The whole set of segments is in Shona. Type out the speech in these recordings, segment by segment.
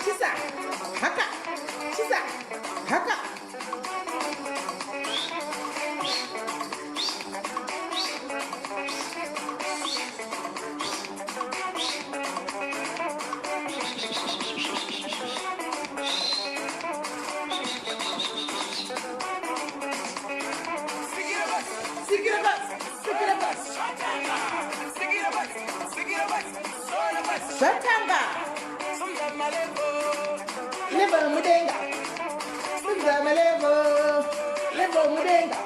Chisa haka, chisa haka. Zvatanga. Level mudenga. Simza malevo. Level mudenga.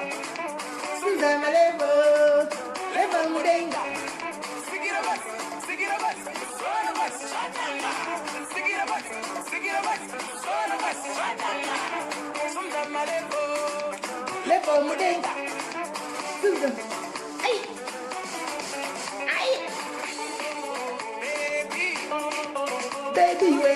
Simza malevo. Level mudenga. Level mudenga. Simza. Ai. Ai. Baby we.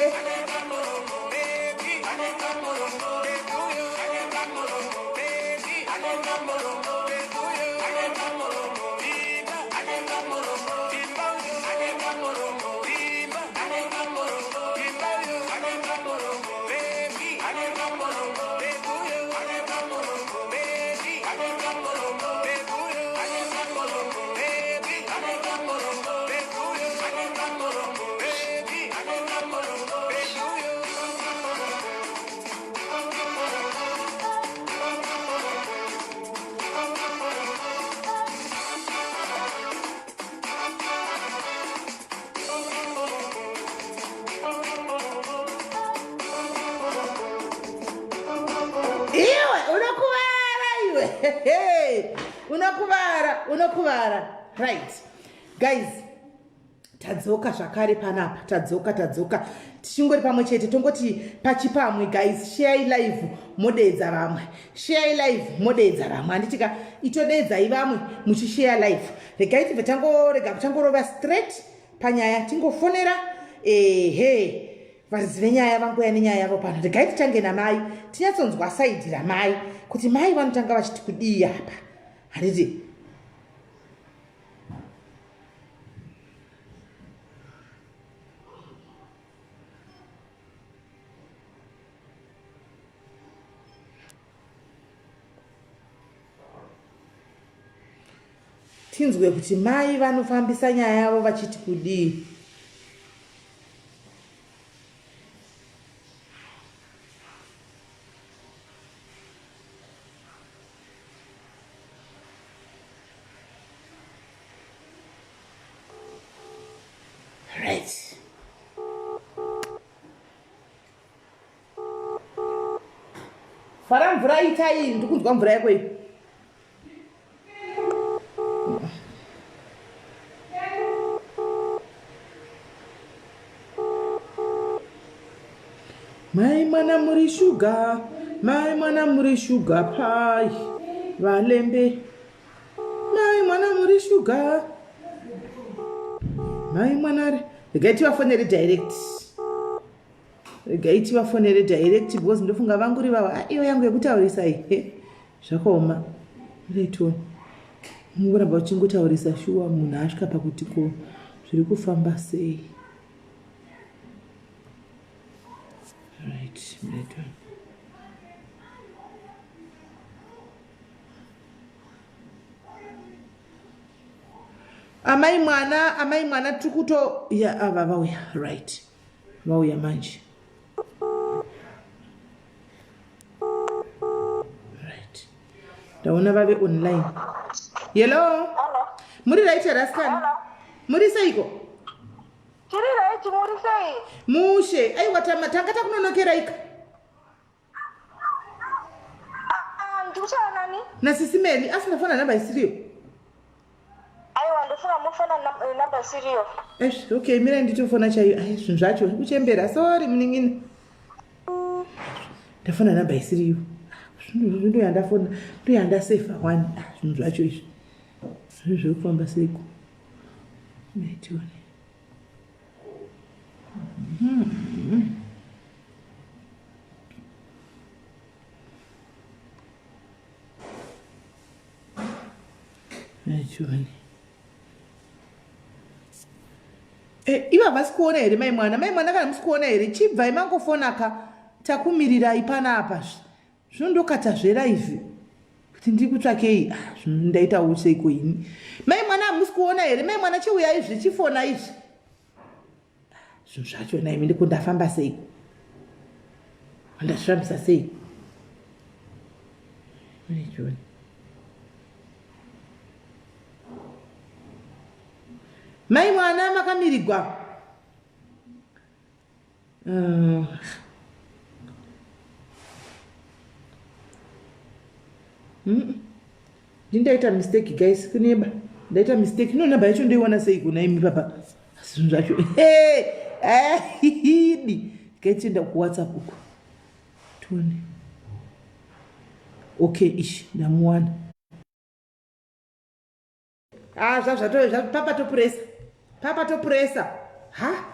Iwe unokuvara iwe. Unokuvara, unokuvara. Right. Guys, tadzoka zvakare panapa, tadzoka tadzoka tichingori pamwe chete, tongoti pachipamwe. Guys, share live, modeedza vamwe, share live, modeedza vamwe, handitika? Itodeedzai vamwe muchishare live. Regai tibve tangorega tangorova straight panyaya, tingofonera ehe varidzi venyaya vanguya nenyaya yavo pano. Regai titange namai, tinyatsonzwa side ramai kuti mai vanotanga vachiti kudii apa, handiti? Tinzwe kuti mai vanofambisa nyaya yavo vachiti kudii. Right. Fara mvura itai, ndikunzwa mvura yako iyi. Mai mwana muri shuga, mai mwana muri shuga pai valembe. Mai mwana muri shuga, mai mwana. Regai tivafonere direct, regai tivafonere direct because ndofunga vanguri vavo. Ah, iyo yangu yekutaurisa iyi zvakaoma. Reitoni mungoramba uchingotaurisa shuwa, munhu asvika pakuti ko zviri kufamba sei? Right, right. Amai mwana, amai mwana, tiri kuto ya ava vauya. Right, vauya manje. Right, ndaona vave online. Hello, muri right here asikana? Muri seiko? Tiri right, muri sei? Mushe. Aiwa, tanga takunonokeraika. Ah, ndikutaura nani? Nasisi Meli, asi ndafona namba isiriyo. Aiwa, ndofunga mufona namba isiriyo. Eish, okay, mirai nditofona chaiyo. Ai, zvinhu zvacho kuchembera. Sorry munin'ina, ndafona namba isiriyo. Ndoyandafona, ndoyandasefa one. Ah, zvinhu zvacho izvi, zvinhu zviri kufamba seiko? Maitione. Maitione. Eh, ivo havasi kuona here mai mwana? Mai mwana kana musi kuona here? Chibvai mangofonaka takumirirai panapa. Zvinondokata zveraivhi kuti ndiri kutsvakei. Ah, ndaitawo seiko ini? Mai mwana hamusi kuona here? Mai mwana chiuyai zve chifona izvi. Zvinhu zvacho naimi ndiko ndafamba seiko? Ndazvifambisa sei? Mune Mai mwana makamirigwa. Ndindaita mistake guys kuneba. Ndaita mistake. No namba yacho ndoiwana sei kuna imi papa. Zvinhu zvacho. Hey! Eh, Gaitienda ku WhatsApp uko. Tione. Okay, ish ndamuwana. Ah, zvazvatove papa topuresa papa topuresa ha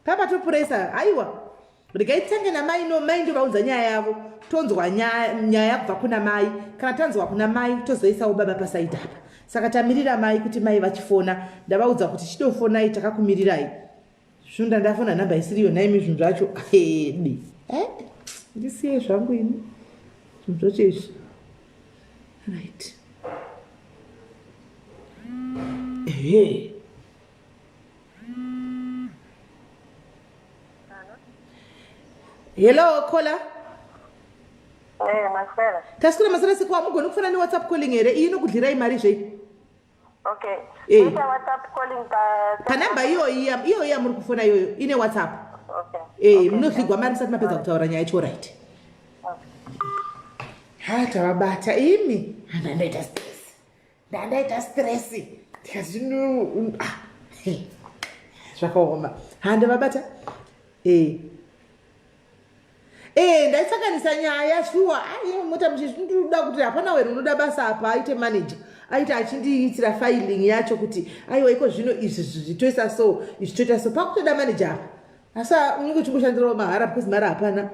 papa topuresa aiwa regai titange namai no mai ndovaunza nyaya yavo tonzwa nyaya kubva kuna mai kana tanzwa kuna mai tozoisawo baba pasaidi apa saka tamirira mai kuti mai vachifona ndavaudza kuti chidofonai takakumirirai Zvino ndandafona nhamba isiriyo nhaimi zvinhu zvacho hedi eh, ndisiye zvangu ini zvinhu zvacho izvi right ehe hello caller Eh, maswera. Taswera maswera seko hamugoni kufona newhatsapp calling here iyi inokudlirai mari zvei Okay. Eh. Ita WhatsApp calling pa panhamba iyoyi iyoyi yamuri kufona iyoyo ine WhatsApp. Okay. Eh, Okay. munozvigwa mari musati mapedza kutaura nyaya yacho right. Ha tavabata imi. Ndandaita stress. Ndandaita stress. Ndikati no ah. Hey. Zvakaoma. Ha ndavabata. Eh. Eh, ndaisanganisa nyaya shuwa. Ai mota muchizvinduda kuti hapana were unoda basa apa aite manager. Aite achindiitira filing yacho kuti aiwa iko zvino izvi zvitoisa so, izvi toita so. Pakutoda manager apa. Asi unenge uchingoshandirawo mahara because mari hapana.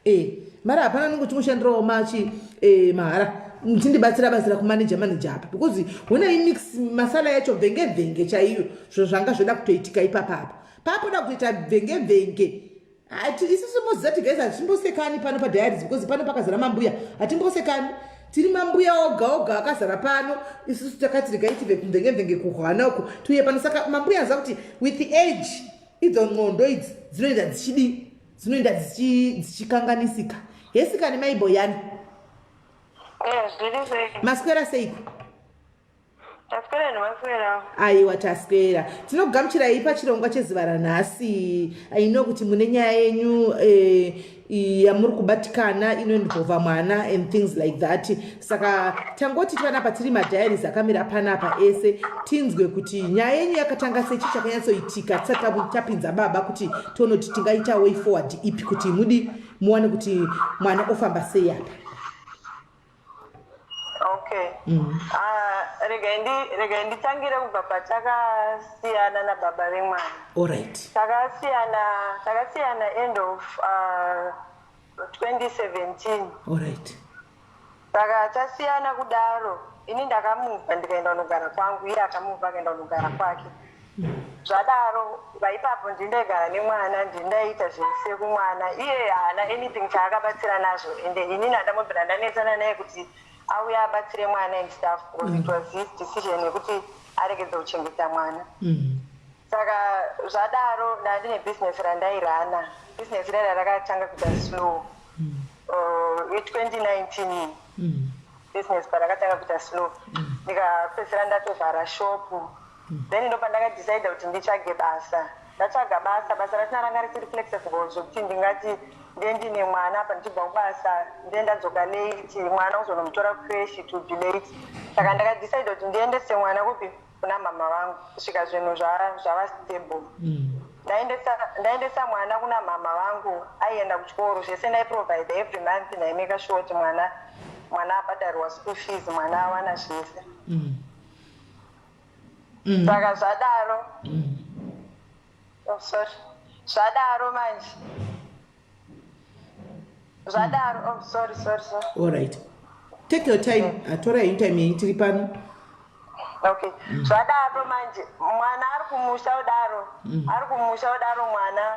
Eh, mari hapana unenge uchingoshandirawo machi eh mahara. Muchindibatsira batsira kumanager manager apa because honai mix masala yacho bvenge bvenge chaiyo zvo zvanga zvoda kutoitika ipapa apa. Papoda kutoita bvenge bvenge. Isusu moziva kuti guys hatimbosekani pano padiaries because pano pakazara mambuya hatimbosekani tiri mambuya oga oga akazara pano isusu takati regai tibve kumvenge mvenge kuhwana uko tiuye pano saka mambuya aziva kuti with the age idzo nxondo idzi dzinoenda dzichidii dzinoenda dzichikanganisika hesikani maiboyani eh, maswera seiko Taswera nemaswera. Aiwa taswera. Tinokugamuchirai pachirongwa chezuva ranhasi. I know kuti mune nyaya yenyu eh, yamuri kubatikana inoinvolva mwana and things like that. Saka tangoti panapa tiri madiaries akamira panapa ese tinzwe kuti nyaya yenyu yakatanga sei chii chakanyatsoitika tisati tapinza baba kuti tione kuti tingaita way forward ipi kuti mudi muwane kuti mwana ofamba sei apa. Okay. Ah, regai ndi regai nditangire kubva patakasiyana nababa vemwana. Alright. Takasiyana takasiyana end of 2017. Alright. Saka tasiyana kudaro ini ndakamubva ndikaenda kunogara kwangu iye akamubva akaenda kunogara kwake. Zvadaro vaipapo ndini ndaigara nemwana ndini ndaiita zvese kumwana iye haana anything chaakabatsira nazvo ende inini handambobvira ndanetsana naye kuti auye abatsire mwana and stuff because it was his decision yekuti aregedze kuchengeta mwana. Saka zvadaro ndandine business randairana business rera rakatanga kuita slow 2019 business parakatanga kuita slow ndikapedzisira ndatovhara shopu. Then ndopandakadecida kuti nditsvage basa. Ndatsvaga basa, basa rachona ranga risiri flexible zvekuti ndingati ndiye ndine mwana apa ndichibva kubasa ndiye ndadzoka late mwana kuzonomutora kucreche it would be late. Saka ndakadecida kuti ndiendese mwana kupi kuna mhamha vangu kusvika zvinhu zvava stable. Ndaendesa ndaendesa mwana kuna mhamha vangu aienda kuchikoro zvese ndaiprovide every month ndaimeka sure kuti mwana mwana abhadharirwa school fees mwana awana zvese. Saka zvadaro oh, sorry zvadaro manje zvadaro oh, sorry sorry sorry All right. Take your time. Atora mm. time yenyu tiri pano. Okay, zvadaro manje mwana ari kumusha kudaro, ari kumusha kudaro mwana.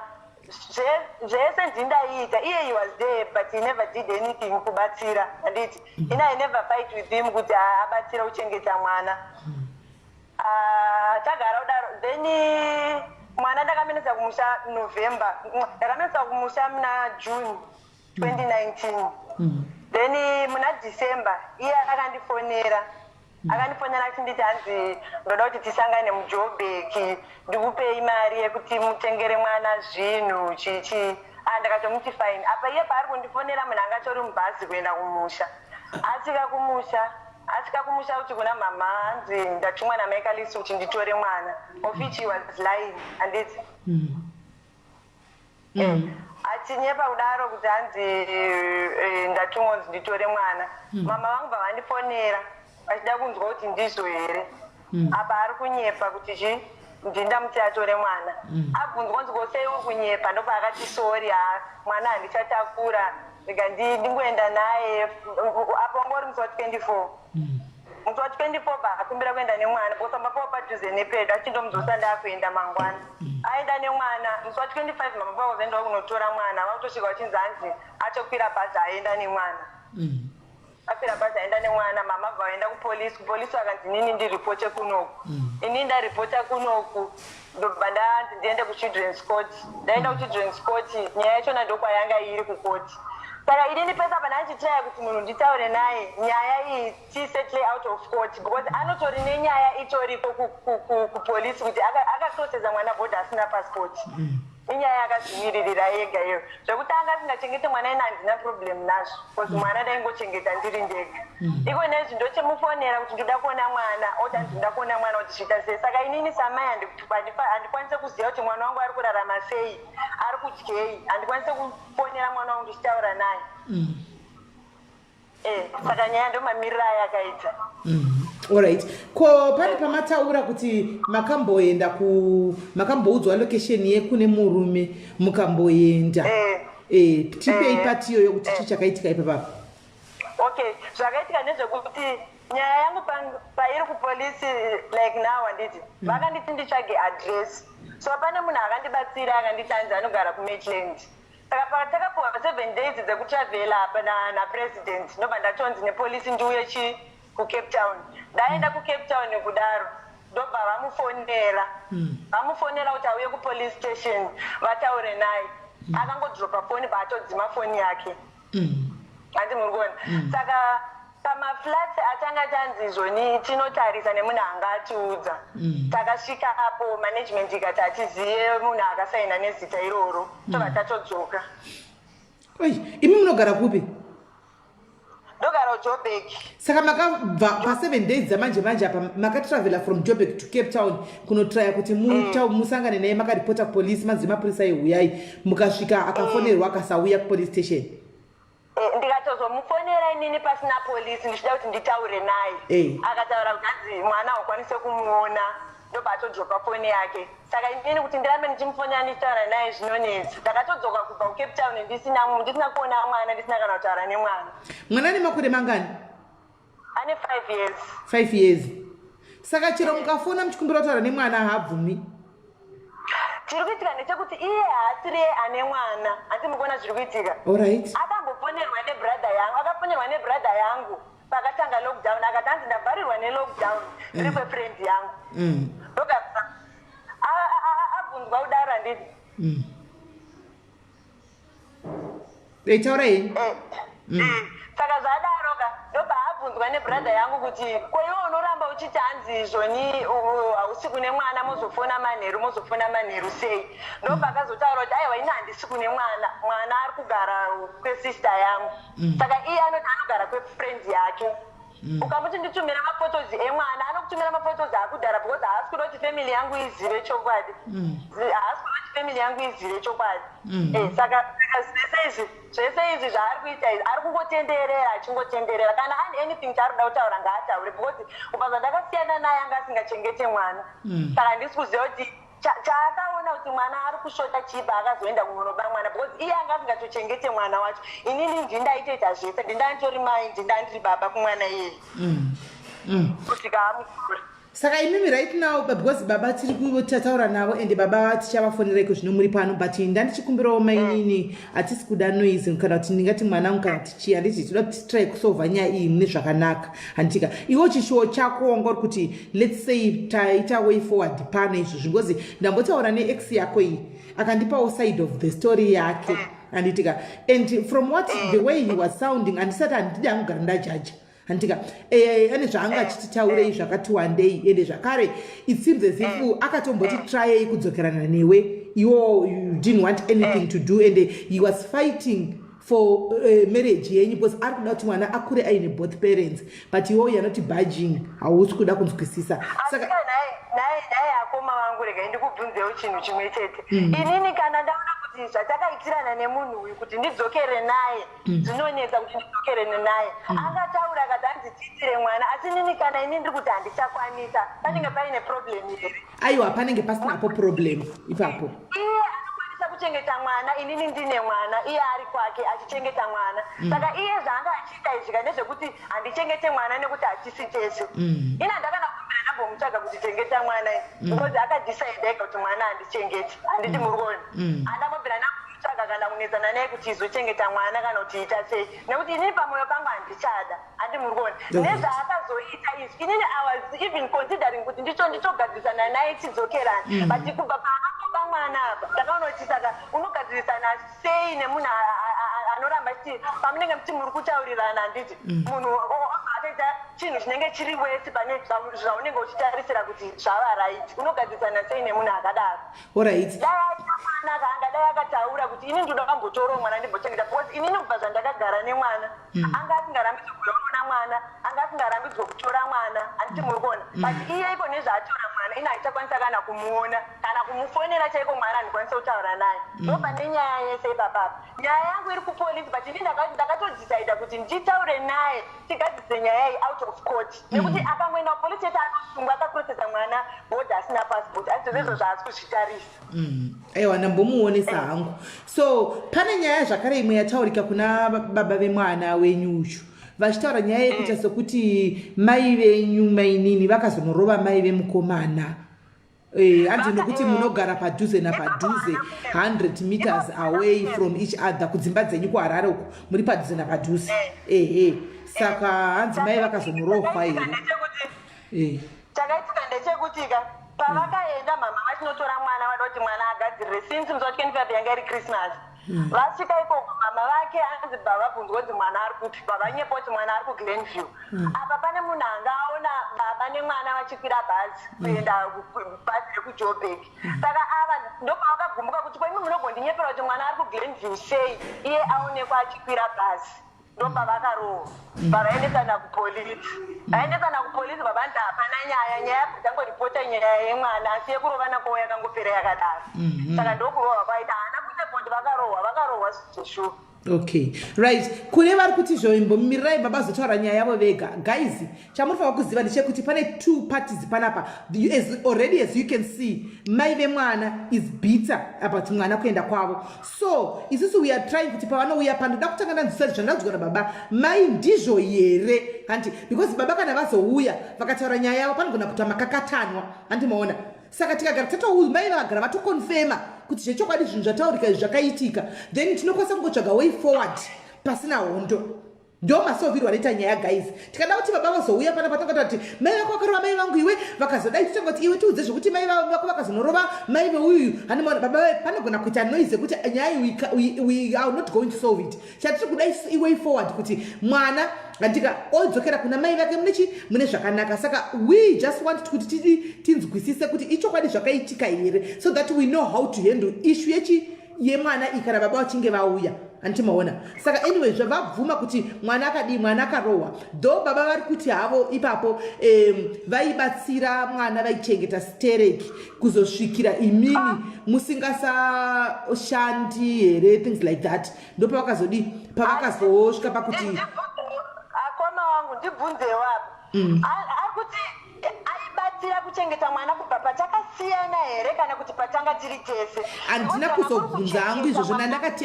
Zvese ndindaiita, iye he was there, but he never did anything kubatsira, handiti? Ini I never fight with him kuti abatsira kuchengeta mwana. Ah, tagara kudaro, then mwana ndakamenesa kumusha November, ndakamenesa kumusha muna June 2019. Then muna December iye akandifonera achinditi hanzi ndoda kuti tisangane muJobek, ndikupei mari yekuti mutengere mwana zvinhu chichi. Ah, ndakatomuti fine. Apa iye paari kundifonera, munhu angatori mubhazi kuenda kumusha. Asvika kumusha kuti kuna mama hanzi ndatumwa naMichaelis kuti nditore mwana, of which he was lying, handiti? Achinyepa kudaro kuti hanzi ndatumwa kunzi nditore mwana. Mama vangu bva vandifonera vachida kunzwa kuti ndizvo here. Apa ari kunyepa kuti chi ndindamuti atore mwana. Abvunzwa kunzi ko sei uri kunyepa, ndobva akati sorry, ha, mwana handichatakura, rega ndingoenda naye. Apa wanga uri musi wa24, musi wa24 bva akumbira kuenda nemwana because pamba pavo padhuze nepedu, achindomudzosa ndaakuenda mangwana. Aenda nemwana musi wa25, mama pavo vazoendawo kunotora mwana, vakutosvika vachinzi hanzi atokwira bhazi aenda nemwana. Akwira bhazi aenda nemwana, mama bva vaenda kupolisi. Kupolisi vakanzi inini ndiripote kunoku. Inini ndaripota kunoku, ndobva ndanzi ndiende kuchildren's court. Ndaenda kuchildren's court, nyaya yachona ndokwayanga iri kukoti. Saka inini pese apa ndandichitraya kuti munhu nditaure naye nyaya iyi tisettle out of court, because anotori nenyaya itoriko kupolisi kuti akakrosesa mwana bhodha asina passport. Inyaya yakazvimiririra ega iyo. Zvekuti anga asingachengete mwana, ina handina problem nazvo, because mwana ndaingochengeta ndiri ndega. Iko nezvi ndochimufonera kuti ndoda kuona mwana, oti hanzi ndoda kuona mwana kuti zviita sei. Saka inini samai handikwanise kuziva kuti mwana wangu ari kurarama sei, ari kudyei. Handikwanise kufonera mwana wangu ndichitaura naye. Saka nyaya ndomamiriro ayakaita. Alright, ko pane pamataura kuti makamboenda ku makamboudzwa location yekune murume, mukamboenda? Tipei part iyoyo kuti chii chakaitika ipapapa. Okay, zvakaitika ndezvekuti nyaya yangu pairi kupolisi like now, handiti? Vakanditi nditsvage address, so pane munhu akandibatsira, akanditi hanzi anogara kuMaitland. Saka patakapiwa 7 days dzekutravhela apa napresident, ndobva ndatonzi nepolisi ndiuye chi kuCape Town. Ndaenda kuCape Town kudaro, ndobva vamufonera kuti auye kupolice station vataure naye. Akangodropa foni, baatodzima foni yake, hanzi muri kuona? Saka pamaflats atanga tanzi izvoni tinotarisa nemunhu anga atiudza, takasvika apo, management ikati hatiziye munhu akasaina nezita iroro, tobva tatodzoka. Oi, imi munogara kupi? Ndogara kuJobek. Saka makabva pa7 days dzamanje manje apa, makatravhela from Jobek to Cape Town kunotraya kuti musangane naye. Makaripota kupolisi, manzi mapurisa ehuyai, mukasvika, akafonerwa akasauya kupolice station. Ndikatozomufonera inini pasina polisi, ndichida kuti nditaure naye. Akataura kuti hanzi mwana haukwanise kumuona, ndobva atodropa foni yake. Saka inini kuti ndirambe ndichimufonera ndichitaura naye zvinonetsa. Ndakatodzoka kubva kuCape Town ndisina kuona mwana, ndisina kana kutaura nemwana. Mwana ane makore mangani? Ane 5 years. 5 years. Saka chero mukafona muchikumbira kutaura nemwana, haabvumi? Chiri kuitika ndechekuti iye haasiriye ane mwana, hanti mukuona zviri kuitika? Alright. Akambofonerwa nebrother yangu, akafonerwa nebrother yangu pakatanga lockdown, akati hanzi ndavharirwa nelockdown, ndiri kwefriend yangu. Ndoga abvunzwa kudaro, handiti? Taura henyu. Saka zvadaro ka, ndobva abvunzwa nebrother yangu kuti ko iwe unoramba uchiti hanzi izvoni hausi kune mwana, mozofona manheru, mozofona manheru sei? Ndobva akazotaura kuti aiwa, ini handisi kune mwana, mwana ari kugara kwesister yangu. Saka iye anoti anogara kwefriend yake. Ukamuti nditumire maphotos emwana, anokutumira maphotos akudhara, because haasi kuda kuti family yangu izive chokwadi. Haasi kuda kuti family yangu izive chokwadi. Saka zvese izvi zvaari kuita izvi, ari kungotenderera, achingotenderera. Kana ane anything chaari kuda kutaura, ngaataure, because kubva zvandakasiyana naye anga asingachengete mwana. Saka handisi kuziva kuti chaakaona kuti mwana ari kushota chii paakazoenda kunonoba mwana, because iye anga asingatochengete mwana wacho. Inini ndindaitoita zvese, ndindanditori mai, ndindandiri baba kumwana iyeye kusvika amukura. Saka imimi right now, because baba tiri kutataura navo, ende baba tichavafonera iko zvino muri pano, but ndandichikumbirawo mainini, hatisi kuda noise kana kuti ndingati mwanangu kana tichi, handiti tinoda kuti titry kusolva nyaya iyi mune zvakanaka, handitika? Iwo chishuwo chako wanga uri kuti, let's say taita way forward pano izvozvi, because ndambotaura neex yako iyi, akandipawo side of the story yake, handitika? And from what the way he was sounding, handisati, handidi angogara ndajaja, handitika? Ane zvaanga achititaurei zvakati wandei, ende zvakare it seems as if akatomboti tryei kudzokerana newe, iwo you didn't want anything to do, and he was fighting for marriage yenyu because ari kuda kuti mwana akure aine both parents, but iwo you are not budging, hausi kuda kunzwisisa. Saka naye akoma vangu, regai ndikubvunzewo chinhu chimwe chete. Inini kana ndaona kuti zvatakaitirana nemunhu uyu, kuti ndidzokere naye, zvinonetsa kuti ndidzokere naye. Angataura akati hanzi tiitire mwana, asi inini kana ini ndiri kuti handichakwanisa, panenge paine problem here? Aiwa, panenge pasinapo problem ipapo. Iye anokwanisa kuchengeta mwana, inini ndine mwana, iye ari kwake achichengeta mwana. Saka iye zvaanga achiita izvi ka ndezvekuti handichengete mwana nekuti hatisi tese. Ini handakana kumbira ndambomutsvaga kuti chengeta mwana, because akadecide ega kuti mwana handichengeti, handiti muri kuona? Handambobvira ndambomutsvaga kana kunetsana naye kuti izochengeta mwana kana kuti ita sei, nekuti inini pamwoyo pangu handichada, handi muri kuona? Nezvaakazoita izvi, inini I was even considering kuti ndicho nditogadzirisana naye tidzokerana, but kubva paakakoba mwana apa, ndakaona kuti saka unogadzirisana sei nemunhu anoramba achiti pamunenge muti muri kutaurirana, handiti munhu akaita chinhu chinenge chiri wese pane zvaunenge uchitarisira kuti zvava right? Unogadzirisana sei nemunhu akadaro? Dai aita mwana kaangadai akataura kuti ini ndoda kumbotorawo mwana ndimbochengeta, because inini kubva zvandakagara nemwana, anga asingarambidzwe kuona mwana, anga asingarambidzwe kutora mwana, handiti muri kuona? But iye iko nezvaatora mwana, ini handichakwanisa kana kumuona kana kumufonera chaiko mwana, handikwanisa kutaura naye. Ndo pane nyaya yese ipapapa. Nyaya yangu iri kupolisi, but ini ndakatodecida kuti nditaure naye tigadzise nyaya iyi out of court, nekuti akangoenda kupolisi chete anosungwa, akaprocesa mwana border asina passport, asi zvezvo zvaasi kuzvitarisa. Aiwa, ndambomuonesa hangu. So pane nyaya zvakare imwe yataurika kuna baba vemwana wenyu uyu, vachitaura nyaya yekuita sekuti mai venyu mainini vakazonorova mai vemukomana. Hanzi nokuti munogara padhuze napadhuze, 100 meters away from each other, kudzimba dzenyu kuHarare uku, muri padhuze napadhuze, ehe. Saka hanzi mai vakazomurohwa here? Chakaitika ndechekuti ka pavakaenda mama vachinotora mwana, vada kuti mwana agadzirire since musi wa 25 yanga iri Christmas. Vasvika ikoko, mama vake anzi bva vabvunzwa kuti mwana ari kupi, bva vanyepa kuti mwana ari kuGlenview. Apa pane munhu anga aona baba nemwana vachikwira bhazi kuenda bhazi rekuJoburg. Saka ava ndopavakagumbuka kuti kwemi munogondinyepera kuti mwana ari kuGlenview sei, iye aonekwa achikwira bhazi? Ndopavakarohwa, vavaendesana kupolisi. Vaendesana kupolisi, vavanzi hapana nyaya, nyaya tangoripota nyaya yemwana, asi yekurovana kwavo yakangopera yakadaro. Saka ndokurohwa kwaita, haana kuita kuti vakarohwa, vakarohwa zveshuwa. Okay, right. Kune vari kuti zvoimbomirirai baba zotaura nyaya yavo vega, guys, chamunofanira kuziva ndechekuti pane two parties panapa. As already as you can see, mai vemwana is bitter about mwana kuenda kwavo. So isusu we are trying kuti pavanouya pano, ndoda kutanga ndanzwisa zvandanzwa nababa mai ndizvo here, hanti? Because baba kana vazouya vakataura nyaya yavo, panogona kuita makakatanwa, handi maona? Saka tikagara tatouyu mai vagara vatoconfirma kuti zvechokwadi zvinhu zvataurika izvi zvakaitika, then tinokwanisa kungotsvaga way forward pasina hondo. Ndo masolvirwo anoita nyaya, guys. Tikada kuti baba vazouya pana patangata kuti mai vako vakarova mai vangu, iwe vakazodai, totanga kuti iwe tiudze zvekuti mai vako vakazonorova mai veuyuyu, handimaona? Baba panogona kuita noise yekuti nyaya iyi we are not going to solve it. Chatiri kuda isusu iway forward kuti mwana andika odzokera kuna mai vake mune chi mune zvakanaka. Saka we just want kuti tidi tinzwisise kuti ichokwadi zvakaitika here, so that we know how to handle issue yechi yemwana iyi kana baba vachinge vauya, handiti maona? Saka anyway, zvavabvuma kuti mwana akadii, mwana akarohwa, though baba vari kuti havo ipapo vaibatsira mwana, vaichengeta stereki kuzosvikira imimi musingasashandi here, things like that. Ndopavakazodii, pavakazosvika pakuti Akoma wangu, ndibvunzewo apa. Ari kuti aibatsira kuchengeta mwana kubva patakasiyana here, kana kuti patanga tiri tese? Handina kuzobvunza hangu izvozvo.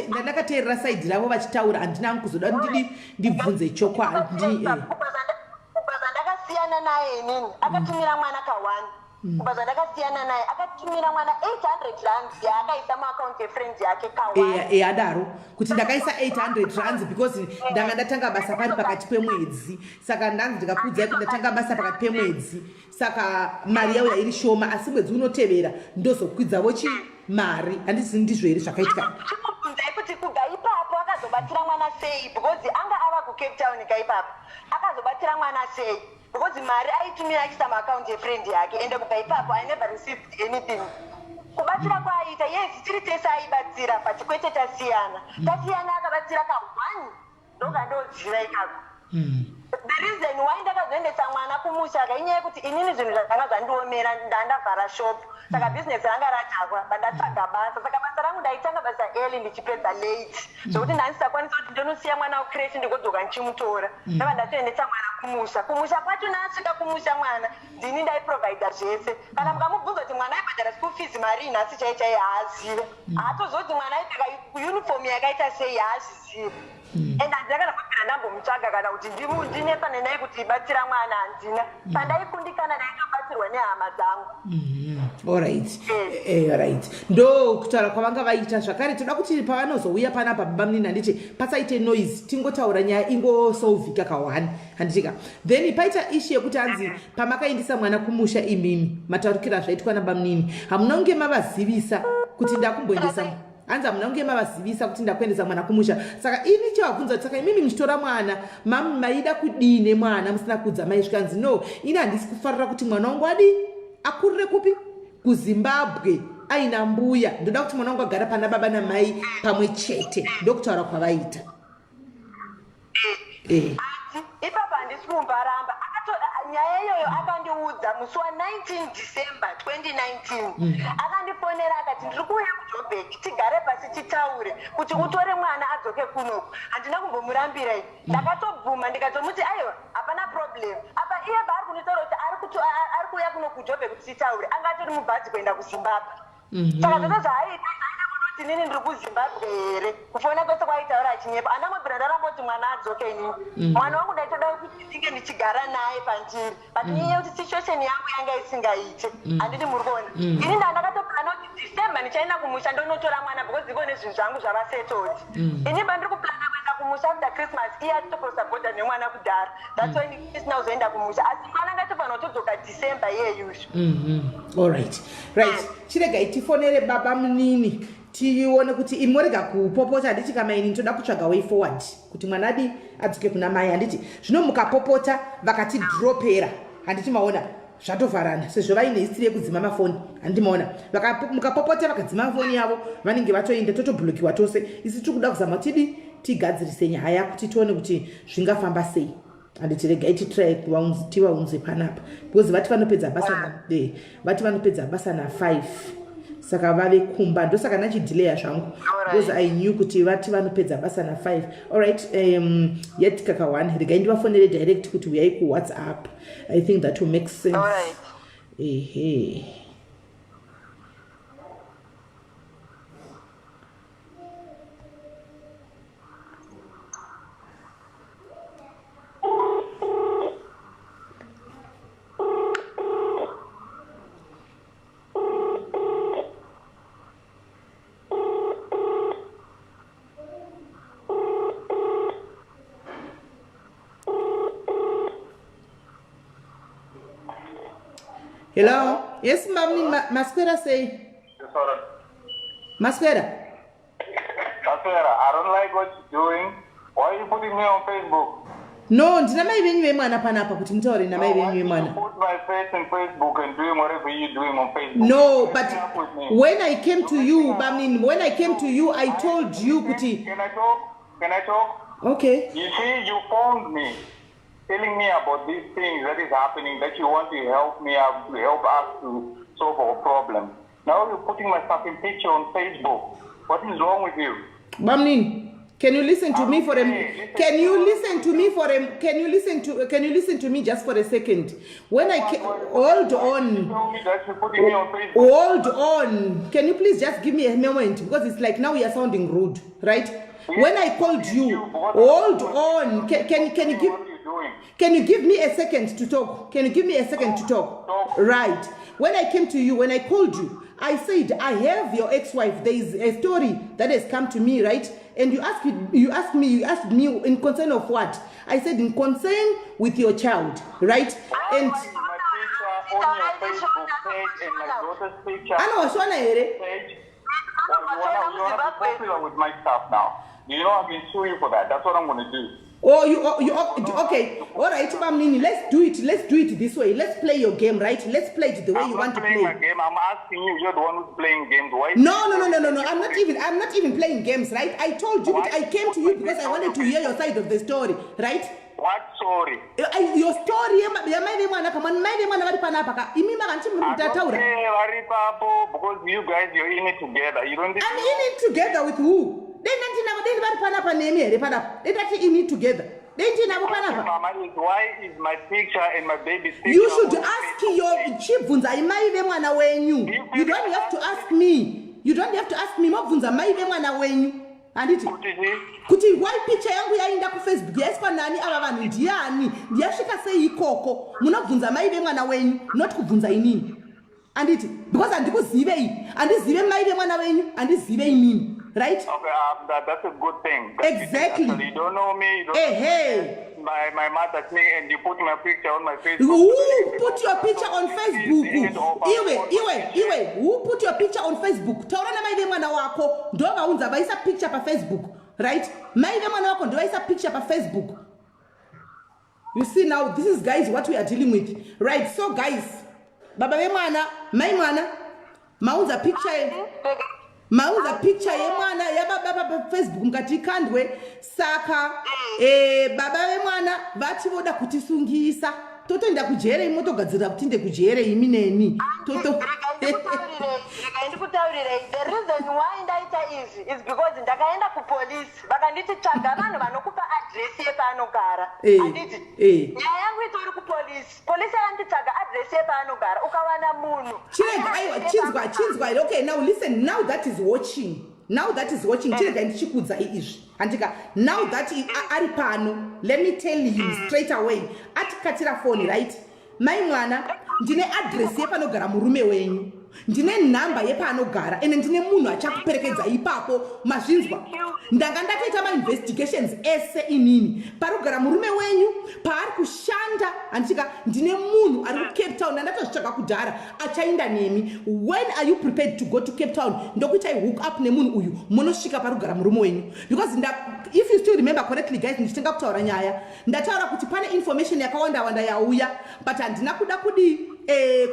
Ndandakateerera side ravo vachitaura, handina hangu kuzoda ndidi ndibvunze chokwadi. Kubva zvandakasiyana. naye inini akatumira mwana ka1. Kubva zvandakasiyana naye akatumira mwana 800 rands yaakaisa muakaunti yefriend yake ka1. E adaro kuti ndakaisa 800 rands because ndanga ndatanga basa pari pakati pemwedzi, saka ndanzi ndikakuudzai kuti ndatanga basa pakati pemwedzi, saka mari yauya iri shoma, asi mwedzi unotevera ndozokwidza chi mari. Handisi ndizvo here zvakaitika? Chimubvunzai kuti kubva ipapo akazobatsira mwana sei, because anga ava kuCape Town ka ipapo. Akazobatsira mwana sei? Because mari aitumira achiisa muakaunti yefriend yake, ende kubva ipapo I never received anything. Kubatsira kwaaiita, yes, tiri tese aibatsira, but kwete tasiyana. Tasiyana akabatsira ka1, ndokandoziva ikako. The reason why ndakazoendesa mwana kumusha ka inyaya yekuti inini zvinhu zvakanga zvandiomera, ndandavhara shop, saka bhizinesi ranga radhakwa, bandatsvaga basa. Saka basa rangu ndaitanga basa early ndichipedza late, zvokuti ndandisakwanisa kuti ndonosiya mwana kucreche ndigodzoka ndichimutora. Ndava ndatoendesa mwana kumusha. Kumusha kwacho, naasvika kumusha mwana ndini ndaiprovhaidha zvese. Kana mukamubvunza kuti mwana aibhadhara school fees mari nhasi chai chai, haazive. Haatozivi kuti mwana aipfeka uniform yakaita sei, haazvizivi. And handina kana kubvira ndambomutsvaga kana kuti ndinetsane naye kuti batsira mwana, handina. Pandaikundikana ndaitobatsirwa nehama dzangu. Alright, alright, ndo kutaura kwavanga vaita. Zvakare toda kuti pavanozouya panapa baba munini, handiti, pasaite noise, tingotaura nyaya ingosolvika ka1, handitika? Then paita issue yekuti hanzi pamakaendesa mwana kumusha imimi, mataurikiro azvaitwa nabamunini, hamuna kunge mavazivisa kuti ndakumboendesa, hanzi hamuna kunge mavazivisa kuti ndakuendesa mwana kumusha. Saka ini chavabvunza kuti saka imimi muchitora mwana maida kudii nemwana musina kuudza mai? Zvikanzi no, ini handisi kufarira kuti mwana wangu adii, akurire kupi, kuZimbabwe aina mbuya. Ndoda kuti mwana wangu agara pana baba namai pamwe chete. Ndokutaura kwavaita. Ati ipapo handisi kumbaramba. Nyaya iyoyo akandiudza musi wa19 December 2019. Akandifonera akati, "Ndiri kuuya kuJobek, tigare pasi titaure kuti utore mwana adzoke kunoku." Handina kumbomurambira ini, ndakatobvuma, ndikatomuti aiwa, hapana problem. Apa iye paari kunditaura kuti ari kuuya kuno kuJobek kuti titaure, anga atori mubhazi kuenda kuZimbabwe. Saka zvose zvaaita aida kunoti inini ndiri kuZimbabwe here? Kufona kwese kwaitaura achinyepa. Andangobvira ndaramba kuti mwana adzoke inini. Mwana wangu ndaitoda kuti ndinge ndichigara naye pandiri, but nyaya yekuti situation yangu yanga isingaite, handiti muri kuona? Ini ndandakatoplana kuti December ndichaenda kumusha ndonotora mwana, because iko nezvinhu zvangu zvava settled. Ini pandiri kuplana kuenda kumusha after Christmas, iye achitocrossa border nemwana kudhara. That's why ndisina kuzoenda kumusha, asi mwana ngatofanira kutodzoka December iyeyuzvo. Alright, right, chiregai tifonere baba munini tione kuti imorega kupopota, handiti? Kamaini toda kutsvaga way forward kuti mwana adi adzoke kuna mai, handiti? Zvino mukapopota vakatidropera, handiti maona zvatovharana, sezvo vaine history yekudzima mafoni, handiti maona? Mukapopota vakadzima mafoni yavo, vanenge vatoenda, totoblokiwa tose. Isi tiri kuda kuzama tidi tigadzirise nyaya kuti tione kuti zvingafamba sei, handiti? Regai titry tivaunze panapa, because vati vanopedza basa, vati vanopedza basa na5, saka vave kumba. Ndosaka ndachidelaya zvangu, because I knew kuti vati vanopedza basa na5. Alright, yet kaka 1, regai ndivafonere direct kuti uyai kuWhatsApp. I think that will make sense. Ehe. Hello, yes, mami, maswera sei? Maswera. Maswera, I don't like what you're doing. Why are you putting me on Facebook? No, ndina mai venyu vemwana panapa kuti mutaure namai venyu vemwana. Put my face in Facebook and doing whatever you're doing on Facebook. No, but when I came to you, I mean, when I came to you, I told you kuti Can I talk? Can I talk? Okay. You see, you phoned me telling me about these things that is happening, that you want to help me out, to help us to solve our problem. Now you're putting my fucking picture on Facebook. What is wrong with you? Bamnini, can you listen to me for a can you listen to me for a can you listen to can you listen to me just for a second? When I hold on. Tell me that you're putting me on Facebook. Hold on. Can you please just give me a moment? Because it's like now we are sounding rude, right? When I called you, hold on. Can you give What you're doing? Can you give me a second to talk? Can you give me a second to talk? Talk. Right. When I came to you, when I called you, I said, "I have your ex-wife. There is a story that has come to me," right? And you asked me in concern of what? I said in concern with your child, right? And My picture on your Facebook page and my daughter's picture Anowashona here? page. Well, you wanna be popular with my stuff now. You know I can sue you for that. That's what I'm gonna do. Oh, you okay. All right, Bamnini, let's do it. Let's do it this way. Let's play your game, right? Let's play it the way I'm you not want to playing play. my game. I'm asking you. You're the one who's playing games. Why? No. I'm not even playing games, right? I told you that I came to you because I wanted to hear your side of the story, right? What story? Your story yamai vemwana kamani, mai vemwana vari panapa ka, imi makanti muri I don't kutataura. care, vari papo, because you guys, you're in it together. You don't. I'm in it together with who? Dei ndandinavo, dei vari panapa nemi here panapa, dei ndati in it together, dei ndinavo panapa. Mama, is why is my picture and my baby's picture You should on ask Facebook your page? Chibvunzai mai vemwana wenyu. You don't have to ask me. You don't have to ask me. Mobvunza mai vemwana wenyu, handiti? Kuti chii? Kuti why picture yangu yaenda kuFacebook, yaiswa nani, ava vanhu ndiani, ndiyasvika sei ikoko? Munobvunza mai vemwana wenyu, not kubvunza inini, handiti? Because handikuzivei, handizive mai vemwana wenyu, handizive inini, right? Okay, that's a good thing. That you did. Exactly. Actually, you don't know me. You don't Ehe. My mother's me, and you put my picture on my Facebook. Who put your picture on This is Facebook? the end of our Iwe, iwe, conversation. iwe, who put your picture on Facebook? Taura namai vemwana wako, ndo vaunza vaisa picture paFacebook, right? Mai vemwana wako ndo vaisa picture paFacebook. You see now, this is, guys, what we are dealing with, right? So guys, baba vemwana, mai mwana, maunza picture yemwana yababa paFacebook, mukati ikandwe. Saka baba vemwana vati voda kutisungisa, totoenda kujere, imi motogadzirira kuti inde kujere, imi neni toto. Regai ndikutaurirei, the reason why ndaita izvi is because ndakaenda kupolisi, vakanditi tsvaga vanhu vanokupa adresi yepaanogara. Handiti? Nyaya yangu itori kupolisi. Polisi yakanditsvaga adresi yepaanogara, ukawana munhu Chirega, aiwa, chinzwa, chinzwa. Okay, now listen, now that is watching, now that is watching, chirega ndichikudzai izvi, handika? Now that ari pano, let me tell him straight away, atikatira foni, right? Mai mwana, ndine adresi yepanogara murume wenyu, ndine nhamba yepaanogara, ende ndine munhu achakuperekedza ipapo. Mazvinzwa? Ndanga ndatoita mainvestigations ese inini pari kugara murume wenyu, paari kushanda, handitika? Ndine munhu ari kuCape Town, ndandatozvitsvaga kudhara, achainda nemi. When are you prepared to go to Cape Town? Ndokuitai hook up nemunhu uyu, munosvika pari kugara murume wenyu, because if you still remember correctly, guys, ndichitenga kutaura nyaya, ndataura kuti pane information yakawanda wanda yauya, but handina kuda kudi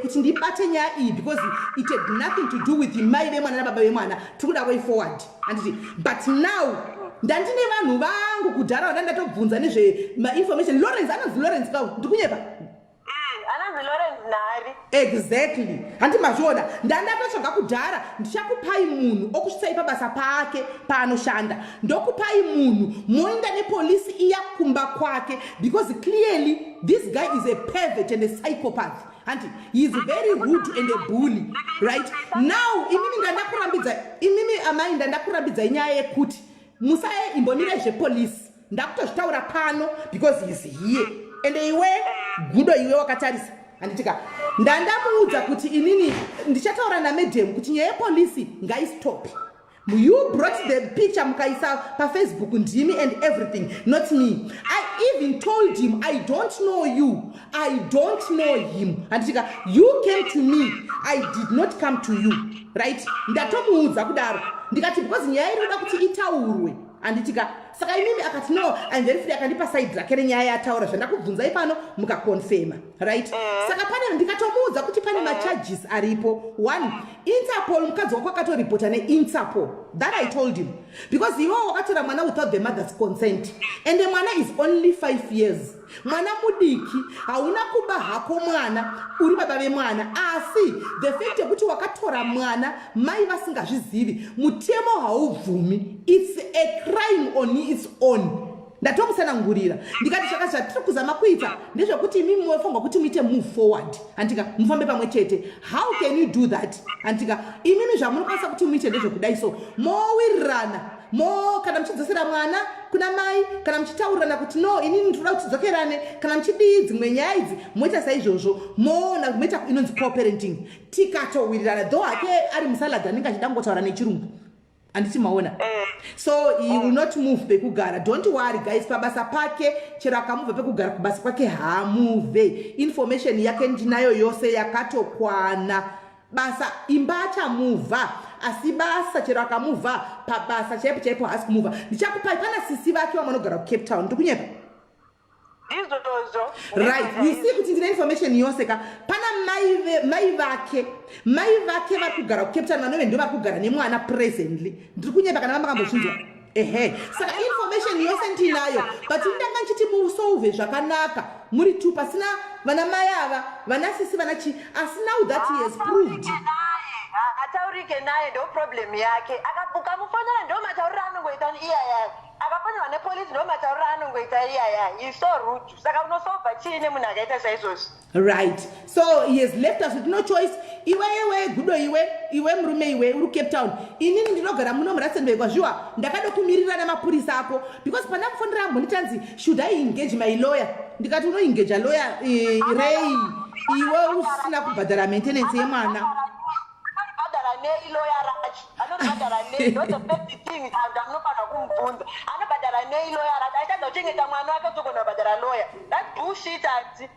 kuti ndibate nyaya iyi because it had nothing to do with mai vemwana nababa vemwana. Tiri kuda way forward, handiti? But now ndandine vanhu vangu kudhara vanda ndatobvunza nezvemainformation. Lawrence, anonzi Lawrence kau, ndikunyepa? Anonzi Lawrence Nhari. Exactly, handi mazviona? Ndandatotsvaga kudhara, ndichakupai munhu okusvitsai pabasa pake paanoshanda, ndokupai munhu, moenda nepolisi iya kumba kwake, because clearly this guy is a pervert and a psychopath, handi? He is very rude and a bully. Right now, imimi ndandakurambidza, imimi amai, ndandakurambidzai nyaya yekuti musaimbomira zvepolisi. Ndakutozvitaura pano because he is here. Ende iwe gudo, iwe wakatarisa, handitika? Ndandamuudza kuti inini ndichataura namadam kuti nyaya yepolisi ngaistope. You brought the picture, mukaisa paFacebook, ndimi and everything, not me. I even told him I don't know you, I don't know him, handitika? You came to me, I did not come to you, right? Ndatomuudza kudaro, ndikati because nyaya iri kuda kuti itaurwe, handitika? Saka imimi, akati no, I'm very free, akandipa side rake renyaya yataura zvandakubvunzai pano, mukaconfirma, right? Saka pane, ndikatomuudza kuti pane macharges aripo. One, Interpol, mukadzi wako akatoripota neInterpol. That I told him, because iwewo wakatora mwana without the mother's consent, and mwana is only 5 years, mwana mudiki. Hauna kuba hako mwana, uri baba vemwana, asi the fact yekuti wakatora mwana mai vasingazvizivi, mutemo haubvumi. It's a crime on its own. Ndatomusanangurira ndikati zvaka zvatiri kuzama kuita ndezvekuti imi mofanirwa kuti muite move forward, handika, mufambe pamwe chete. How can you do that, handika? Imimi zvamunokwanisa kuti muite ndezvekudai, so mowirirana mo kana muchidzosera mwana kuna mai, kana muchitaurirana kuti, "No, inini ndinoda kuti tidzokerane," kana muchidii dzimwe nyaya idzi, moita saizvozvo, moona moita inonzi co-parenting. Tikatowirirana, though hake ari musalad, anenge achida kungotaura nechirungu, handiti maona? Eh. So he will not move pekugara. Don't worry, guys. Pabasa pake, chero akamuvha pekugara, kubasa kwake haamuvhe. Information yake ndinayo yose, yakatokwana. Basa, imba achamuvha, asi basa, chero akamuvha pabasa chaipo chaipo, haasi kumuvha. Ndichakupai pana sisi vake vamanogara kuCape Town. Ndikunyepa? Ndizvozvo. Right, you see kuti ndine information yose ka. Pana mai vake vari kugara kuCape Town, vanove ndo vari kugara nemwana presently. Ndiri kunyepa kana vamakambozvinzwa? Ehe, saka information yose ndinayo, but ndanga nchiti musolve zvakanaka muri two, pasina vana mai ava, vana sisi, vana chi. Asi now that he has proved Ataurike naye, ndo problem yake. Ukamufonera, ndo matauriro anongoita iyaya. Akafonerwa nepolisi, ndo matauriro anongoita iyaya. Is so rude. Saka unosolva chii nemunhu akaita saizvozvo? Right, so he has left us with no choice. Iwe, iwe gudo, iwe, iwe murume, iwe uri Cape Town, inini ndinogara muno muRustenburg. Zviwa ndakada kumirira namapurisa ako, because pandamufonera ambonditanzi, "Should I engage my lawyer?" Ndikati, "Unoengaja lawyer rei iwe usina kubhadhara maintenance yemwana?" Anobhadhara nei lawyer racho? Anobhadhara nei? Ndo the first thing amunofanira kumubvunza. Anobhadhara nei lawyer racho? Achitadza kuchengeta mwana wake, uzogona kubhadhara lawyer? That bullshit, auntie.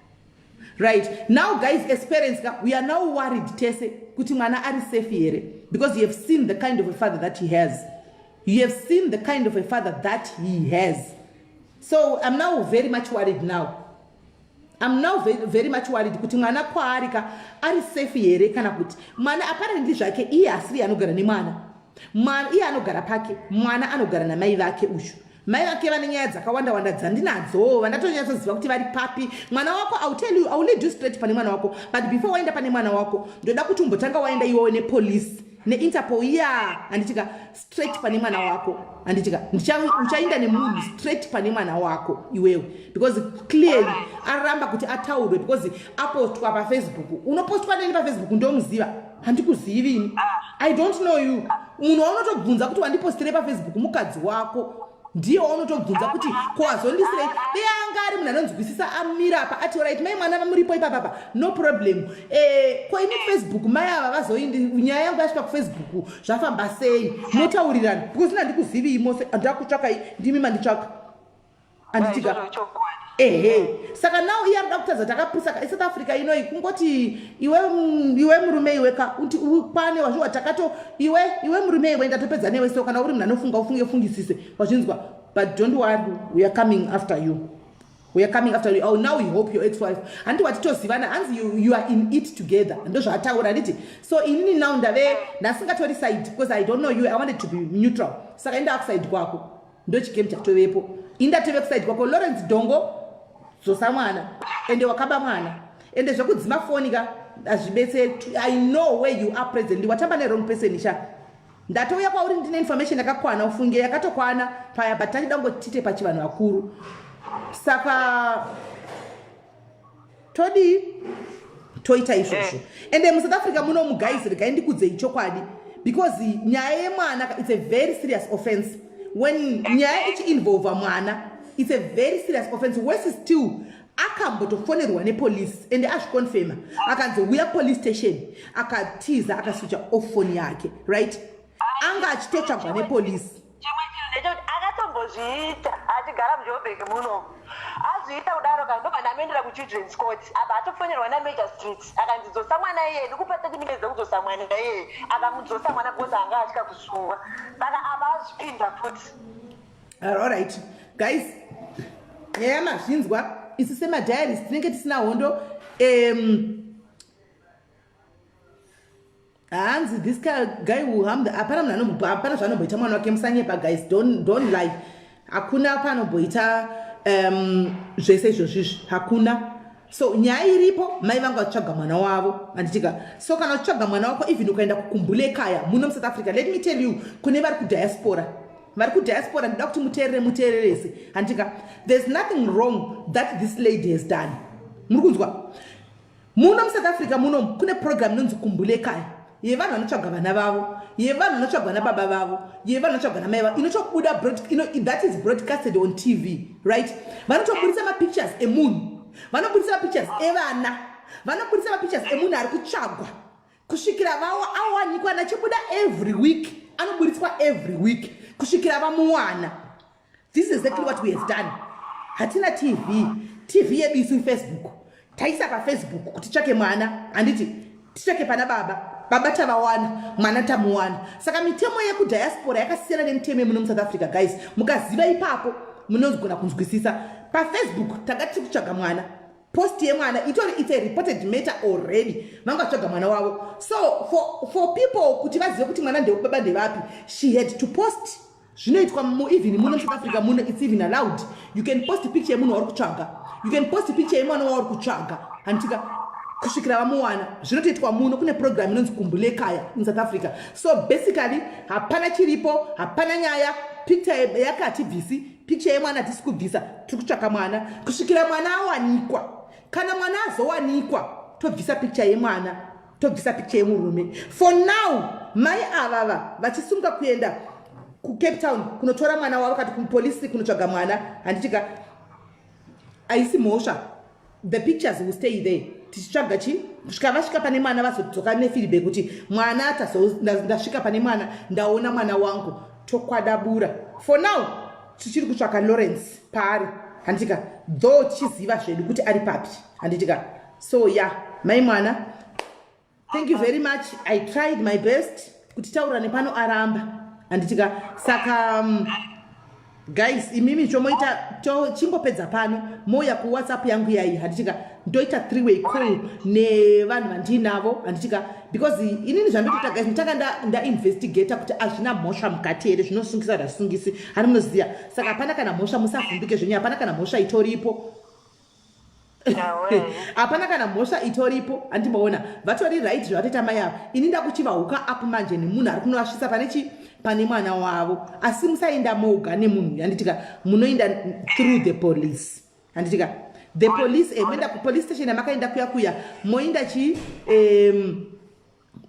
Right now, guys, as parents ka, we are now worried tese kuti mwana ari safe here, because you have seen the kind of a father that he has. You have seen the kind of a father that he has. So I'm now very much worried. Now I'm now very, very much worried kuti mwana kwaari ka ari safe here, kana kuti mwana apparently zvake iye asiri anogara nemwana. Mwana iye anogara pake, mwana anogara namai vake. Uyu mai vake vane nyaya dzakawanda wanda dzandinadzo, vandatonyatsoziva kuti vari papi. Mwana wako, I will tell you, I will lead you straight pane mwana wako. But before waenda pane mwana wako, ndoda kuti umbotanga waenda iwewe nepolice, neInterpol iya, handitika, straight pane mwana wako, handitika? Uchaenda nemunhu straight pane mwana wako iwewe, because clearly aramba kuti ataurwe because apostwa paFacebook. Unopostwa neni paFacebook? Ndomuziva? Handikuzivi ini. I don't know you. Munhu waunotobvunza kuti wandipostire paFacebook mukadzi wako, ndiye waunotobvunza kuti ko wazondisirei. Dei anga ari munhu anonzwisisa, amira apa ati, "Right, mai mwana muripo ipapapa, no problem. Ko imi Facebook mai ava vazoindi, nyaya yangu yasvika kuFacebook, zvafamba sei?" Motaurirana, because ina handikuzivii mose. Handakutsvakai, ndimi manditsvaka, handitika? Izvozvo chokwadi. Ehe, saka now iye arikuda kutaridza takapusa. ISouth Africa inoi kungoti iwe murume iwe ka, uti ukwane wazviwa takato. Iwe, iwe murume iwe, ndatopedza newe. So kana uri munhu anofunga, ufunge, ufungisise, wazvinzwa? But don't worry, we are coming after you. We are coming after you. Oh, now you hope your ex-wife, handi watitozivana, hanzi you are in it together, ndozvaataura, handiti? So inini now ndave ndasingatori side because I don't know you. I wanted to be neutral. Saka indaa kuside kwako, ndochigame chatovepo. Indatove kuside kwako, Lawrence Dongo. Dzosa mwana, ende wakaba mwana, ende zvekudzima foni ka hazvibetseri. I know where you are presently. Watamba newrong person sha. Ndatouya kwauri ndine information yakakwana, ufunge, yakatokwana paya, but tachida kungotite pachivanhu vakuru. Saka todii? Toita izvozvo. Ende muSouth Africa muno muguys, regai ndikudzei chokwadi, because nyaya yemwana, it's a very serious offense. When nyaya ichiinvolva mwana, it's a very serious offense. Worse still, akambotofonerwa nepolisi ende azviconfirma, akanzi uya police station, akatiza, akaswitcha off foni yake, right? Anga achitotsvagwa nepolisi. Chimwe chinhu ndechekuti akatombozviita achigara muJoburg muno. Azviita kudaro ka, ndobva ndamuendera kuchildren's court. Abva atofonerwa namagistrate, akanzi, "Dzosa mwana iyeye, ndikupa 30 minutes dzekudzosa mwana iyeye." Akamudzosa mwana because anga atya kusungwa. Saka aba azvipinda futi. Alright guys, nyaya mazvinzwa. Isu semadiaries tinenge tisina hondo. Hanzi this guy will harm the, hapana munhu, hapana zvaanomboita mwana wake. Musanyepa guys, don't lie. Hakuna panomboita zvese izvozvizvi, hakuna. So nyaya iripo, mai vanga vachitsvaga mwana wavo, handitika? So kana uchitsvaga mwana wako, even ukaenda kuKhumbul'Ekhaya muno muSouth Africa, let me tell you, kune vari kudiaspora. Vari kudiaspora, ndida kuti muteerere, muteererese, handika? There's nothing wrong that this lady has done. Muri kunzwa? Muno muSouth Africa muno kune program inonzi Khumbulekhaya, yevanhu vanotsvaga vana vavo, yevanhu vanotsvagwa nababa vavo, yevanhu vanotsvagwa namai vavo, inotobuda, that is broadcasted on TV, right? Vanotobudisa mapictures emunhu, vanobudisa mapictures evana, vanobudisa mapictures emunhu ari kutsvagwa kusvikira awanikwa. Nachibuda every week, anoburitswa every week kusvikira vamuwana. This is exactly what we have done. Hatina TV. TV yedu isu Facebook. Taisa paFacebook kuti titsvake mwana, handiti? Titsvake pana baba. Baba tavawana, mwana tamuwana. Saka mitemo yekudiaspora yakasiyana nemitemo yemuno muSouth Africa, guys. Mukaziva ipapo, munogona kunzwisisa. PaFacebook tanga tiri kutsvaga mwana. Post yemwana itori, it's a reported matter already. Vanga vatsvaga mwana wavo. So for people kuti vazive kuti mwana ndewebaba ndevapi, she had to post. Zvinoitwa even muno muSouth Africa muno, it's even allowed. You can post picture yemunhu wauri kutsvaga, you can post picture yemwana wauri kutsvaga, handitika? Kusvikira vamuwana. Zvinotoitwa muno. Kune program inonzi Khumbulekhaya in South Africa. So basically hapana chiripo, hapana nyaya. Picture yake hatibvisi, picture yemwana hatisi kubvisa. Tiri kutsvaka mwana kusvikira mwana awanikwa. Kana mwana azowanikwa, tobvisa picture yemwana, tobvisa picture yemurume. For now, mai avava vachisumuka kuenda kuCape Town kunotora mwana wavo, kati kumupolisi kunotsvaga mwana, handitika? Haisi mhosva. The pictures will stay there tichitsvaga chi kusvika vasvika pane mwana, vazodzoka nefeedback kuti mwana ndasvika pane mwana, ndaona mwana wangu, tokwadabura. For now tichiri kutsvaka Lawrence paari, handitika? Though tichiziva zvedu kuti ari papi, handitika? So yeah, mai mwana, thank you very much. I tried my best kuti taura nepano, aramba, handitika? Saka guys, imimi chomoita, chingopedza pano, mouya kuWhatsApp yangu yai, handitika? Ndoita three-way call nevanhu vandiinavo, handitika? Because inini zvandotoita, guys, nditanga ndainvestigata kuti hazvina mhosva mukati here, zvinosungisa, hazvisungisi, hani munoziva? Saka hapana kana mhosva, musavhunduke zvenyu. Hapana kana mhosva itoripo, hapana kana mhosva itoripo. Handimboona vatori right zvavatoita mai ava. Ini ndakuchivahuka up manje nemunhu ari kunovasvisa pane chi pane mwana wavo. Asi musaenda moga nemunhu, handitika? Munoenda through the police, handitika? The police, moenda kupolice station yamakaenda kuya kuya, moenda chi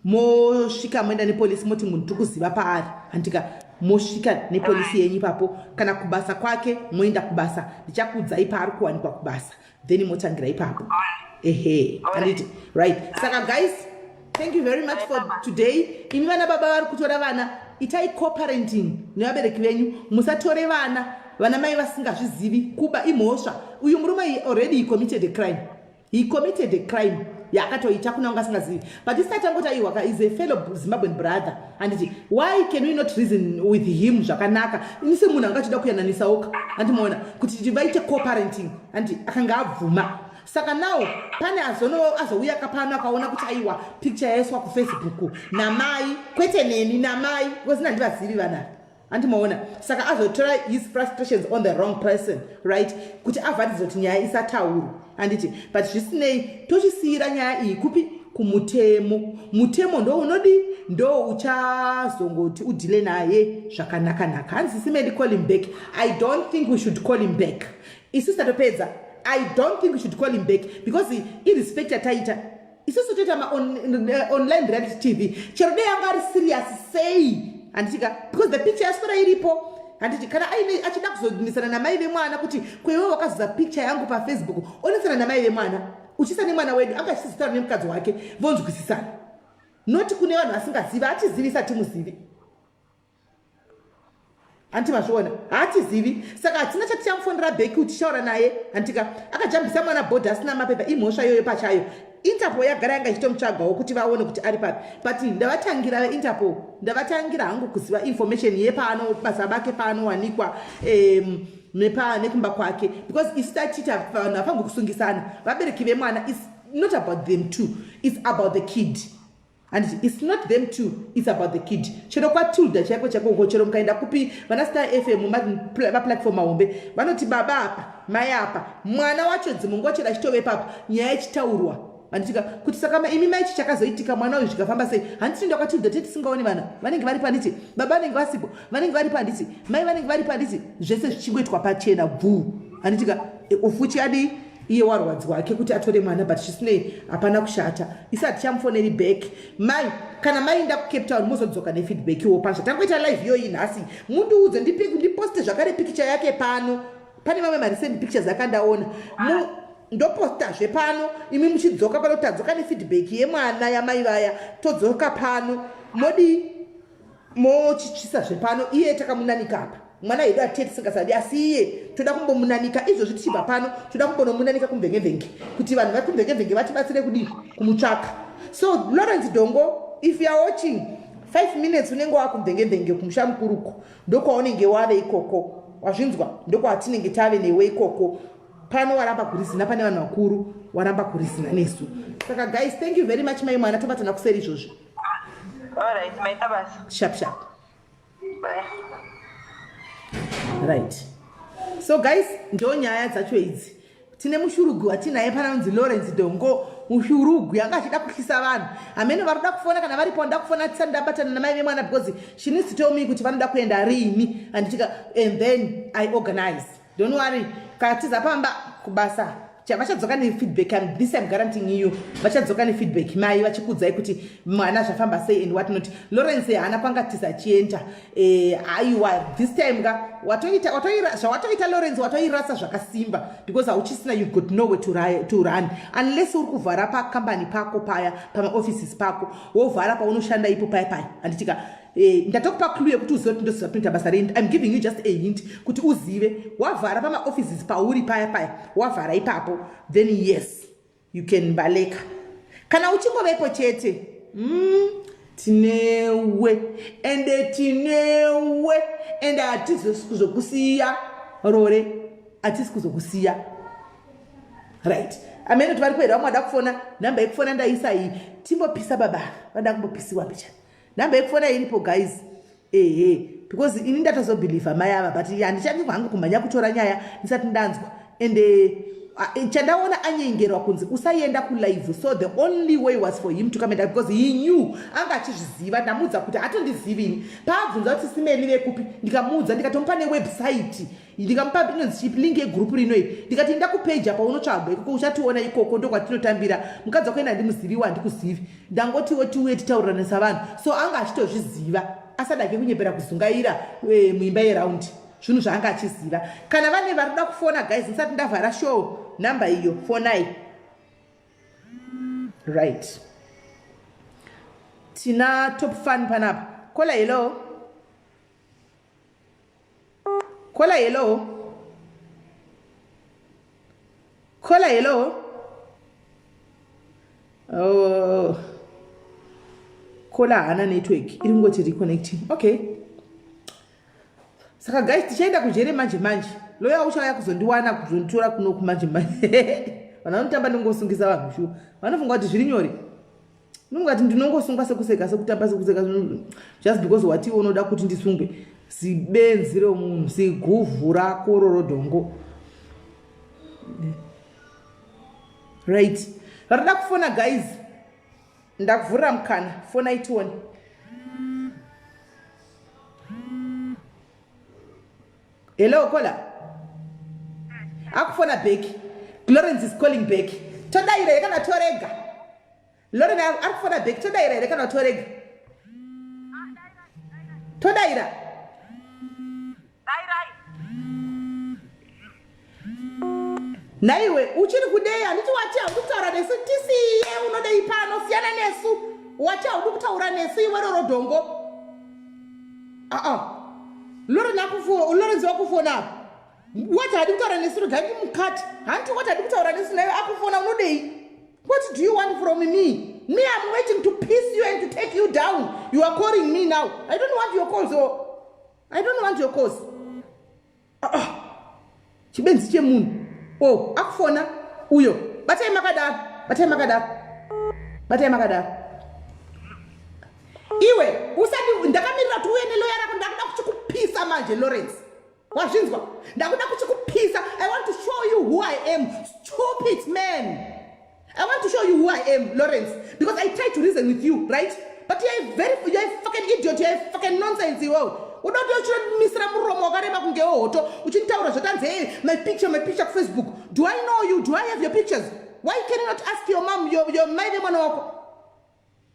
mosvika, moenda nepolisi, moti munhu tiri kuziva paari, handitika? Mosvika nepolisi yenyu ipapo, kana kubasa kwake, moenda kubasa. Ndichakuudzai paari kuwanikwa kubasa, then motangira ipapo. Ehe, handiti? Right. Saka guys, thank you very much for today. Imi vana baba vari kutora vana, itai coparenting nevabereki venyu. Musatore vana, vana mai vasingazvizivi. Kuba imhosva. Uyu murume already he committed a crime. He committed a crime yaakatoita kuna unga asingazivi. But isati angoti aiwaka is a fellow Zimbabwean brother, handiti? Why can we not reason with him zvakanaka? Ini semunhu anga achida kuyananisawoka, handimaona kuti vaite coparenting, handi? Akanga abvuma. Saka now pane azouya kapano, akaona kuti aiwa, picture yaiswa kuFacebook namai, kwete neni, namai, because nandivazivi vanava, handimaona? Saka azotora his frustrations on the wrong person, right? Kuti avharidze kuti nyaya isataurwa, handiti? But zvisinei, tochisiyira nyaya iyi kupi? Kumutemo. Mutemo ndo unodi, ndo uchazongoti udeale naye zvakanaka-naka. Hanzi, "Simedi, call him back." I don't think we should call him back. Isusu tatopedza. I don't think we should call him back because irespect yataita isusu. Toita maonline reality TV, chero dei anga ari serious sei, handitika? Because the picture yaswera iripo, handiti? Kana aine achida kuzonisana namai vemwana kuti kweiwe wakazoza picture yangu paFacebook, onisana namai vemwana, uchisa nemwana wedu, anga achizotaura nemukadzi wake, vonzwisisana. Noti kune vanhu vasingazivi. Hatizivisi, hatimuzivi, handiti? Mazviona? Haatizivi. Saka hatina chatichamufonera back tichaura naye, handitika? Akajambisa mwana bhodhi asina mapepa, imhosva iyoyo pachayo. Interpol yagara yanga ichitomutsvagawo kuti vaone kuti ari papi, but ndavatangira veInterpol, ndavatangira hangu kuziva information yepano basa bake paanowanikwa nekumba kwake, because isu tatiita vanhu vafange kusungisana. Vabereki vemwana, is not about them two, it's about the kid, handiti? It's not them two, it's about the kid. Chero kwaTilda chaiko chaiko uko, chero mukaenda kupi, vana Star FM, maplatform mahombe, vanoti baba apa, mai apa, mwana wacho dzimungochera achitove papa, nyaya ichitaurwa. Handitika kuti saka imi maichi chakazoitika mwana uyu zvikafamba sei? Handiti ndakatiudza tete tisingaoni vana vanenge varipo handiti baba vanenge vasipo vanenge varipo handiti mai vanenge varipo handiti zvese zvichingoitwa pachena bvuu handitika e, ofuchi adii iye warwadziwa hake kuti atore mwana but zvisinei hapana kushata isi hatichamufoneri back mai kana mainda kucape town mozodzoka nefeedback iwo pazva tangoita live iyoyi nhasi mundiudze ndiposte zvakare pikicha yake pano pane mamwe marecent pictures akandaona ndopostazve pano imi muchidzoka pano tadzoka nefeedback yemwana yamai vaya todzoka pano modii mochitsvisa zvepano iye takamunanika apa mwana hedu atiye tisingasadi asi iye toda kumbomunanika izvozvi tichibva pano toda kumbonomunanika kumvengemvenge kuti vanhu vakumvengemvenge vatibatsire kudii kumutsvaka so lawrence dongo if youare watching five minutes unenge wakumvengemvenge kumusha mukuruko ndokwaunenge wave ikoko wazvinzwa ndokwatinenge tave newe ikoko pano waramba kurizina pane vanhu vakuru waramba kurizina nesu saka guys thank you very much mai mwana tobatana kuseri izvozvi Alright, maita basa. Sharp sharp. Bye. Right. So guys, ndo nyaya dzacho idzi. Tine mushurugwi watinaye pana unzi Lawrence Dongo mushurugwi anga achida kuhlisa vanhu. Hameno vari kuda kufona kana varipo vanoda kufona tisati ndabatana namai vemwana because she needs to tell me kuti vanoda kuenda riini anditika and then I organize. Don't worry. Katiza pamba kubasa vachadzoka nefeedback and this im guaranteeing you vachadzoka nefeedback mai vachikuudzai kuti mwana zvafamba sei and what not lawrence haana kwanga tisa achienda eh, aiwa this time ka zvawatoita lawrence watoirasa zvakasimba because hauchisina you've got nowhere to, to run unless uri kuvhara pakambani pako paya pamaoffices pako wovhara paunoshanda ipo paya paya handitika Eh, ndatokupa clue yekuti uzive kuti ndoziva kunoita basa rei im giving you just a hint kuti uzive wavhara pamaoffices pauri paya paya wavhara ipapo then yes you can baleka kana uchingovepo chete mm, tinewe ende tinewe ende hatisi kuzokusiya rore hatisi kuzokusiya right amene kuti vari kuera vamwe vada kufona nhamba yekufona ndaisa iyi timbopisa baba vada kumbopisiwa picha Number yekufona iripo guys. Ehe, because ini ndatozobhilivha mai ava but handichadi hangu kumhanya kutora nyaya ndisati ndanzwa. And eh, eh, chandaona anyengerwa kunzi usaenda kulive so the only way was for him to come and because he knew anga achizviziva ndamuudza kuti hatondizivi ini paabvunza kuti simeli vekupi ndikamuudza ndikatomupa newebsite ndikamupa inonzi chipi link yegroup rino iri ndikati enda kupeji apa unotsvaga ikoko uchationa ikoko ndokwatinotambira mukadzi wako ena handimuziviwo handikuzivi ndangotiwo tiuye titaurirane savanhu so anga achitozviziva asadake kunyepera kuzungaira e, muimba yeraundi zvinhu zvaanga achiziva kana vane vari kuda kufona guys ndisati ndavhara show number iyo fonai right tina top fun panapa kola hello Kola hello. Kola hello. Oh. Kola haana network iri kungoti reconnecting. Okay. Saka guys tichaenda kujere manje manje. Loya uchauya kuzondiwana kuzonditora kuno kumanje manje. Vanhu vanotamba ndingosungisa vanhu shuwa. Vanofunga kuti zviri nyore. Ndingati ndinongosungwa sekuseka sekutamba sekuseka just because wati unoda kuti ndisungwe. Zibenzi remunhu, ziguvhu rako rorodhongo. Right. Varikuda kufona guys. Ndakuvhurira mukana. Fona itione. Hello caller. Akufona back. Lawrence is calling back. Todaira here kana torega? Lorena ari kufona back todaira here kana torega? Todaira. Nhaiwe uchiri kudei handiti wati haudi kutaura nesu tisiye unodei pano siyana nesu wati haudi kutaura nesu iwe roro dhongo aa Lorena akufona wakufona apa wati haadi kutaura nesu regai ndimukati hanti wati haadi kutaura nesu naiwe akufona unodei What do you want from me? Me, I'm waiting to piss you and to take you down. You are calling me now. I don't want your calls. Oh. I don't want your calls. Ah, ah. Chibenzi chemunhu. Oh, akufona uyo. Batai makadaro. Batai makadaro. Batai makadaro. Iwe, usati ndakamirira kuti uye neloya rako ndakuda kuchikupisa manje Lawrence. Wazvinzwa? Ndakuda kuchikupisa. I want to show you who I am. Stupid man. I want to show you who I am, Lawrence, because I tried to reason with you, right? But you're a very, you're a fucking idiot, you're a fucking nonsense, iwewe. Uda kuti uchimisira muromo wakareba kunge hoto, uchinditaura zvatanzi, hey, my picture, my picture kuFacebook. Do I know you? Do I have your pictures? Why can you not ask your mom, your mai vemwana wako?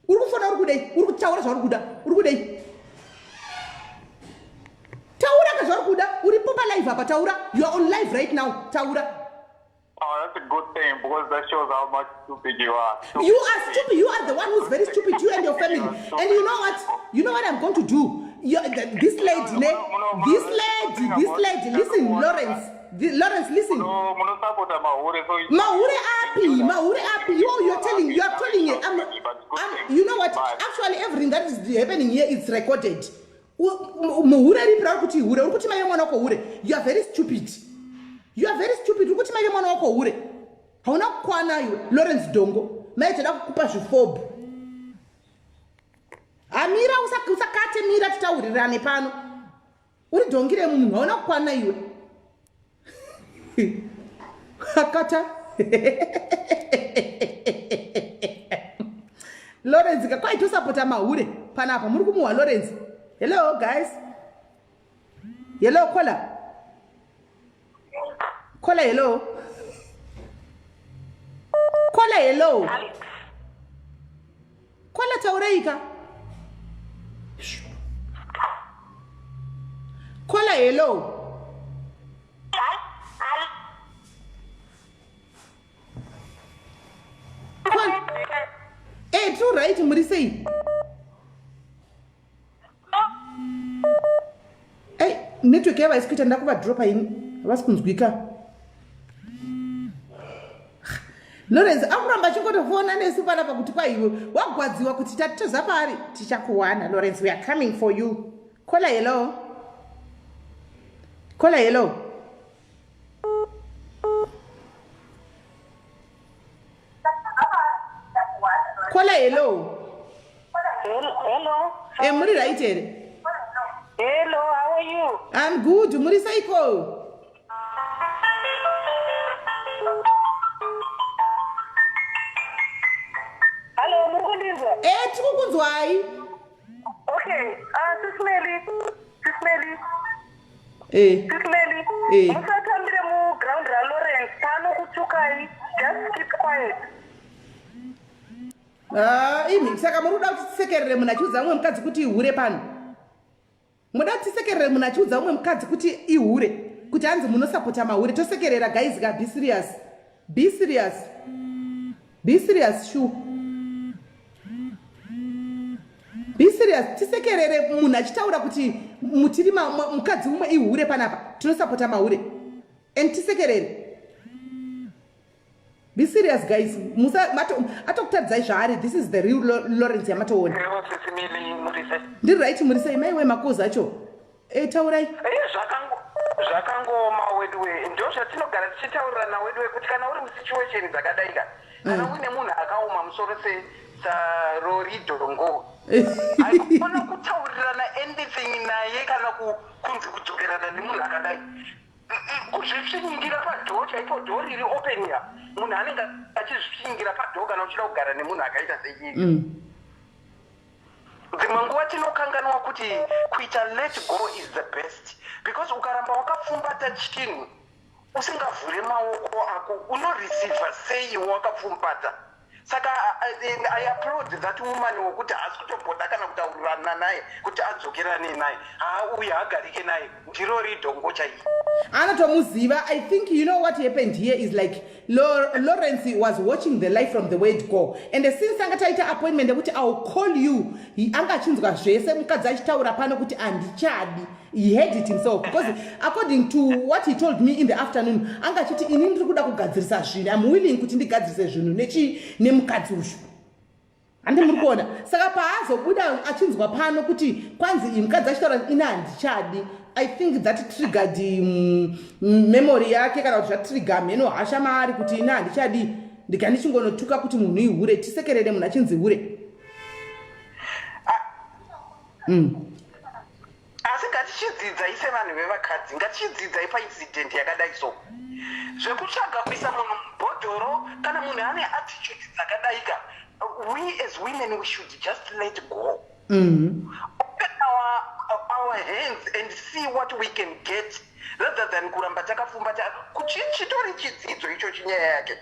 Uri kufona uri kudei? Uri kutaura zvauri kuda? Uri kudei? Taura ka zvauri kuda? Uripo pa live apa taura. You are on live right now. Taura. Oh, that's a good thing because that shows how much stupid you are. Stupid. You are stupid. You are the one who's very stupid. You and your family. And you know what? You know what I'm going to do? You, this lady, ne? This lady, this lady. Listen, Lawrence. The, Lawrence, listen. Mahure api, mahure api. You are telling, you are telling it. I'm, you know what? Actually, everything that is happening here is recorded. Muhure ripi rauri kuti hure? Uri kuti mai mwana wako hure? You are very stupid. You are very stupid. Uri kuti mai mwana wako hure? Hauna kukwana iwe, Lawrence Dongo. Mai toda kukupa zvifobho. Amira usakate mira titaurirane pano. Uri dhongi remunhu, hauna kukwana iwe. Akata. Lawrence ka kwai tosapota mahure panapa muri kumuhwa Lawrence. Hello guys. Hello caller. Caller hello. Caller hello. Caller tauraika. Caller hello. Eh, true right muri sei? Hey, network yava isi kuita ndakuvadropa ini havasi kunzwika. Lawrence akuramba achingotofona nesu panapa kuti kwaiwe wagwadziwa kuti tatoza paari tichakuwana Lawrence, we are coming for you. Caller hello. Caller hello. Caller hello. Hello. Eh, muri right here? Hello, how are you? I'm good. Muri seiko? Hello, muri kundinzwa? Eh, tiri kukunzwai. Okay, Sis Melly. Sis Melly. Eh. Sis Melly. Eh. Musatambire mu ground ra Lawrence pano kutukai. Just keep quiet. Ah, imi saka muri kuda kuti tisekerere munhu achiudza mumwe mukadzi kuti ihure pano? Muda kuti tisekerere munhu achiudza mumwe mukadzi kuti ihure? Kuti hanzi munosapota mahure? Tosekerera guys ka, be serious. Be serious. Be serious shu. Be serious. Tisekerere munhu achitaura kuti mutiri mukadzi umwe ihure panapa. Tinosapota mahure. And tisekerere. Be serious guys. Musa mato atokutadzai zvaari. This is the real Lawrence yamatoona. Ndiri right muri sei mai we makozi acho? Eh taurai. Eh zvakangooma weduwe. Ndo zvatinogara tichitaurirana weduwe kuti kana uri musituation dzakadai ka. Kana uine munhu akaoma musoro se sarori dongo. Haikona kutaurirana anything naye kana kunzi kudzokerana nemunhu akadai. Kuzvisvingira padhoo chaipo, dhoo riri open ya munhu anenge achizvisvingira padhoo kana uchida kugara nemunhu akaita seiyi. Dzimwe nguva tinokanganwa kuti kuita let go is the best, because ukaramba wakapfumbata chinhu usingavhure maoko ako unoreceiva sei wakapfumbata. Saka I applaud that woman wokuti haasi kutomboda kana kutaurirana naye kuti adzokerane naye. Haa, uyu haagarike naye, ndiro ridhongo chaiyo. Anotomuziva. I think you know what happened here is like Lawrence was watching the live from the word go, and since anga taita appointment yekuti I will call you, anga achinzwa zvese mukadzi achitaura pano kuti handichadi. He heard it himself because according to what he told me in the afternoon, anga achiti ini ndiri kuda kugadzirisa zvinhu, I'm willing kuti ndigadzirise zvinhu nechi nemukadzi uyu. Handi muri kuona? Saka paazobuda achinzwa pano kuti kwanzi iyi mukadzi achitaura ini handichadi, I think that triggered memory yake kana kuti zvatrigger mheno hasha maari kuti ini handichadi, ndika ndichingonotuka kuti munhu ihure. Tisekerere munhu achinzi hure. Asi ngatichidzidzai sevanhu vevakadzi, ngatichidzidzai paincident yakadai so, zvekutsvaga kuisa munhu mubhokisi. Bhodhoro kana munhu ane attitude dzakadaika, we as women, we should just let go. Open our hands and see what we can get rather than kuramba takapfumbata. Chitori chidzidzo icho chinyaya yake.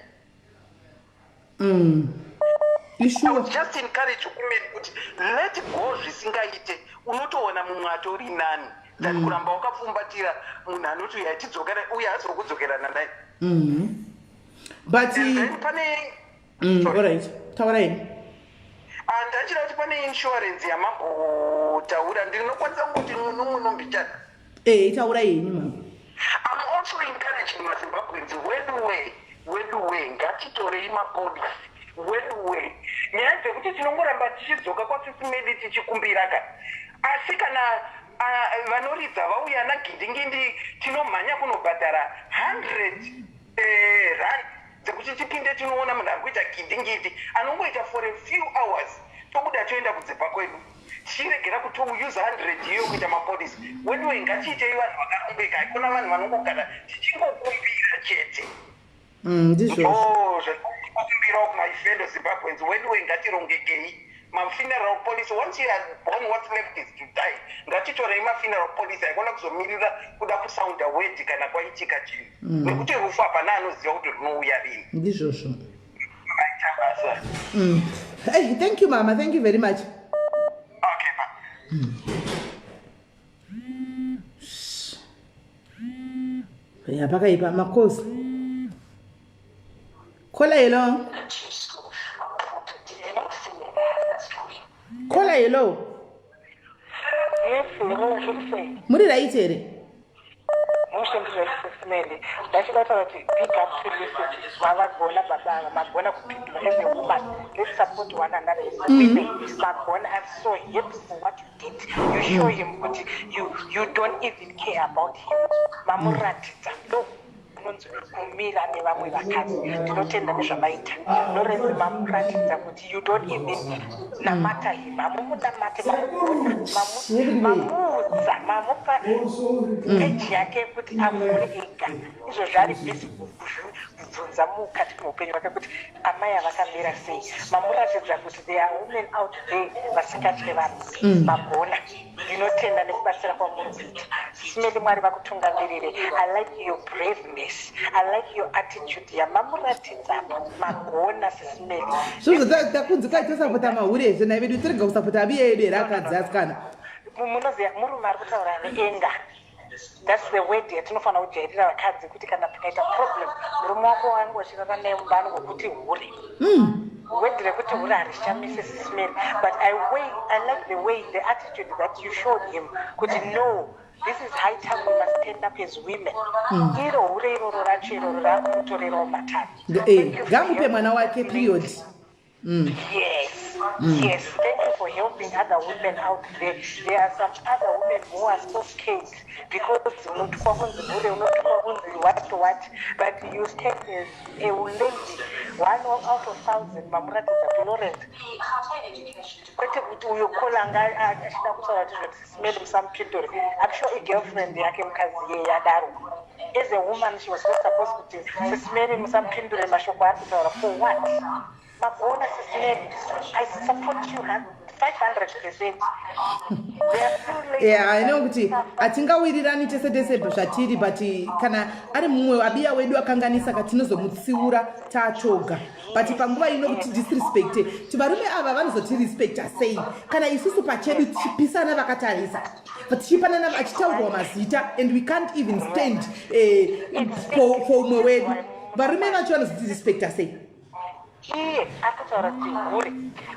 I Ishuwa. Would just encourage women kuti let go. Zvisingaite, unotoona mumwe atori nani than kuramba wakapfumbatira munhu anoti uya tidzokera, uye azokudzokerana naye. But And then pane Sorry. Alright, taurai. Ndachida kuti pane insurance yamambotaura, ndinokwanisa kungoti munombichana. E, taurai henyu, mama. I'm also encouraging maZimbabweans, weduwe, weduwe, ngatitorei mapolisi, weduwe. Nyaya dzekuti tinongoramba tichidzoka kwaSisi Medi tichikumbira ka, asi kana vanoridza vauya nagindingindi, tinomhanya kunobhadhara 100 rand dzekuti tipinde tinoona munhu ari kuita gindingindi, anongoita for a few hours, tobuda toenda kudzimba kwedu, tichiregera kuti use 100 iyo kuita mapolisi. Weduwe, ngatiitei vanhu vakarongeka. Haikona vanhu vanongogara tichingokumbira chete. Ndizvozvo. Oh, zvatikumbirawo kuma fellow Zimbabweans, weduwe, ngatirongekei. Mafuneral policy, once you are born, what's left is to die. Ngatitorei mafuneral policy. Haikona kuzomirira kuda kusaunda wedi kana kwaitika chinhu, nekuti rufu hapana anoziva kuti runouya rini. Ndizvozvo. Maita basa. Hey, thank you, mama, thank you very much. Okay, ma. Ya, pakaipa makosi. Caller, hello. Caller, hello. Yes, hello, zviri sei? Muri right here? Mushe, ndizvaisisimele. Ndachida kutaura kuti big up to you. Mavagona baba ava, magona kupindura. As a woman, let's support one another as women. Magona, I'm so happy for what you did. You show him kuti you don't even care about him. Mamuratidza ndo unonzi kumira nevamwe vakadzi. Ndinotenda nezvamaita, Lawrence. Mamuratidza kuti you don't even namata him, hamumunamate. Mamugona, mamuudza, mamupa peji yake yekuti avhure ega. Izvozvo ari busy kubvunza mukati meupenyu hwake kuti amai avakamira sei. Mamuratidza kuti there are women out there vasingatye vanhu. Magona, ndinotenda nekubatsira kwamuri kuita, Simeli. Mwari vakutungamirire. I like your braveness, I like your attitude yamamuratidza apa. Magona, Sisimeli. Zvozvo takunzi kwai tosapota mahure ezve nai vedu, tirega kusapota abiya yedu here akadzi asikana? Munoziva murume ari kutaura neanger. That's the word yatinofanira kujairira vakadzi, kuti kana pakaita problem, murume wako wange uchirara naye mumba anongokuti hure. Word rekuti hure harishamise, Sisimeli, but I like the way, the attitude that you showed him kuti no, this is high time we must stand up as women. Iro hure iroro racho iroro rakumutorerawo matano. Ngamupe mwana wake, period. Yes. Thank you for helping other women out there. There are some other women who are so scared because unotukwa kunzi hure, unotukwa kunzi what what, but you stand as a lady, one out of thousand. Mamuratidza kuti Lawrence, kwete kuti uyo caller anga achida kutaura kuti zvoti Simeli musamupindure. I'm sure igirlfriend yake mukadzi yeye adaro. As a woman, she was not supposed kuti Sisimeli musamupindure mashoko ari kutaura. For what? Magona, Sisimeli. I support you 500%. Yeah, I know kuti hatingawirirani tese tese zvatiri, but kana ari mumwe abiya wedu akanganisa ka, tinozomutsiura tatoga. But panguva ino kuti disrespecte kuti varume ava vanozotirespecta sei kana isusu pachedu tichipisana vakatarisa, tichipanana, achitaurwa mazita, and we can't even stand for umwe wedu? Varume vacho vanozotirespecta sei? Iye akutaura kuti hure,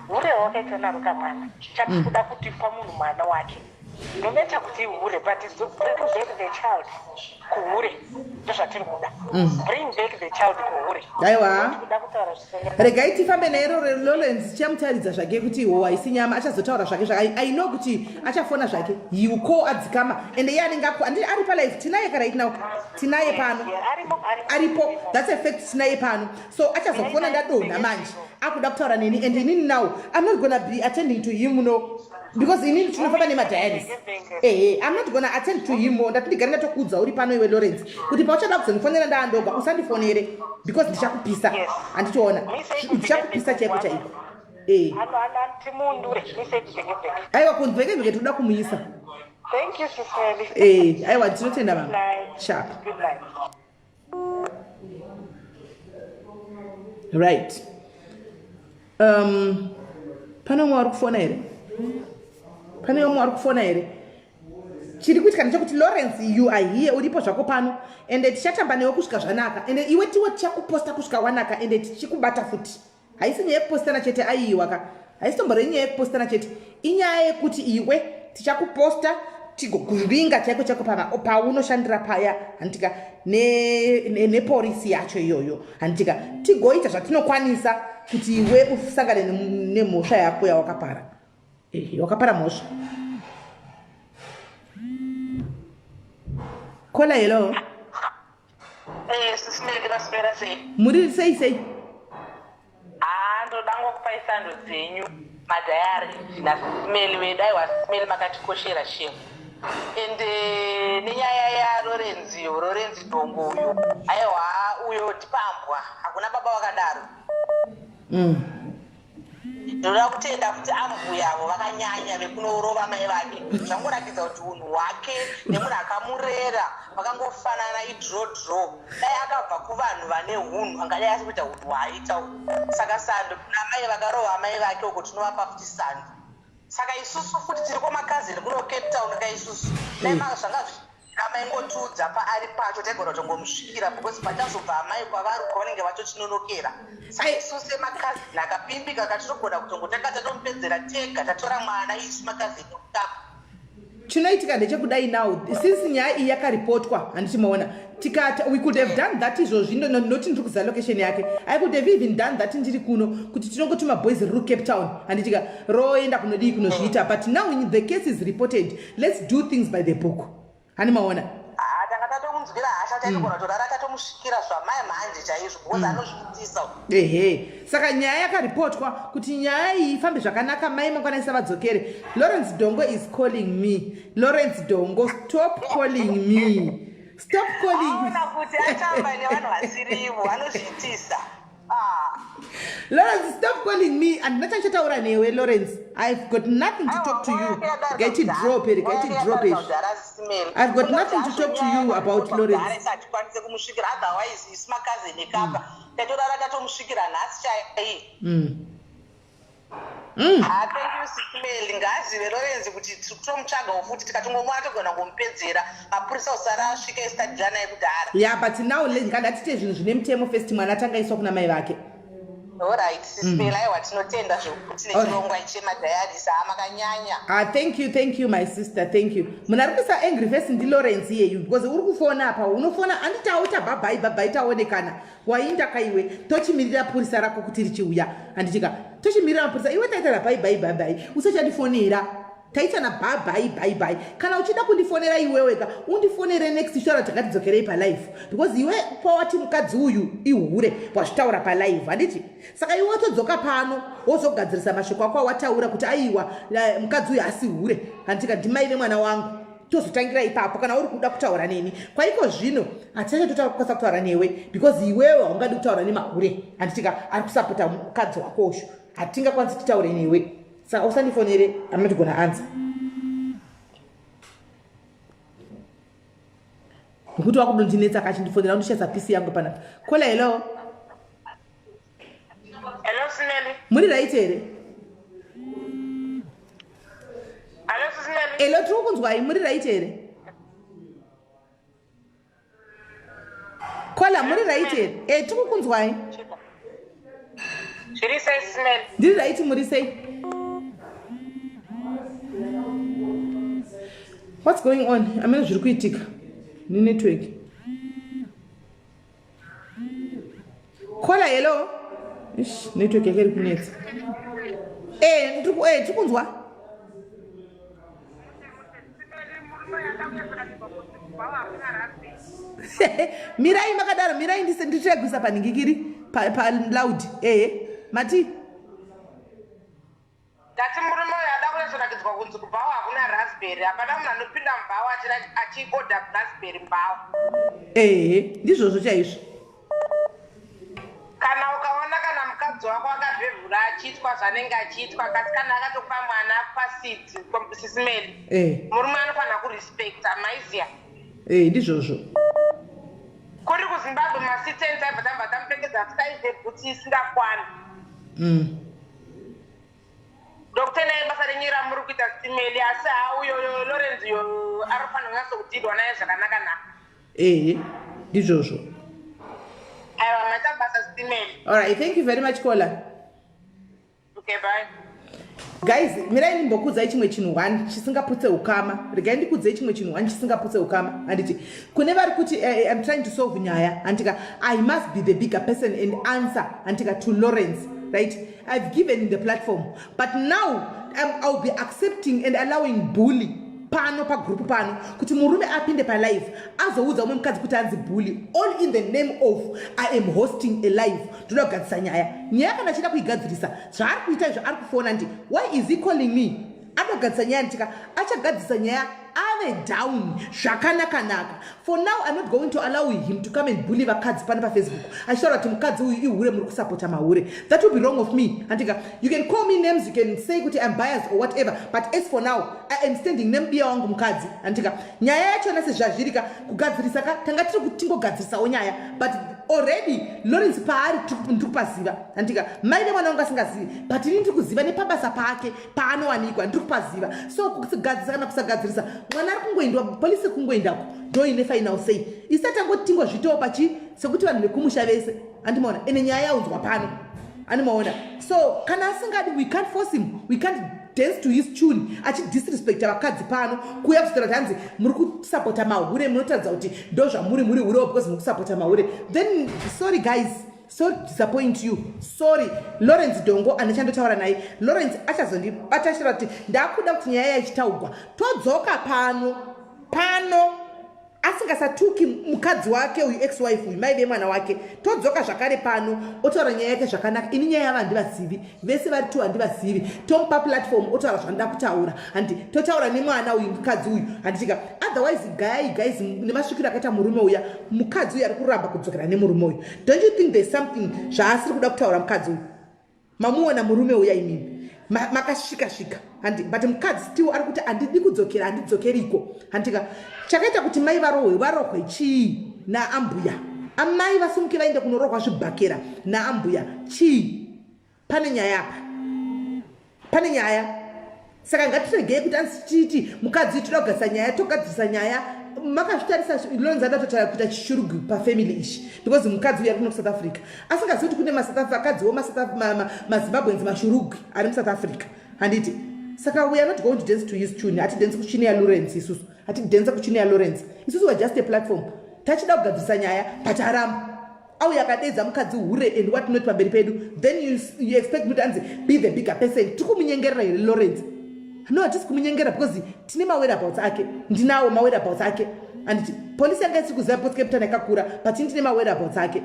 hure wakaita naro kamwana. Chatiri kuda kuti pamunhu mwana wake, no matter kuti hure, but bring back the child kuhure. Ndozvatiri kuda, bring back the child kuhure. Aiwa. Kuda kutaura zvisina. Regai tifambe naye. Lawrence chamutaridza zvake kuti ho haisi nyama. Achazotaura zvake zvaka. I know kuti achafona zvake. He will call adzikama, and iye anenge ari palive. Tinaye ka right now, tinaye pano. Yeah, arimo, arimo. Aripo, that's a fact. Tinaye pano, so achazofona ndadonha manje akuda kutaura neni, and inini now I'm not gonna be attending to him, no. Because inini tinofamba nemadiaries. Ehe, I'm not gonna attend to him. Ndati ndigare ndatokuudza uri pano iwe Lawrence kuti pauchada kuzondifonera ndaandoga usandifonere because ndichakupisa. Handitoona ndichakupisa chaiko chaiko. Eh. Aiwa kunzvekevheke tinoda kumuisa. Thank you, Sis Melly. Eh, aiwa tinotenda mama. Sharp. Good night. Right. Pane umwe wari kufona here? Pane umwe wari kufona here? Chiri kuitika ndechekuti Lawrence, you are here, uripo zvako pano, ende tichatamba newe kusvika zvanaka, ende iwe tiwe tichakuposta kusvika wanaka, ende tichikubata futi. Haisi nyaya yekupostana chete, aiwa ka, haisi tombori nyaya yekupostana chete, inyaya yekuti iwe tichakuposta tigokuvinga chaiko chaiko paunoshandira paya, handitika, neporisi yacho iyoyo, handitika, tigoita zvatinokwanisa kuti iwe usangane nemhosva yako yawakapara. Wakapara mhosva. Kola, hello. Sisi Melly, maswera sei? Muri sei sei? Haa, ndoda ngokupai sando dzenyu madhayari naSisi Melly vedu. Aiwa, Sisi Melly makatikoshera shemu. Ende nenyaya yaLorenziyo, Lorenzi Dongo uyo, aiwa uyo ndipambwa, hakuna baba wakadaro. Ndinoda kutenda kuti ambuyavo vakanyanya vekunorova mai vake, zvangoratidza kuti unhu hwake nemunhu akamurera vakangofanana, idraw draw. Dai akabva kuvanhu vane hunhu angadai asi kuita hunhu hwaaita uhu. Saka sando kuna mai vakarova amai vake uko, tinovapa futi sando. Saka isusu futi tiri kwamakazini kuno Cape Town ka, isusu dai zvanga amaingotiudza paari pacho taigona kutongomusvikira, because pachazobva amai kwavari kwavanenge vatotinonokera. Saka isu semakazini akapimbika katinogona kutongotanga tatomupedzera tega, tatora mwana isu makazini okutapa. Chinoitika ndechekudai now, since nyaya iyi yakaripotwa, handiti maona, tikati we could have done that izvozvi, noti ndiri kuziva location yake. I could have even done that ndiri kuno, kuti tinongotuma boys riri Cape Town, handitika, roenda kunodii kunozviita. But now the case is reported, let's do things by the book, hani maona? Haa, tanga tatomunzwira hasha, taitogona kutorara tatomusvikira zvamai mhanje chaizvo, because anozviitisa. Ehe, saka nyaya yakaripotwa, kuti nyaya iyi ifambe zvakanaka, mai mangwanisa vadzokere. Lawrence Dongo is calling me. Lawrence Dongo, stop calling me, stop calling. Aona kuti atamba nevanhu vasirivo, anozviitisa. Ah. Lawrence, stop calling me. Handina chandichataura newe, Lawrence. I've got nothing to talk to you. Regai tidrop, regai tidrop izvi. I've got nothing to talk to you about, Lawrence. Hatikwanise kumusvikira, otherwise isu makazini kapa tatorara tatomusvikira nhasi chai. Ha, thank you, Sis Melly. Ngaazive Lorenzi kuti tiri kutomutsvagawo futi, tikatongomuona togona kungomupedzera. Mapurisa usara asvika esitadhira naye kudhara. Yeah, but now ngatite zvinhu zvine mutemo first. Mwana atanga aiswa kuna mai vake. Alright, Sis Melly, aiwa tinotenda zvekuti nechirongwa chemadhayaris. Haa, makanyanya. Ah, thank you, thank you, my sister, thank you. Munhu ari kuisa angry face ndiLawrence iyeyu, because uri kufona apa, unofona handiti, auta bhabhai bhabhai, taonekana wainda kaiwe. Tochimirira purisa rako kuti richiuya, handitika? Tochimirira mapurisa iwe. Taita na bye bye bye bye, usachandifonera. Taita na bye bye bye. Kana uchida kundifonera iweweka, undifonere next shora takatidzokerei palive, because iwe pawati mukadzi uyu ihure, wazvitaura palive, handiti? Saka iwe wotodzoka pano wozogadzirisa mashoko ako awataura kuti aiwa, mukadzi uyu asi hure, handitika, ndimai vemwana wangu. Tozotangira ipapo kana uri kuda kutaura neni. Kwaiko zvino hatichatotokwanisa kutaura newe, because iwewe haungadi kutaura nemahure, handitika, ari kusapota mukadzi wako ushu. Hatingakwanisi titaure newe, saka usandifonere. I'm not gonna answer nekuti wakudondinetsa kachindifonera, undishaisa pisi yangu panapa. Kola, hello. Hello, Sis Melly. Muri right here? Hello, Sis Melly. Hello, tiri kukunzwai. Muri right here? Kola, muri right here? E, tiri kukunzwai. Zviri sei, Sis Melly? Ndiri right, muri sei? What's going on? Amene zviri kuitika nenetwork. Kola, hello. Ish, network yake iri kunetsa. Tiri kunzwa. Mirai makadaro, mirai ndichirekuisa panhingikiri paloud. Ehe, mati Ndati murume uyo ada kunyatsonakidza kunzi. raspberry. Hapana munhu anopinda mubhawa achiorder raspberry mubhawa. Ehe, ndizvozvo chaizvo. Kana ukaona kana mukadzi wako akavhevhura achiitwa zvanenge achiitwa, kasi kana akatokupa mwana, akupa seed, Sis Melly, murume anofanira kurespecta, maiziya. Eh, ndizvozvo. Kuri kuZimbabwe, masitens aibva tabva tamupfekedza saizi yebhutsi isingakwani. Ndokutendai basa renyu ramuri kuita, Sis Melly. Asi ha, uyoyo Lawrence uyo ari kufanira kunyatsokudhidwa naye zvakanaka naka. Ehe, ndizvozvo. Aiwa, maita basa, Sis Melly. All right, thank you very much, caller. Okay, bye. Guys, mirai ndimbokudzai chimwe chinhu one chisingaputse ukama. Regai ndikudzei chimwe chinhu one chisingaputse ukama, handiti? Kune vari kuti I'm trying to solve nyaya, handika? I must be the bigger person and answer, handika, to Lawrence, right? I've given in the platform, but now I'll be accepting and allowing bully pano pagroup pano, kuti murume apinde palive azoudza umwe mukadzi kuti anzi bully, all in the name of I am hosting a live, ndoda kugadzisa nyaya. Nyaya kana achida kuigadzirisa, zvaari kuita izvo, ari kufona ndi, why is he calling me? Anogadzisa nyaya nditika achagadzisa nyaya ave down zvakanakanaka. For now, I'm not going to allow him to come and bully vakadzi pano paFacebook achitaura kuti mukadzi uyu ihure, muri kusapota mahure. That will be wrong of me, andika? You can call me names, you can say kuti I'm biased or whatever, but as for now, I am standing nemubiya wangu mukadzi, andika? Nyaya yachona sezvazvirika kugadzirisa ka, tanga tiri kutingogadzirisawo nyaya, but already Lawrence paari ndiri kupaziva, andika? Mai nemwana wangu asingazivi, but ini ndiri kuziva nepabasa pake paanowanikwa, ndiri kupaziva. So kugadzirisa kana kusagadzirisa, mwana ari kungoendwa polisi, kungoendako ndoine final say. Isati angoti tingozvitawo pachi sekuti vanhu vekumusha vese, andimaona? Ene nyaya yaunzwa pano, andimaona? So kana asingadi, we can't force him, we can't dance to his tune achidisrespecta vakadzi pano, kuuya kuzotaura kuti hanzi muri kusapota mahure, munotaridza kuti ndo zvamuri, muri hurewo because muri kusapota mahure. Then sorry guys, sorry to disappoint you, sorry. Lawrence Dongo ane chandotaura naye. Lawrence achazondibata achitaura kuti ndakuda kuti nyaya yaichitaugwa, todzoka pano pano asingasatuki mukadzi wake uyu, ex wife uyu, mai vemwana wake. Todzoka zvakare pano otaura nyaya yake zvakanaka. Ini nyaya yavo handivazivi, vese vari tu handivazivi. Tomupa platform otaura zvanoda kutaura, handi? Totaura nemwana uyu, mukadzi uyu, handitika? Otherwise gayai guys, nemasvikiro akaita murume uya, mukadzi uyu ari kuramba kudzokera nemurume uyu, don't you think there's something zvaasiri kuda kutaura mukadzi uyu? Mamuona murume uya imimi, makasvika svika, handi? But mukadzi still ari kuti handidi kudzokera, handidzokeriko, handika? Chakaita kuti mai varohwe, varohwe chii naambuya? Amai vasumuke vaende kunorohwa zvibhakera naambuya chii? Pane nyaya apa, pane nyaya. Saka ngatiregei kuti anzi tiiti mukadzi toda kugadzisa nyaya, togadzirisa nyaya. Makazvitarisa, Lawrence adatotaura kuita chishurugu pafamily ichi because mukadzi uyu ari kuno kuSouth Africa, asingazivi kuti kune vakadziwo maZimbabweans mashurugu ari muSouth Africa, handiti? Saka we are not going to dance to his tune. Hatidance kutune yaLawrence isusu, hatidance kutune yaLawrence isusu. We are just a platform. Tachida kugadzirisa nyaya, but aramba auya akadedza mukadzi hure and what not pamberi pedu. Then you expect kuti anzi be the bigger person. Tiri kumunyengerera here Lawrence? No, hatisi kumunyengera because tine mawhereabouts ake, ndinawo mawhereabouts ake, anditi? Polisi yanga isiri kuziva because Cape Town yakakura, but ini tine mawhereabouts ake.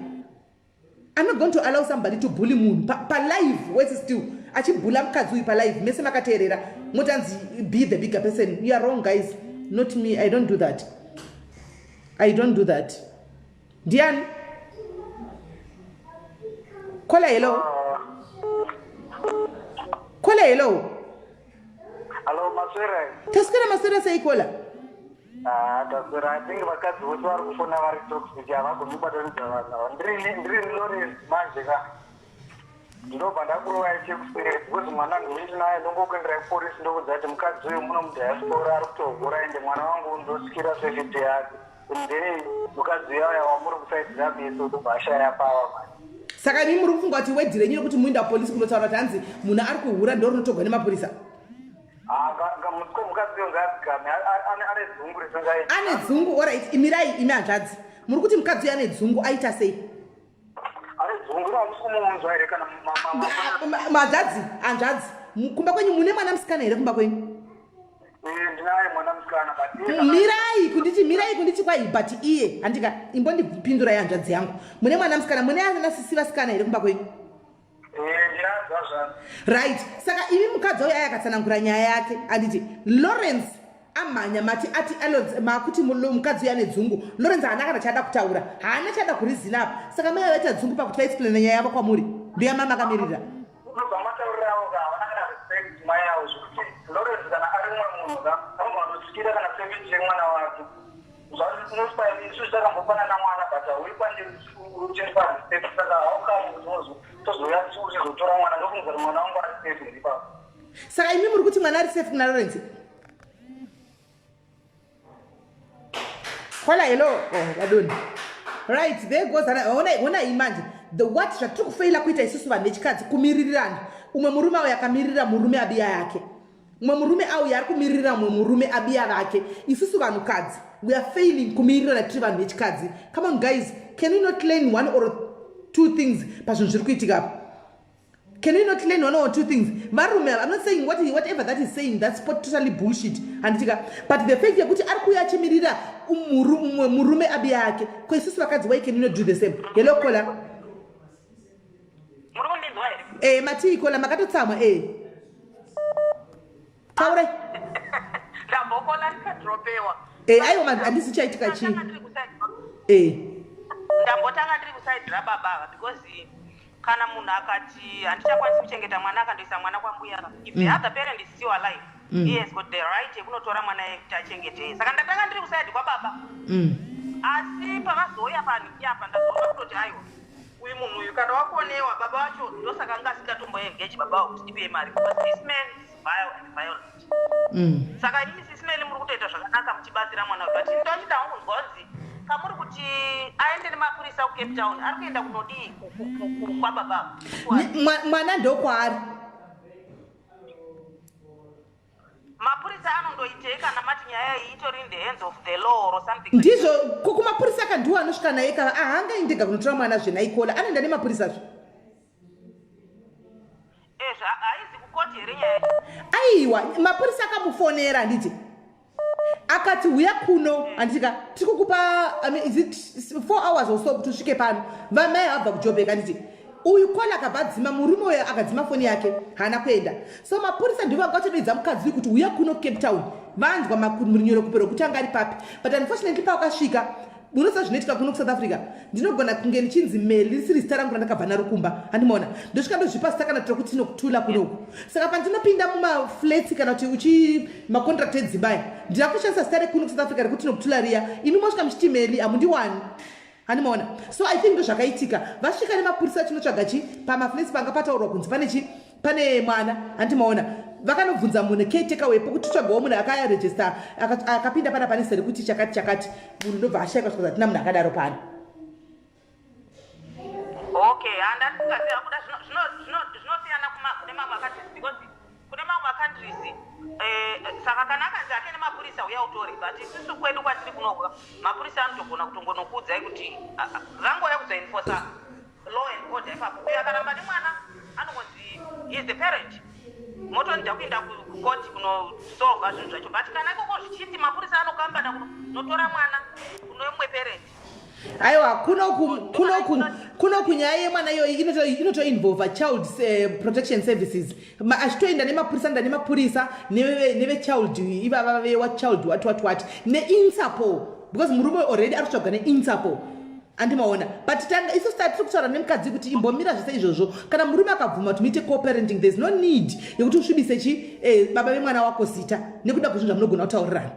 I'm not going to allow somebody to bully munhu palive pa wese, still achibully mukadzi uyu palive, mese makateerera, motanzi be the bigger person. You are wrong guys, not me. I don't do that, I don't do that. Ndiani caller? Hello caller, hello. Hello, maswera. Taswera, maswera sei, caller? Ah, taswera. I think vakadzi vose vari kufona vari toxic, havagoni kubatanidza vanhu ava. Ndiri Lawrence manje ka. Ndinobva ndakurovai chekuseri because mwana ndinoiti ndongokuenderai kupolisi, ndokudza kuti mukadzi uyu muno mudiaspora ari kutohura, ende mwana wangu ndosvikira safety yake. Then mukadzi uyaya wamuri kusaidzira meso ndobva ashaya power manje. Saka imi muri kufunga kuti wedhi renyu rekuti muinda kupolisi kunotaura kuti hanzi munhu ari kuhura ndo rinotogwa nemapurisa? Ah, mukadzi uyu ngaadzikame, ane dzungu risingaiti. Ane dzungu, alright. Imirai imi hanzvadzi, muri kuti mukadzi uyu ane dzungu, aita sei? Ane dzungu iro, hamusi kumuunzwa here kana Hanzvadzi, hanzvadzi, kumba kwenyu mune mwana musikana here kumba kwenyu? Eh, ndinaye mwana musikana, but iye Mirai kunditi, mirai kunditi kwai but iye, handika? Imbondipindurai hanzvadzi yangu, mune mwana musikana, mune ana sisi vasikana here kumba kwenyu? Eh, ndinazwa zvano. Right, saka imi mukadzi uyu aya akatsanangura nyaya yake, handiti? Lawrence. Amhanya mati ati alons makuti mukadzi uya nedzungu. Lawrence haana kana chaada kutaura. Haana chaada kurizina apa. Saka mai vaita dzungu pakuti vaexplaina nyaya yavo kwamuri. Ndoya mama akamirira. Unobva matauriro avo ka havana kana respect mai avo zvekuti Lawrence kana ari mumwe munhu ka anogona kutosvikira kana safety yemwana wake. Zvinospire isu takambofanana mwana but hauyi kwandiri uchindipa respect saka how come kuti tozouya uchizotora mwana ndofunga kuti mwana wangu ari safe here ipapo. Saka imi muri kuti mwana ari safe kuna Lawrence? Hola, hello. Oh, vadoni. Right, there goes. Ona, ona imanje. The what zvatiri kufeila kuita isusu vanhu vechikadzi kumiririrana. Umwe murume auya akamirira murume abiya yake. Umwe murume auya ari kumiririra umwe murume abiya vake. Isusu vanhukadzi, we are failing kumirirana tiri vanhu vechikadzi. Come on guys, can we not learn one or two things pazvinhu zviri kuitika apa? Can we not learn one or two things? Varume, I'm not saying what, whatever that is saying, that's totally bullshit. Handitika. But the fact yekuti ari kuuya achimirira umwe murume abi yake. Ko isusu vakadzi why can you not do the same? Hello caller. Muri kundinzwa here? Eh, matii caller makatotsamwa eh. Taurai. Ndambokola ndikadropewa. Eh, aiwa handisi chaitika chii. Eh. Ndambotanga ndiri kuside rababa ava because kana munhu akati handichakwanisi kuchengeta mwana akandoisa mwana kwambuya ka if the other parent is still alive he has got the right yekunotora mwana yekuti achengete saka ndatanga ndiri kusaidi kwababa asi pavazouya panhiki apa ndazoona kutoti aiwa uyu munhu uyu kana wakonewa baba vacho ndosaka anga asingatomboengeji baba vavo kuti ndipei mari because this man is vile and violent Saka imi sisi Melly muri kutoita zvakanaka muchibatsira mwana uyu but ndochida hangu kunzwa kunzi kamuri kuti aende nemapurisa kuCape Town ari kuenda kunodii kwababa mwana ndokwaari mapurisa anondoitei kana mati nyaya iyi itori in the hands of the law or something ndizvo ko kumapurisa ka ndiwo anosvika naye ka ahangaindega kunotora mwana zvenaikola anoenda nemapurisa zve Ezvo haizi kukoti here nyaya yacho? Aiwa, mapurisa akamufonera handiti akati huya kuno handiti ka tiri kukupa I mean, is it four hours or so kuti usvike pano vamai vabva kujobek handiti uyu kola akabva adzima murume uyo akadzima foni yake haana kuenda so mapurisa ndivo vanga vatodeedza mukadzi uyu kuti huya kuno cape town vanzwa makurunyoro kupero kuti anga ari papi but unfortunately paakasvika Munoziva zvinoitika kuno kuSouth Africa? Ndinogona kunge ndichinzi Meli risiri zita rangu randakabva naro kumba. Handimaona? Ndosvika ndozvipa zita kana kuti Tinokutula kunoku. Saka pandinopinda mumaflats kana kuti uchi macontract edzimba aya, ndira kushandisa zita rekuno kuSouth Africa rekuti Tinokutula riya. Imi mosvika muchiti Meli hamundiwani. Handimaona? So I think ndozvakaitika. Vasvika nemapurisa vachinotsvaga chi pamaflats panga pataurwa kunzi pane chi pane mwana hanti maona vakanobvunza munhu caretaker wepo kuti tsvagawo munhu akaregister akapinda pana pane seri kuti chakati chakati munhu ndobva ashaikwa zvikanzi hatina munhu akadaro pano okay handasingaziva kuda zvinosiyana kune mamwe akati because kune mamwe macountries eh, saka kana akanzi ake nemapurisa uya utore but isusu kwedu kwatiri kunobwa mapurisa anotogona kutongonokuudzai kuti vangouya kuzoenforsa law and order ipapo uyo akaramba nemwana anongonzi he is the parent motonida kuenda kukoti kunosolva zvinhu zvacho but kana ikoko zvichiti mapurisa anokambana kunotora mwana kuno imwe parent aiwa kuno kunyaya yemwana iyoyi inotoinvolva child eh, protection services achitoenda nemapurisa nda nemapurisa nevechild ivava vewa child what what what neinterpol because murume already ari kutsvagwa neinterpol andimaona but tanga isu tati tiri kutaura nemukadzi kuti imbomira zvese izvozvo kana murume akabvuma kuti muite coparenting there's no need yekuti usvibise chi eh, baba vemwana wako zita nekuda kwezvinhu zvamunogona kutaurirana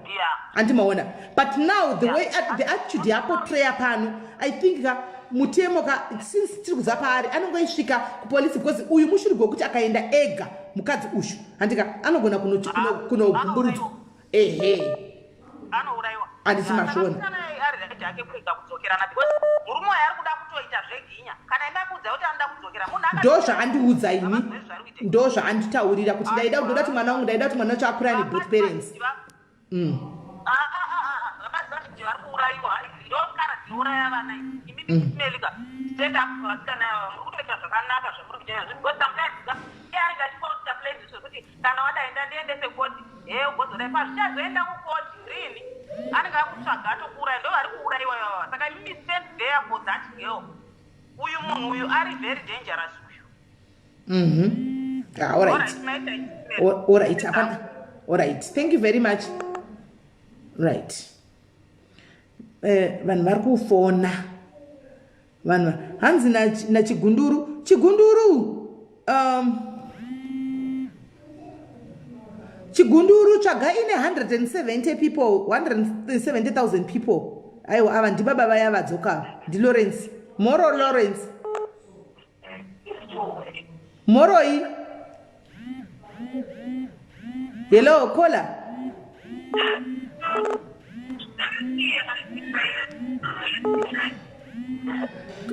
andimaona but now the way the attitude yaportreya pano i think ka mutemo ka since tiri kuziva paari anongoisvika kupolisi because uyu mushurugwi wekuti akaenda ega mukadzi ushu handika anogona kunogumburudzwa kuno ehe anouraiwa handisi mazviona ari right hake kurega kudzokerana because murume uyo ari kuda kutoita zveginya kana imba kuudza kuti anoda kudzokera munhu ndo zvaandiudza ini ndo zvaanditaurira kuti ndaida ndoda kuti mwana wangu ndaida kuti mwana wacho akure ane both parents mm. ah, ah, ah, vari kuurayiwa ndokara dzinouraya vana imi melika stand up vasikana ava muri kutoita zvakanaka zvamuri kuita izvi because sometimes iye anenge achingoita plans zvekuti kana wada enda ndiendese koti hee ugozodai pazvichazoenda kukoti rini anenge akutsvaga atokuuraya ndo vari kuurayiwa ivava saka imi stand there for that girl uyu munhu uyu ari very dangerous uyu mm -hmm. ah, all right. All right. All right. Thank you very much. Right, vanhu vari kufona, vanhu hanzi nachigunduru, chigunduru, chigunduru, tsvaga ine 170 people, 170,000 people. Aiwa, ava ndibaba vaya vadzoka, ndiLawrence Moro. Lawrence Moroi, hello caller.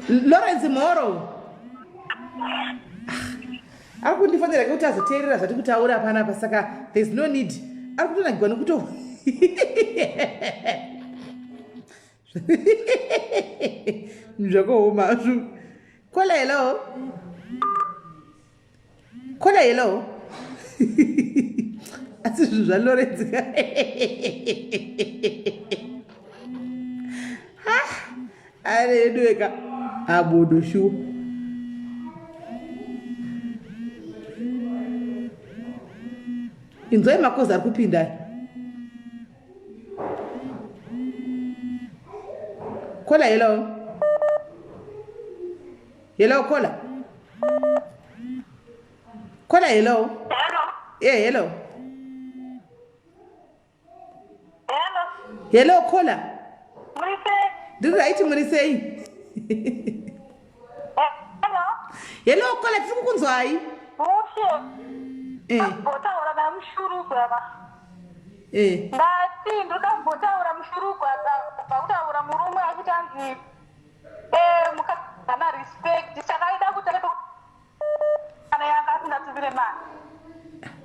Lawrence Moro ari kundifonera kuti azoteerera zvati kutaura panapa, saka there's no need. Ari kutonagirwa nekuto zvakaoma zvo. Caller, hello. Caller, hello. Asi zvinhu zvaLawrence, ha, ari edu eka abodo shuwa. Inzwai makozi ari kupinda. Caller, hello. Hello caller, caller, hello. Hello. Yeah, hello. Hello. Hello caller. Muri sei? Ndiri right, muri sei? Hello. Hello caller, tiri kukunzwai. Mushe. Mbotaura namushurugwa va. Ndati ndoda kumbotaura mushurugwa pakutaura murume achiti anzi mukana respect, chakaida kuti kana yanga asingatumire mari.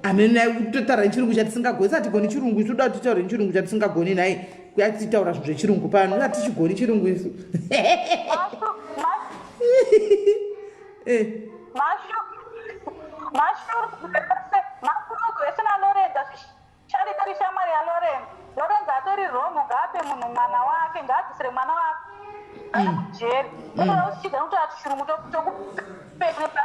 Amene totaura nechirungu chatisingagoni, satigoni chirungu. Toda kuti titaure nechirungu chatisingagoni nhai? Kuya titaura zvinhu zvechirungu pano, hatichigoni chirungu isu. Mashurugwa ese naLorenza zvishandi tori shamwari yaLorenza. Lorenza atori wrong, ngaape munhu mwana wake, ngaadzisire mwana wake kujeri. Uchichidza kuti ati chirungu tokupebasa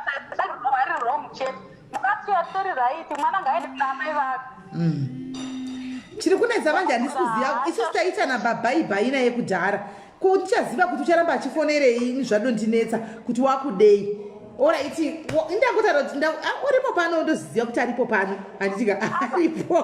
ari wrong chete, mukadzi atori right, mwana ngaaende kuna amai vake. Chiri kunetsa manje handisi kuziva. Isusu taita nabhabhaibhai naye kudhara, ko ndichaziva kuti ucharamba achifonerei? Zvadondinetsa kuti wakudei. Alright, indangotaura kuti uripo pano, ndoziva kuti aripo pano, handitika aripo.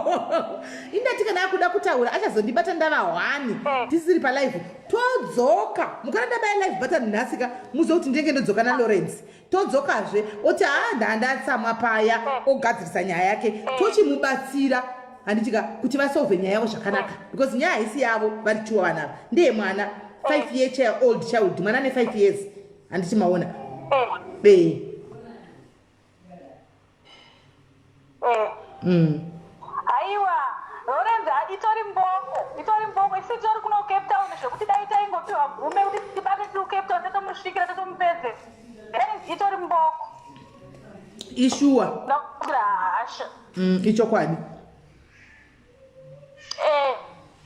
Indati kana akuda kutaura achazondibata ndava hwani tisiri palive, todzoka. Mukana ndabaya live button nhasika, muzive kuti ndinenge ndodzoka naLawrence. Todzokazve, oti haa, ndandatsamwa paya, ogadzirisa nyaya yake, tochimubatsira, handitika, kuti vasolve nyaya yavo zvakanaka, because nyaya haisi yavo vari chiwa vanhu ava, ndeye mwana 5 year child, old child, mwana ane 5 years, handiti maona? Aiwa, Lorenza itori mboko, itori mboko. Isi tori kuno Cape Town, zvekuti dai taingopiwa mvume kuti tibate tiri kuCape Town, totomusvikira, totomupedze. Then itori mboko. Ishuwa. Ndakugira hasha. Ichokwadi.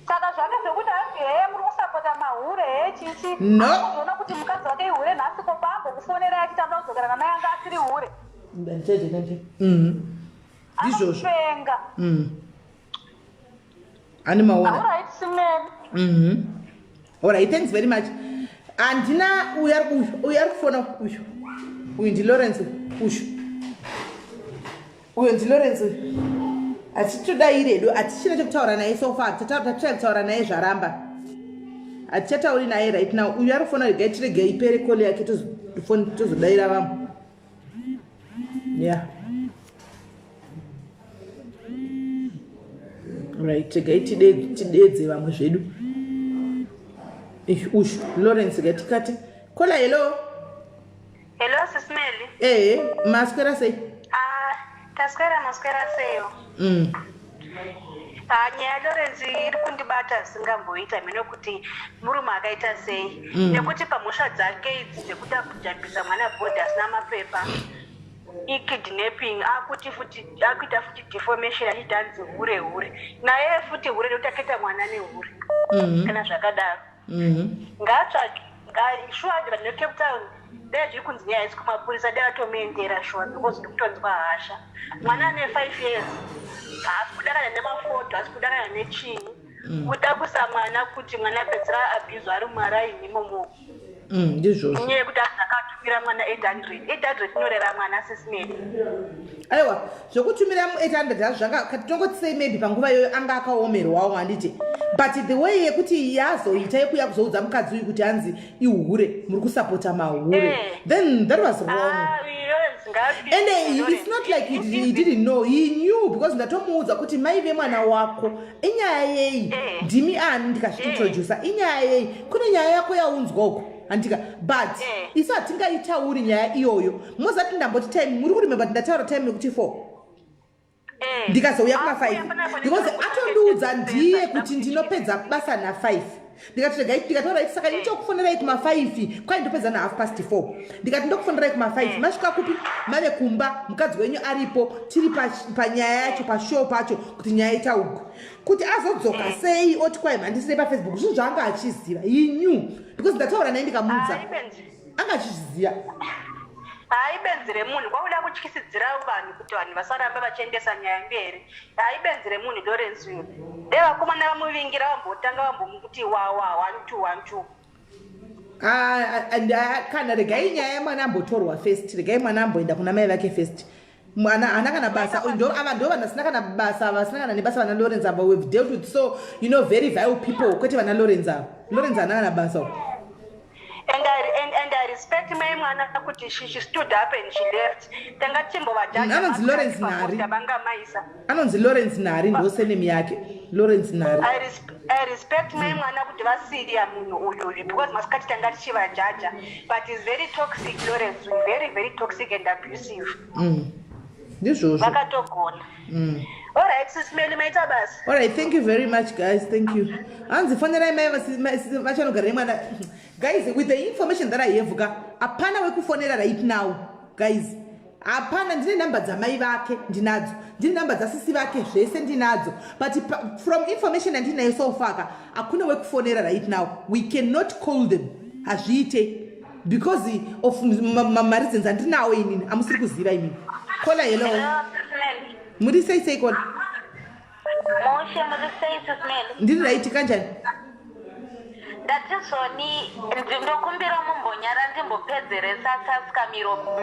Saka zvake zvekuti hanzi heye muri kusapota mahure, he chichi. No. Unoona kuti mukadzi wake ihure nhasi, ko pambo kufonera achiti anoda kudzokera namai anga asiri hure? Ndizvozvo. Anopenga. Ani maona. Alright, simene. Alright, thanks very much. Handina uyu ari uyu, uyu ari kufona uyu, uyu ndiLawrence uyu, uyu ndiLawrence uyu. Hatitodayi redu, hatichina chekutaura naye so far. Tatrai kutaura naye, zvaramba, hatichatauri naye right now. Uyu ari kufona, regai tirege ipere call yake, tozodayira vamwe. Yeah, right, regai tidedze vamwe zvedu. Uyu Lawrence gatikati. Caller, hello. Hello, Sismeli. Ehe, maswera sei? Ah, taswera, maswera seiwo? Ah, nyaya yaLawrence iri kundibata zvisingamboita mhino kuti murume akaita sei, nekuti pamhosva dzake idzi dzekuda kujambisa mwana bhodhi asina mapepa, ikidnapping, akuti futi akuita futi defamation, achiti hanzi hure hure, naye futi hure, nekuti akaita mwana nehure. Kana zvakadaro, ngaatsvage shuwa vanhu veCape Town. Dai zviri kunzi nyaya haisi kumapurisa, dai vatomuendera shuwa, because ndikutonzwa hasha. Mwana ane 5 years haasi kuda kana nemafoto, haasi kuda kana nechii. Kuda kusa mwana kuti mwana apedzera abuse ari mumaraini imomo. Ndizvozvo. Nyaya yekuti akatumira mwana 800, 800 inorera mwana, Sis Melly. Aiwa, zvekutumira mu800 hazvo zvanga tongoti sei, maybe panguva iyoyo anga akaomerwawo, handiti? But the way yekuti yazoita yekuya kuzoudza mukadzi uyu kuti hanzi ihure, muri kusapota mahure, then that was wrong. Ah, Lawrence ngapi- And it's not like he didn't know. He knew, because ndatomuudza kuti mai vemwana wako, inyaya yei? Ndimi ani? Ndikazviintrodusa, inyaya yei? Kune nyaya yako yaunzwa uko, handika? But isu hatingaitauri nyaya iyoyo. Mozati ndamboti time, muri kuremember ndataura time yekuti 4, ndikazouya kuma 5, because atondiudza ndiye kuti ndinopedza basa na5. Ndikati regai, ndikataura iti saka ndichokufonerai kuma5, kwai ndopedza nahalf past 4. Ndikati ndokufonerai kuma5, masvika kupi? Mave kumba, mukadzi wenyu aripo, tiri panyaya yacho, pashow pacho, kuti nyaya itaugwe. Kuti azodzoka sei oti kwai mhandisirei paFacebook? Zvinhu zvaanga achiziva. He knew, because ndataura naye, ndikamuudza. Ah, ibenzi. Anga achizviziva. Haibenzi remunhu, kwakuda kutyisidzira vanhu kuti vanhu vasaramba vachiendesa nyaya mberi. Haibenzi remunhu Lawrence uyu. Dai vakomana vamuvingira, vambotanga vambomuti wawa, one two one two. Ah, and, kana regai nyaya yemwana ambotorwa first. Regai mwana amboenda kuna mai vake first. Mwana haana kana basa. Ndo ava ndo vanhu vasina kana basa, vasina kana nebasa, vana Lawrence ava. We've dealt with so very vile people, kwete vana Lawrence ava. Lawrence haana kana basa uyu. And I respect mai mwana kuti she stood up and she left. Tanga timbovajudge. Anonzi Lawrence Nhari. Vangamaisa. Anonzi Lawrence Nhari, ndo surname yake, Lawrence Nhari. I respect mai mwana kuti vasiya munhu uyu uyu, because masikati tanga tichivajaja, but is very toxic, Lawrence uyu, very very toxic and abusive. Ndizvozvo. Vakatogona. Alright, Sis Melly, maita basa. Alright, thank you very much, guys. Thank you. Hanzi fonerai mai vachanogara nemwana. Guys, with the information that I have ka, hapana wekufonera right now, guys, hapana. Ndine namba dzamai vake, ndinadzo. Ndine namba dzasisi vake, zvese ndinadzo. But from information yandinayo so far ka, hakuna wekufonera right now. We cannot call them, hazviite, because of mareasons andinawo inini amusiri kuziva inini. Caller, hello, muri sei sei, caller? Moshe, muri sei, Sis Melly? Ndiri right, kanjani? Ndati zvoni ndokumbira mumbonyara ndimbopedzeresa Sasikamiro,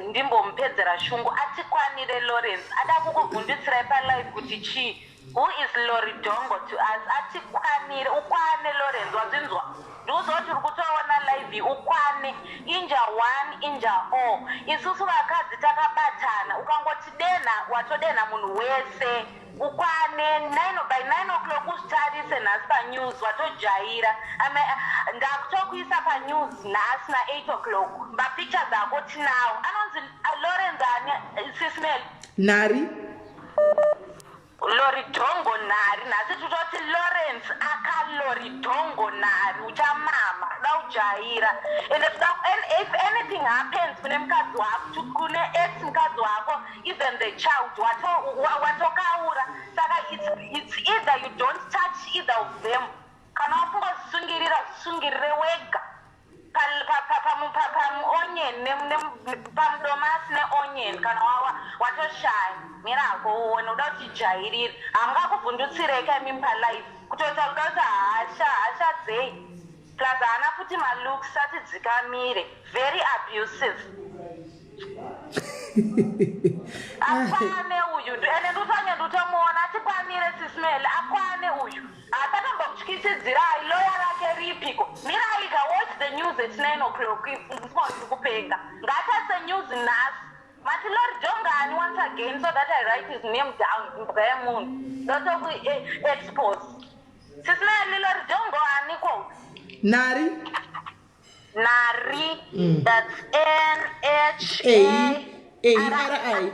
ndimbomupedzera shungu. Atikwanire Lawrence, ada kukuvhundutsirai palive kuti chii? Who is Lori Dongo to us? Atikwanire, ukwane Lawrence, wazvinzwa? Ndiuziva kuti uri kutoona live. Ukwane, inja one inja all. Isusu vakadzi takabatana, ukangoti denha watodenha munhu wese. Ukwane 9, by 9 o'clock uzvitarise nhasi panews, watojaira. Ndakutokuisa panews nhasi na8 o'clock. Mapictures ako tinawo. Anonzi Lawrence ani, Sis Melly? Nhari. Loridhongo Nhari. Nhasi tototi Lawrence akaloridhongo Nhari, uchamama da ujaira. Ende toda if anything happens kune mukadzi wako, kune ex mukadzi wako, even the child, watokaura. Saka it's either you don't touch either of them. Kana wafunga zvisungirira, zvisungirire wega pamuonion, pamudomasi neonion. Kana watoshaya, mirako uone uda kutijairira. Hamungakuvhundutsireka imi palife, kutoita kuda kuti hasha, hasha dzei? Plus haana futi malooks, atidzikamire, very abusive. Akwane uyu, ende ndutanye ndutomuona. Atikwanire, Sis Melly, akwane uyu. Hasatombokutyisidzirai. Loya rake ripiko? Miraika, watch the news at 9 o'clock. Ndiri kupenga. Ngatarise news nhasi. Mati Lori Jongani once again, so that I write his name down. Mbwa yemunhu, ndotoku expose. Sis Melly, Lori Jongo aniko? Nhari. Nari. That's N H A A A R I.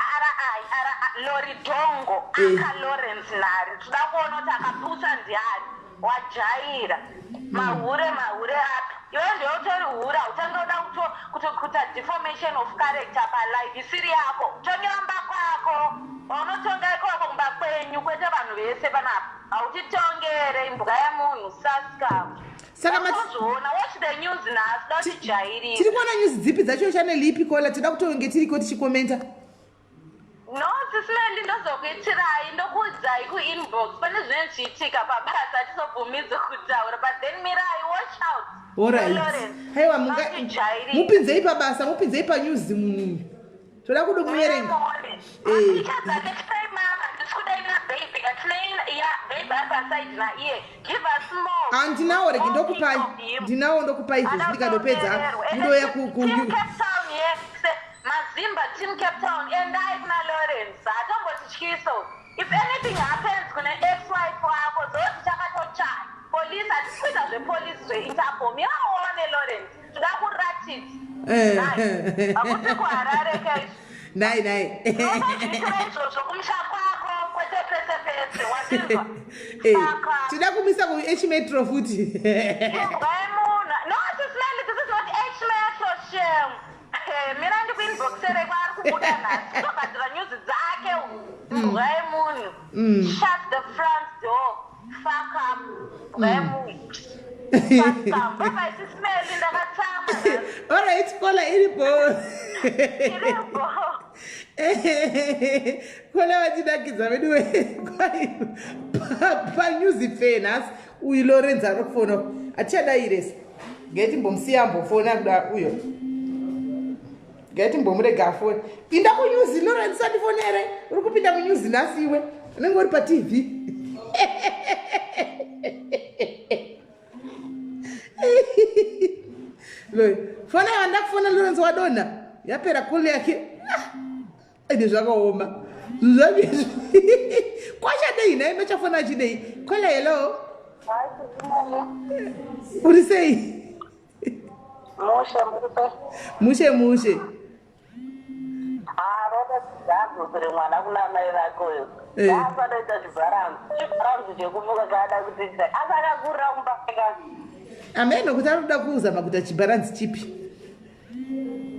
R I R I, Loridongo. Aka Lawrence Nhari, toda kuona kuti akapusa ndiani. Wajaira mahure, mahure api iwe? Ndiwe utori hure, hautange uda kuita deformation of character palife isiri yako. Tongera mba kwako, waunotonga ikoko kumba kwenyu, kwete vanhu vese panapa. Hautitongere, imbwa yemunhu, saska. Saka Tozviona, watch the news nhasi, da kutijairira. Tiri kuona news dzipi dzacho? Channel ipi, caller? Toda kutonge tiriko tichikomenta. No. Sismeli ndozokuitirai ndokuudzai kuinbox pane zvinenge zvichiitika pabasa hatizobvumidzwe kutaura but then mirai watch out. Alright. Haiwa munga mupinzei pabasa mupinzei panews munhu uyu. Toda kudo muverenga. Eh. Handinawo rege ndokupai. Ndinawo ndokupai izvozvi ndikandopedza ndoya ku ku Mazimba team Cape Town endai kuna Lawrence hatombotityisa if anything happens kune ex wife wako zoti chakatochaya police hatisi kuita zvepolice zveinterpol miraone Lawrence toda kuratidza eh. hakusi kuharare kaizvi nai nai unozviitira izvozvo kumusha kwako kwete pese pese wazvinzwa eh, saka tida kumisa ku h metro futi imbwa yemunhu no sismeli this is not h metro shem Eh, mira ndikuinboxere kwaari kubuda nhasi kutogadzira nyuzi dzake mbwa yemunhu shut the front door fuck up mbwa yemunhu bye sismeli ndakatsamwa nhasi. Alright, kola iripo. Iripo. Kola vachinakidza vedu panews fair nhasi uyu Lorenzo ari kufona hatichadairesa ngaitimbomusiya ambofona kuda uyo ngaitimbomuregga afone pinda kunews Lorenzo sandifonere uri kupinda munews nhasi iwe unenge uri patv fona yawanda kufona Lorenzo wadonha yapera koli yake ah, ende zvakaoma zvacho izvi kwachadei nhai machafona achidei kola hello uri sei Mushe mushe. Mushe mushe. Ah, roda dzadzosere mwana kuna mai vake uyo. Eh. Asanoita chibharanzi. Chibharanzi chekumuka kaada kuti asi akakurira kumba kwake. Ameno kuti ari kuda kuzama kuita chibharanzi chipi.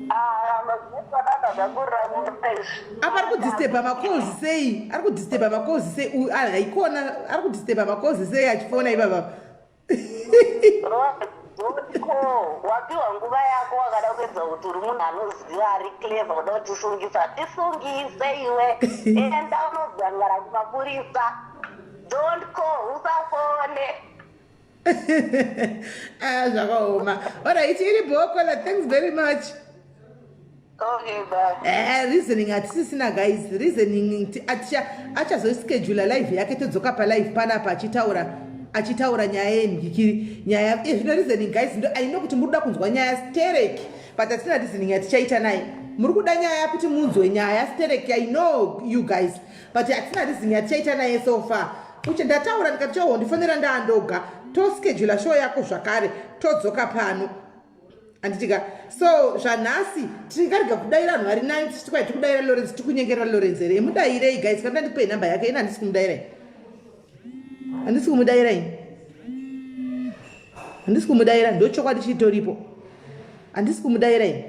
Ah, mazvifanana zvakurira kumba izvi. Apa ari kudisturba macalls sei? Ari kudisturba macalls sei? Uyu haikona ari kudisturba macalls sei achifona ipapa? Ko, wapiwa nguva yako wakada kuedza kuti uri munhu anoziva ari clever kuda kutisungisa tisungise iwe enda unogangara kumapurisa don't call usafone Ah, zvakaoma. Alright, iri bhokola. Thanks very much. Okay, bye. Eh, reasoning hatisisina guys reasoning achazoschedula live yake todzoka palive panapa achitaura achitaura nyaya yenhikiri nyaya eh, zvino reasoning guys ndo i know kuti muri kuda kunzwa nyaya sterek but hatina reasoning yatichaita naye muri kuda nyaya kuti munzwe nyaya sterek i know you guys but hatina reasoning yatichaita naye so far uche ndataura ndikati choho ndifonera ndaandoga toschedula show yako zvakare todzoka pano Handitika so zvanhasi tingarega kudaira vanhu vari nani tichiti kwai tikudaira Lawrence tikunyengerera Lawrence here mudairei guys kana ndikupei number yake ini handisi kumudaira ini handisi kumudaira ini handisi kumudaira ndochokwadi chitoripo handisi kumudaira ini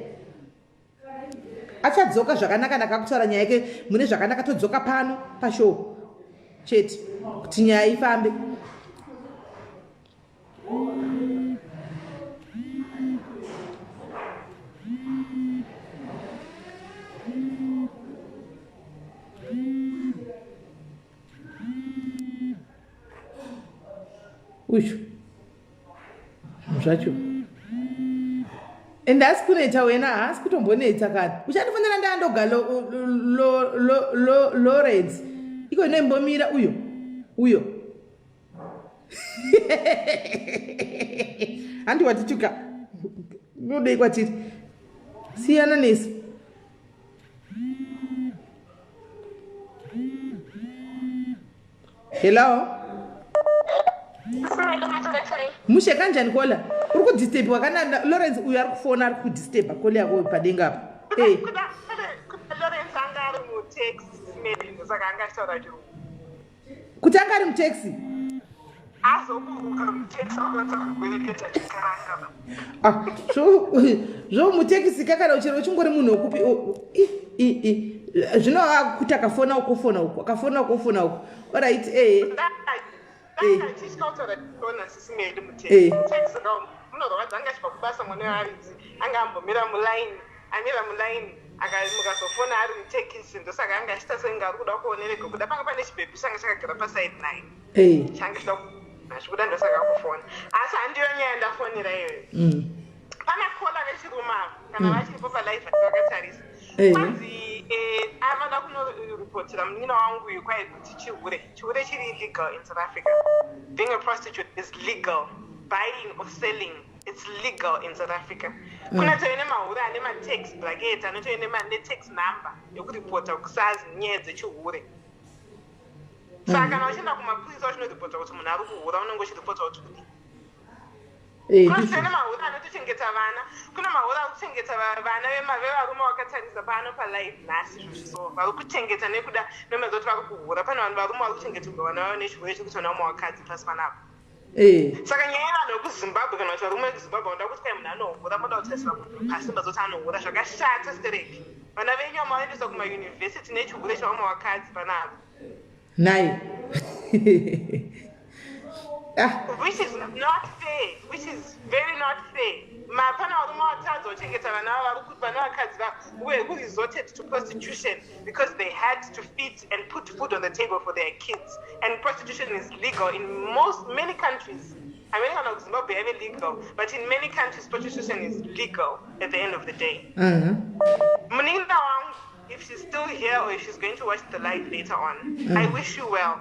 achadzoka zvakanaka ndakakutaura nyaya yake mune zvakanaka todzoka pano pashow chete kuti nyaya ifambe uyu zvacho and haasi kunetsa wena haasi kutombonetsa kana uchandifonera ndaandoga lawrence iko inoimbomira uyo uyo handi watituka unodei kwatiri siyana nesu hello mushe kanjani kola uri kudisturbiwa kana lawrence uyo ari kufona ari kudisturba kole yako padenga apa hey. Lawrence anga ari mutaxi maybe saka anga achitaura chirungu kuti anga ari mutaxi azoburuka mutaxi akwanisa kukureketa chikaranga ah, zvo mutekisi kakana uchero uchingori munhu wekupi zvino akuti akafona uko fona uko akafona uko fona uko orit ee munorwadza anga achibva kubasa mwana wevaridzi anga ambomira mulaini amira mulaini. Mukazofona ari mutekisi ndosaka anga achiita senge ari kuda kuonerega kuda panga pane chibhebhi changa chakagara paside naye change chida hazvikuda ndosaka kufona asi handiyo nyaya ndafonera iyoyo mm. Pana kola vechirume ava kana mm. vachiripo palive vakatarisa kwanzi eh, avada kunoripotera munin'ina wangu uyu kwai kuti chihure chihure chiri illegal in South Africa. Being a prostitute is legal. Buying or selling it's legal in South Africa. Kuna tove nemahure ane matax bracket anotove netax number yekuripota kuSARS nyaya dzechihure. Saka kana uchienda kumapurisa uchinoripota kuti munhu ari kuhura unenge uchiripota kuti kudii? Eh, Kune ndizvo. mahure anotochengeta vana. Kune mahure ari kuchengeta vana vevarume vakatarisa pano palive nhasi izvozvi so vari kuchengeta nekuda nemazoti vari kuhura. Pane vanhu varume vari kuchengeterwa vana vavo nechihure chekuti vana vamwe vakadzi pasi panapa. Saka nyaya yevanhu vekuZimbabwe kana kuti varume vekuZimbabwe vanoda kuti kwai munhu anohura moda kutarisira munhu pasi mazoti anohura zvakashata stereki. Vana venyu vamavaendesa kumayunivhesiti nechihure chevamwe vakadzi panapa. Nhai. Ah. Which is not fair, which is very not fair. Mapana varume vatadza kuchengeta vana vavo vana vakadzi vavo who resorted to prostitution because they had to feed and put food on the table for their kids. And prostitution is legal in most many countries. I mean, kana kuZimbabwe yave legal, but in many countries prostitution is legal at the end of the day. Munin'ina wangu, if she's still here or if she's going to watch the live later on, I wish you well.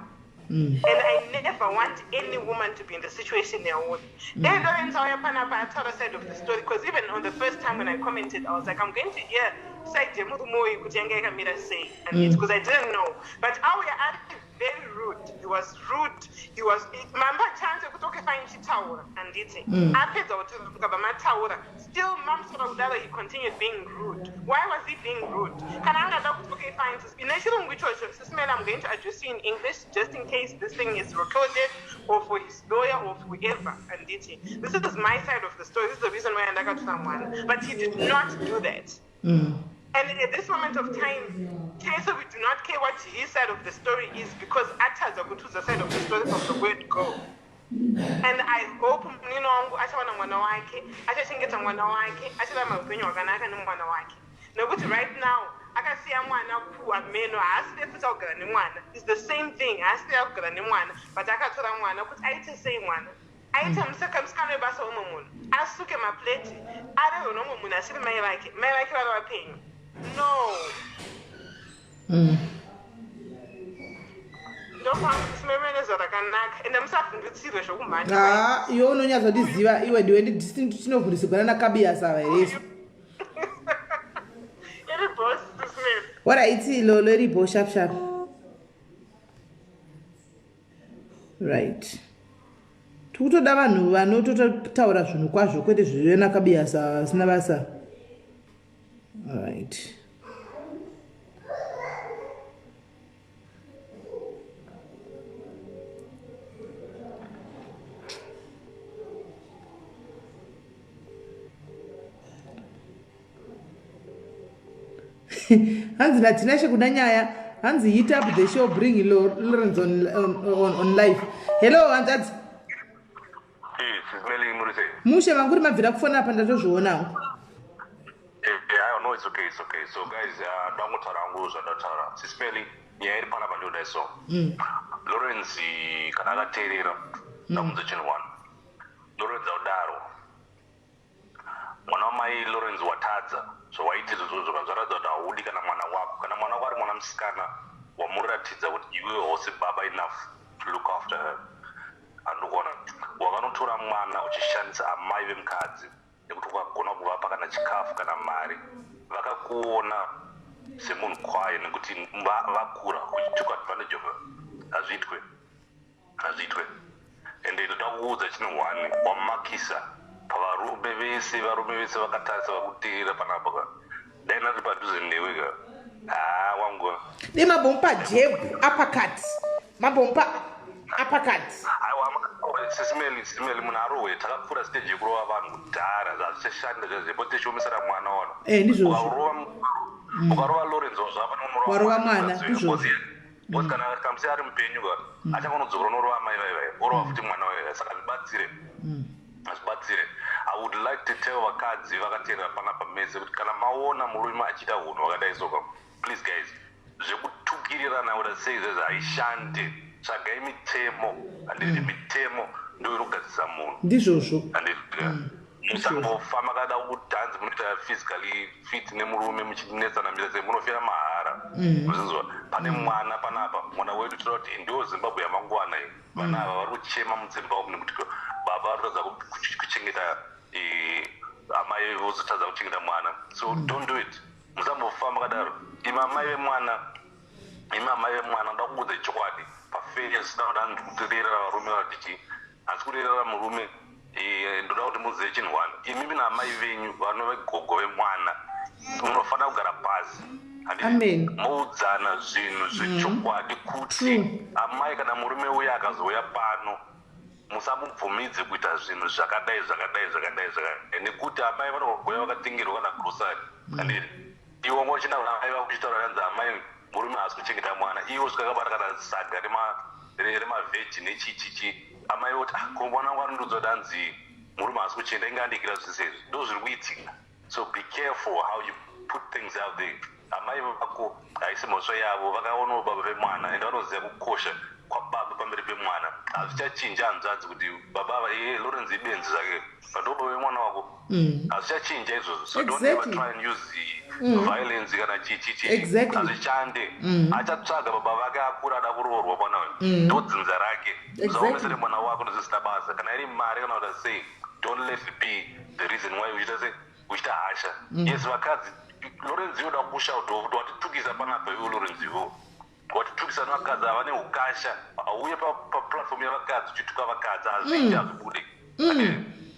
And I never want any woman to be in the situation yauri. Dai Lawrence auya panapa ataura side of the story, because even on the first time when I commented, I was like, I'm going to hear side yemurume uyu kuti yanga yakamira sei. And it's because I didn't know. But auya ari very rude. He was rude. He was mamba chance yekuti okay fine chitaura handiti. Apedza kuti mukabva mataura. Still mamusoro kudaro he continued being rude. Why was he being rude? Kana angada kuti okay fine nechirungu ichocho Sis Mel, I'm going to address you in English just in case this thing is recorded or for his lawyer or whoever. Anditi. This is my side of the story. This is the reason why ndakatora mwana. But he did not do that. And at this moment of time, Tese, we do not care what his side of the story is because atadza kutiudza side of the story from the word go. And I hope munin'ina wangu achawana mwana wake, achachengeta mwana wake, achararama upenyu hwakanaka nemwana wake. Nekuti right now, akasiya mwana kuameno, haasiri futi akugara nemwana. It's the same thing, haasiri akugara nemwana, but akatora mwana kuti aite sei mwana. Aite musikana webasa wemwe munhu, asuke mapleti, arerwe nomwe munhu asiri mai vake, mai vake vari vapenyu. No. Ndokwangu kusimemeneza rakanaka, ende musavhundutsirwe zvokumhanya. Ah, iwe unonyatsondiziva iwe ndiwe tinovhundutsirwa nana Kabiyas ava here isu. Iri boss Sis Mel. Alright, lolo iripo sharp sharp. Right. Tikutoda vanhu vanototaura zvinhu kwazvo kwete zvivena Kabiyas ava vasina basa. Alright. Hanzi naTinashe kuna nyaya hanzi hit up the show bring Lawrence on live. Hello hanzadzi. Eh, Sis Melly muri sei? Mushe vanguri mabvira kufona apa ndatozvionawo. Eh, I know it's okay, it's okay. So guys, ndangotaura hangu zvandataura. Sis Melly, nyaya iri panapa ndiyodai so. Lawrence kana akateerera, ndamudza chinhu one. Lawrence audaro. Mwana wamai Lawrence watadza zvawaiti izvozvo zvaratidza kuti haudi kana mwana wako. Kana mwana wako ari mwana musikana wamuratidza kuti iwewe hausi baba enough to look after her. Andikuona wakanotora mwana uchishandisa amai vemukadzi nekuti ukagona kuvapa kana chikafu kana mari vakakuona semunhu kwaye nekuti vakura uchitook advantage of her. Hazviitwe, hazviitwe. Ende ndoda kukuudza chinhu one, wamakisa pavarume vese, varume vese vakatarisa vakuteerera panapa ka. Dai ndari padhuze newe ka, haa wangu. Dai mabhomupa jab uppercut. Mabhomupa uppercut. Aiwa, Sis Melly, Sis Melly munhu arohwe, takapfuura stage yekurova vanhu kudhara, hazvichashanda zvaizvo, pote tichiomisera mwana wana. Ndizvozvo. Ukarova Lawrence wazvapa neunorova Warova mwana, ndizvozvo. Because kana kamusi ari mupenyu ka, achangonodzokera unorova amai vai vai, orova futi mwana vai vai, saka hazvibatsire. Hazvibatsire. I would like to tell vakadzi vakateerera panapa mese kuti kana maona murume achiita hunhu hwakadai soka, please guys, zvekutukirirana kuda sei zvezvo haishande. Tsvagai mitemo, handiti? Mitemo ndo inogadzisa munhu. Ndizvozvo. Handiti? Musambofa makada kudhanzi munoita physically fit nemurume muchinetsana mira sei, munofira mahara. Muzinzwa, pane mwana panapa, mwana wedu. Toda kuti ndo Zimbabwe yamangwana iyi. Vana ava vari kuchema mudzimba umu nekuti baba vari kutadza kuchengeta, amai vozotadza kuchengeta mwana. So don't do it, musambofa makadaro. Imi amai vemwana, imi amai vemwana, ndoda kuudza chokwadi pafeya zvisina kuti hanzi kutirerera varume vatichi, hasi kurerera murume. Ndoda kuti muzive chinhu one: imimi naamai venyu vanove gogo vemwana munofanira kugara pasi, handiti? Amen. Moudzana zvinhu zvechokwadi kuti amai, kana murume uya akazouya pano, musamubvumidze kuita zvinhu zvakadai, zvakadai, zvakadai, zvakadai, nekuti amai vanogoya vakatengerwa kana grocery, handiti? Iwe wanga uchinda kuna amai vako uchitaura kanzi amai, murume haasi kuchengeta mwana, iwe usvika akabata kana saga remavheji nechichichi, amai voti, "Ah, ko mwana wangu anondiudza kuti anzi murume haasi kuchengeta, inge andikira zvese izvi." Ndo zviri kuitika. So be careful how you put things out there. Amai vako haisi mhosva yavo, vakaonawo baba vemwana, ende vanoziva kukosha kwababa pamberi pemwana. Hazvichachinja, hanzvadzi, kuti baba ava, iye Lawrence ibenzi zvake, but ndo baba vemwana wako. Hazvichachinja izvozvo. So don't ever try and use the violence kana chichichi. Hazvichande. Achatsvaga baba vake akura ada kuroorwa mwana uyu, ndo dzinza rake. Usaomesere mwana wako nezvisina basa, kana iri mari kana kuti sei. Don't let it be the reason why uchiita se uchiita hasha. Yes, vakadzi, Lawrence yoda kushauta kuti watitukisa panapa. Iwe Lawrence, iwo watitukisa nevakadzi ava neukasha. Auye paplatform yavakadzi uchituka vakadzi, hazviiti, hazvibude,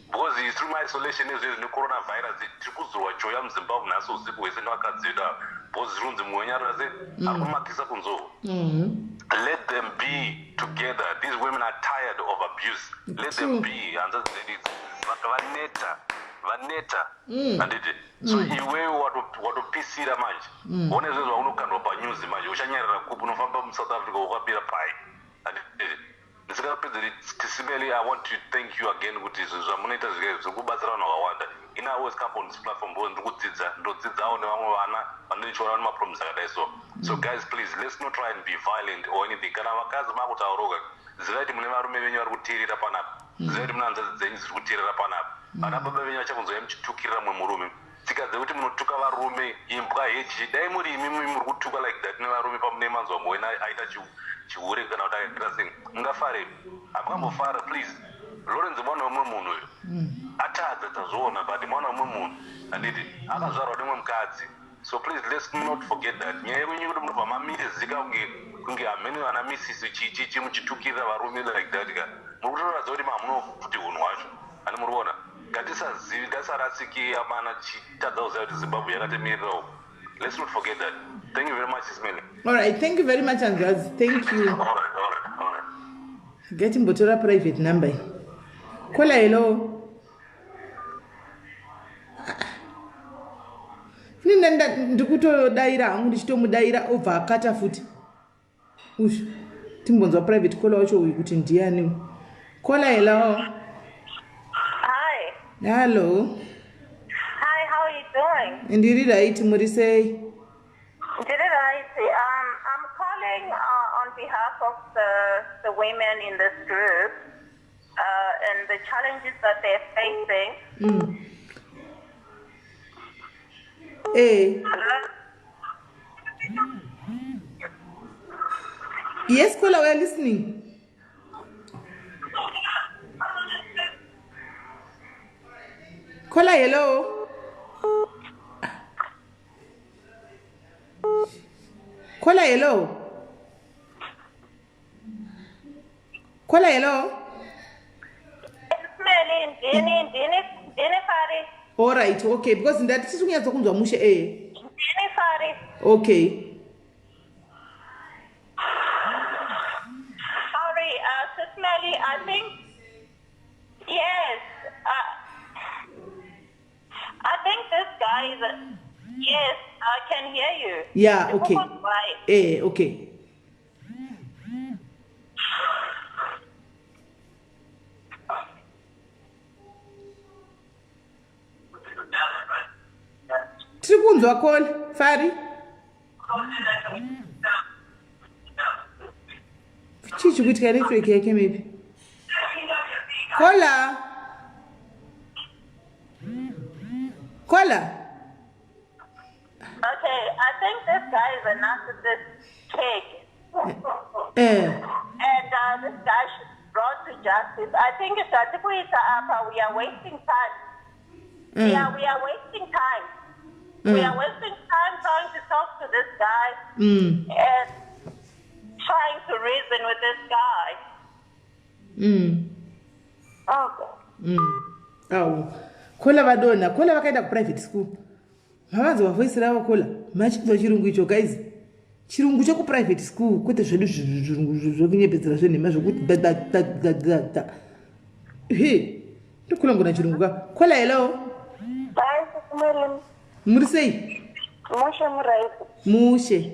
because through my isolation nezvezvi necoronavirus tiri kuzorwa choya muZimbabwe nhasi usiku hwese nevakadzi vedu ava, because zviri kunzi mumwe wenyarara se ari kumakisa kunzou. Let them be together. These women are tired of abuse. Let them be. Hanzvadzi dzedu idzi vaneta, vaneta, handiti? So iwewe watopisira manje, one zvezvo vaunokandwa panews manje, uchanyarara kupi? Unofamba muSouth Africa wakapira pai, handiti? Ndisingapedzeri, Sis Melly, I want to thank you again kuti zvinhu zvamunoita zviri kubatsira vanhu vakawanda. In I always come on this platform because ndiri kudzidza, ndodzidzawo nevamwe vana vanenge nemaproblems akadai. So guys, please, let's not try and be violent or anything. Kana vakadzi makutauroka, zivai kuti mune varume venyu vari kuteerera panapa, zivai kuti mune hanzvadzi dzenyu dziri kuteerera panapa. Vana baba venyu vachakunzwai muchitukirira mumwe murume. Tsika dzekuti munotuka varume, imbwa hechi, dai muri imi muri kutuka like that nevarume pamune manzwa muwena aita chihure kana kuti aita sei, mungafarepi? Hamungambofara. Please, Lawrence mwana wemumwe munhu uyu. Atadza, tazviona, but mwana wemumwe munhu, handiti? Akazvarwa nemumwe mukadzi. So please, let's not forget that. Nyaya yenyu kuti munobva mamirizika kunge hamene vana misisi chichichi muchitukirira varume like that ka, muri kutoratidza kuti mamunofuti unhu hwacho ani muri kuona. Ngatisazivi, ngatisarasiki amana, tichitadza kuziva kuti Zimbabwe yakatimirirawo. Let's not forget that. Thank you very much, Sis Melly. All right, thank you very much, hanzvadzi. Thank you. All right, all right, all right. Ngatimbotora private number iyi. Caller, hello. Ini ndikutodaira hangu, ndichitomudaira obva akata futi. Ushu, timbonzwa private caller wacho uyu kuti ndiani. Caller, hello. Hi. Hello. Hi, how are you doing? Ndiri right, muri sei? Ndiri right. I'm calling on behalf of the women in this group and the challenges that they're facing. Eh. Hello? Yes, caller, we are listening. Caller, hello. Caller, hello. Caller, hello. Melly, ndini Fari. All right, okay, because ndati tisi kunyatsa kunzwa mushe eh. Ndini Fari. Okay. Sorry, Sis Melly, I think, yes, I think this guy is, yes, I can hear you. Yeah, okay. Right. Okay. Tiri kunzwa call Fari. Chii chikuitika network yake maybe. Kola. Kola. Okay, I think this guy is a narcissist pig. Eh. And this guy should be brought to justice. I think it's Atikuita apa, we are wasting time. Yeah, we are wasting time. We are wasting time trying to talk to this guy and trying to reason with this guy. Okay. Au. Kola vadonha, kola vakaenda kuprivate school. Mavanzwa voice ravo kola. Machinzwa chirungu icho guys. Chirungu chekuprivate school kwete zvedu zvirungu zvekunyepedzera zvenhema zvokuti da da da da da da. He. Ndokulangona chirungu ka. Kola hello. Hi, Sisimeli. Muri sei? Mushe muraisi. Mushe.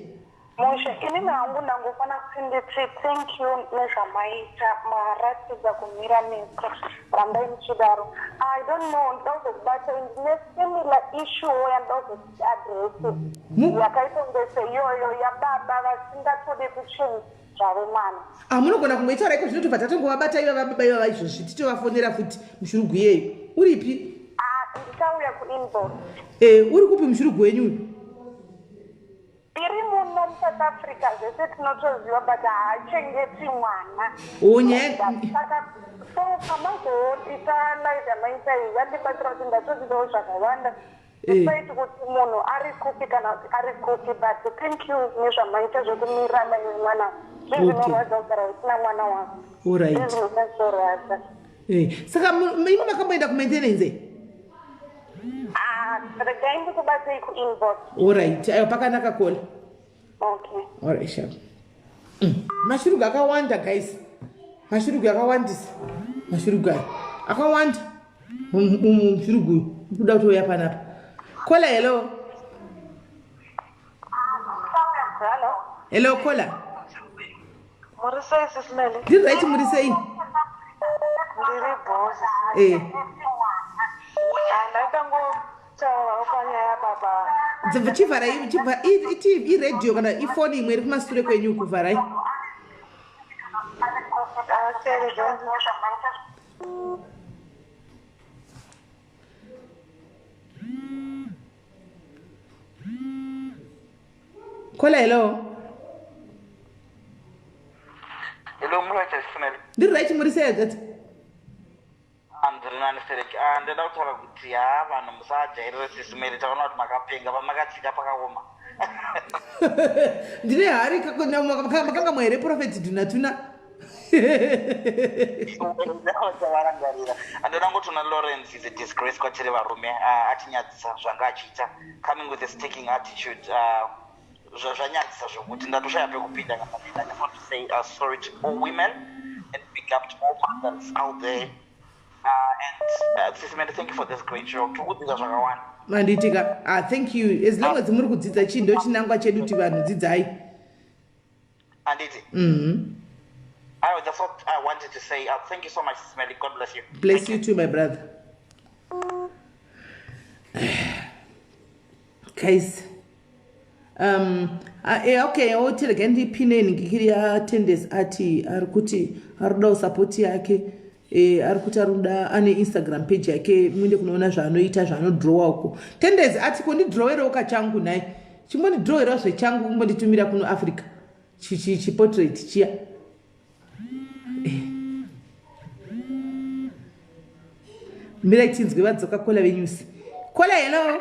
Mushe, inini hangu ndangofana kuti nditi thank you nezvamaita maratidza kumira nesu rambai muchidaro. I don't know ndoda kuzokubata ndine similar issue yandoda kuzoti address yakaita kunge seiyoyo yababa vasingatode kuchinja zvavo mwana. Ah, munogona kungoitaura iko zvino tobva tatongovabata ivava baba ivava izvozvi titovafonera futi mushurugu iyeyo. Uripi? Ah, ndichauya kuinbox. Eh, uri kupi mushurugu wenyu uyu? Iri muno muSouth Africa zvese tinotoziva but haachengeti mwana. Oh, nyaya Saka so pamazoita live yamaita iyi yandibatsira kuti ndatozivawo zvakawanda. Despite kuti munhu ari kupi kana kuti ari kupi but thank you nezvamaita zvekumirana nemwana. Okay. Zvinorwadza kugara usina mwana wako. Alright. Zvinonyasorwadza. Eh, saka imi makamboenda kumaintenance? Ah, regai ndikubatsei kuinbox. Alright, aiwa pakanaka kola. Okay. Alright, sharp. Mashurugu akawanda guys. Mashurugu akawandisa. Mashurugu aya akawanda. Mushurugu uyu kuda kutouya panapa. Kola hello. Hello. Hello kola. Muri sei Sisimeli? Ndiri right muri sei? Ndiri bho Sisimeli. Eh. Ndaitangotaurawo panyaya yababa. Chivharai chivha iradio kana ifoni imwe iri kumasure kwenyu kuvharai. Kola hello. Hello, muri Sisimeli. Ndiri right muri sei adzati? Ndiri nani Sereki. Ah, ndoda kutaura kuti ha vanhu musajairire Sisimeli, taona kuti makapenga pamakatsika pakaoma. Ndine hari makanga here Prophet Dunatuna. Varangarira. Andoda ngoti una Lawrence is a disgrace kwatiri varume, atinyadzisa zvanga achiita coming with a sticking attitude zvanyadzisa zvokuti ndatoshaya pekupinda kana ndida. I just want to say sorry to all women and big up to all mothers out there. And Sisimeli, thank you for this great show. Tiri kudzidza zvakawanda. Manditika. Ah, thank you. As long as muri kudzidza chii ndo chinangwa chedu kuti vanhu dzidzai. Anditi. Aiwa, that's what I wanted to say. Thank you so much, Sisimeli. God bless you. Bless you too, my brother. Guys. Okay, otirega ndipine nhingikiri yatendes ati ari kuti ari kudawo support yake ari kuti ari kuda ane Instagram page yake muende kunoona zvaanoita zvaanodrowa uko. Tendes ati kondidrowerewo kachangu nhai chimbondidrowerawo zvechangu kumbonditumira kuno Africa chiportrait chiya. Mirai tinzwe vadzoka kola venyusi. Kola hello.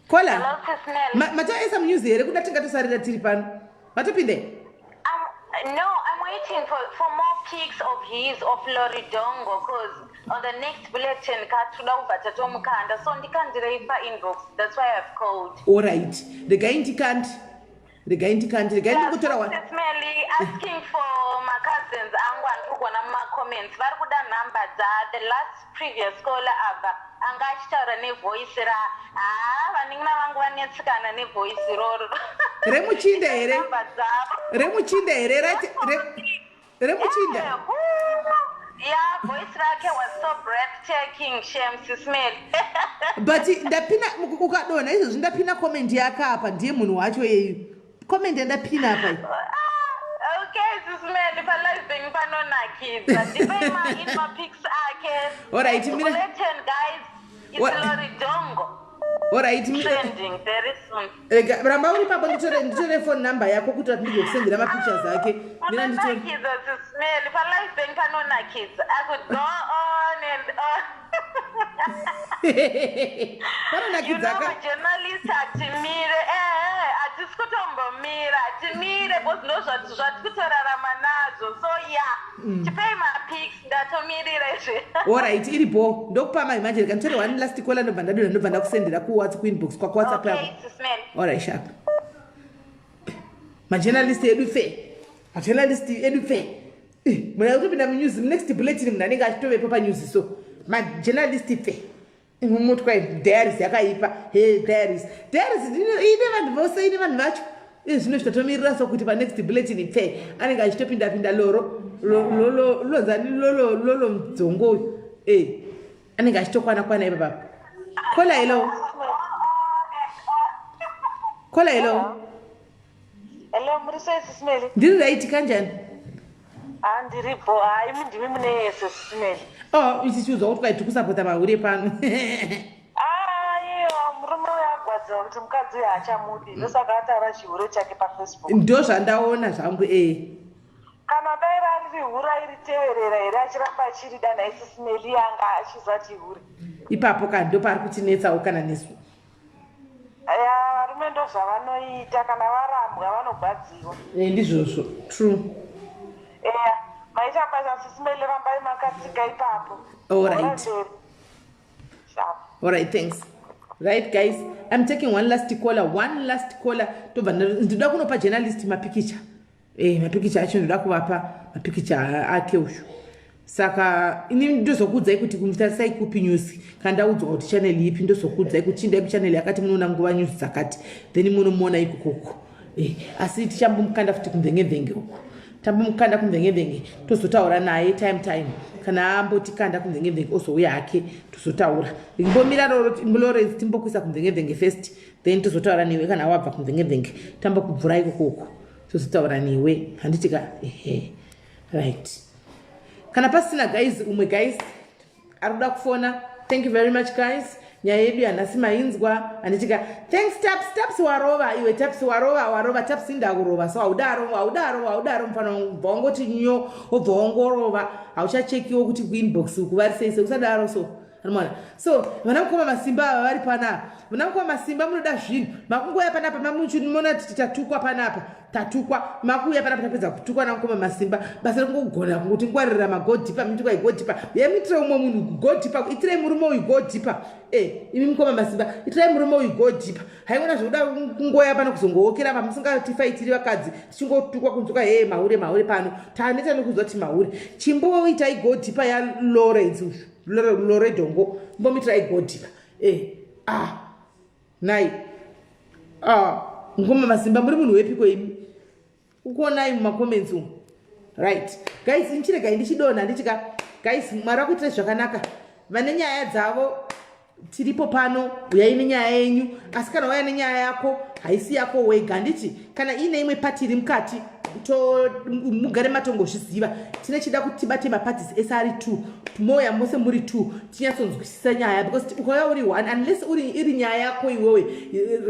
Kola. Hello, Sis Melly. Mataisa munews here kuda tingatosarira tiri pano. Vatopinde. No, I'm waiting for more pics of his, of Loridongo, because on the next bulletin, katuda kubva tatomukanda. So ndikandirei pa-inbox. That's why I've called. Alright. Regai ndikandi. Regai ndikandi. Regai ndingotora wa. Sis Melly, asking for my cousins angu andiri kuona muma-comments vari kuda nhamba dza the last previous caller apa anga achitaura nevoice ra haa vanin'ina vangu vanetsikana nevoice iroro. Remuchinda here? Nhamba dzavo. Remuchinda here? Remuchinda. Yeah. Yeah, voice rake was so breathtaking, shame sismel. But ndapina ukadonha izvozvi ndapina comment yake apa ndiye munhu wacho yeyu. Comment yandapina apa iyi. Ah, okay, sismel, pa live penyu panonakidza. Ndipei ma in ma pics ake. All right, mira. Bulletin guys. It's What? Lori Dongo. All right. Trending very soon. Rega ramba uri papo nditore nditore phone number yako kuti ndigokusendera mapictures ake. Mira nditore. Panonakidza sismel, pa live penyu panonakidza. I could go on and on. Panonakidza ka. Majournalist hatimire ehe hatisi kutombomira hatimire because ndo zvatiri kutorarama nazvo so yeah Tipei mapics ndatomirira izvi. Alright, iripo ndokupa mai manje rega nditore one last caller ndobva ndadonha ndobva ndakusendera kuwhatsapp kuinbox kwako whatsapp Okay, yako. sis Mel. Alright, sharp. Majournalist edu fe. Majournalist edu fe. Eh, Muna kutopinda munews next bulletin munhu anenge achitovepo panews so. Majournalist fe. Mumutwa diaries yakaipa. Hey, diaries. Diaries ine vanhu vose ine vanhu vacho. Izvi zvino zvitatomirira so kuti panext bulletin pfe anenge achitopinda pinda loro lolo lonzani lolo lolo mudzongo uyu. Eh, anenge achitokwana kwana ipapa. Kola hello. Kola hello. Hello, muri sei Sis Melly? Ndiri right kanjani? Ah, ndiripo. Ah, imi ndimi mune yese Sis Melly. Oh, ichi chiudzwa kuti kwai tiri kusapota mahure pano. Ah, iyo murume uyo agwadziwa kuti mukadzi uyo haachamudi. Ndosaka ataura chihure chake paFacebook. Ndo zvandaona zvangu eh. Kana dai rariri hure airiteverera here achiramba achirida nhai Sis Melly anga achiziva kuti ihure. Ipapo ka ndo paari kutinetsawo kana nesu. Ya, varume ndozvavanoita kana varambwa vanogwadziwa. Eh, ndizvozvo. True. Eya, maita basa Sis Melly rambai makatsika ipapo. All right. Bhora mberi. Sharp. All right, thanks. Right guys, I'm taking one last caller, one last caller. Tobva ndoda kunopa journalist mapikicha. Eh, mapikicha acho ndoda kuvapa mapikicha ake uyu. Saka ini ndozokuudzai kuti kumutarisai kupi news kana ndaudzwa kuti channel ipi ndozokuudzai kuti chindai kuchannel yakati munoona nguva news dzakati then munomuona ikokoko. Eh, asi tichambomukanda futi kumvenge-mvenge uko. Tambomukanda kumvenge-mvenge tozotaura naye time time kana ambotikanda kumvenge-mvenge ozouya hake tozotaura. Mbomira Lawrence timbokuisa kumvenge-mvenge first then tozotaura newe kana wabva kumvenge-mvenge tambokubvura ikoko uko tozotaura newe handiti ka ehe right. Kana pasina guys umwe guys ari kuda kufona thank you very much guys. Nyaya yedu yanhasi mainzwa handiti ka thanks Taps. Taps warova iwe Taps warova warova Taps indakurova so haudaro haudaro haudaro mufana wangu ubva wangoti nyo wobva wangorova hauchachekiwo kuti kuinbox uku vari sei sei usadaro so Anomaona. So vana mukoma masimba ava vari panapa. Vana mukoma masimba munoda zvinhu. Makungouya panapa mamuchiona titi tatukwa panapa. Tatukwa. Makuuya panapa tapedza kutukwa na mukoma masimba. Basa rekungogona kungoti ngwarira magodhipa muti kwai godhipa. Uyai muitire umwe munhu godhipa. Itirai murume uyu godhipa. Eh, imi mukoma masimba. Itirai murume uyu godhipa. Haiona zvekuda kungoya pano kuzongookera apa musingatifaitiri vakadzi tichingotukwa kunzwa hee mahure mahure pano. Taneta nekuzwa kuti mahure. Chimboitai godhipa ya Lawrence uyu. Loredongo mbomitira igodhipa eh ah nai ah ngoma masimba muri munhu wepiko imi ukuonai mumacomments umu right guys ndichiregai ndichidonha ndichika guys mwari vakuitire zvakanaka vane nyaya dzavo tiripo pano uyai nenyaya yenyu asi kana wauya nenyaya yako haisi yako wega handiti kana iine imwe pati iri mukati to mugare matongozviziva tine chida kuti tibate maparties ese ari two moya mose muri two tinyatsonzwisisa nyaya because ukauya uri one unless uri iri nyaya yako iwewe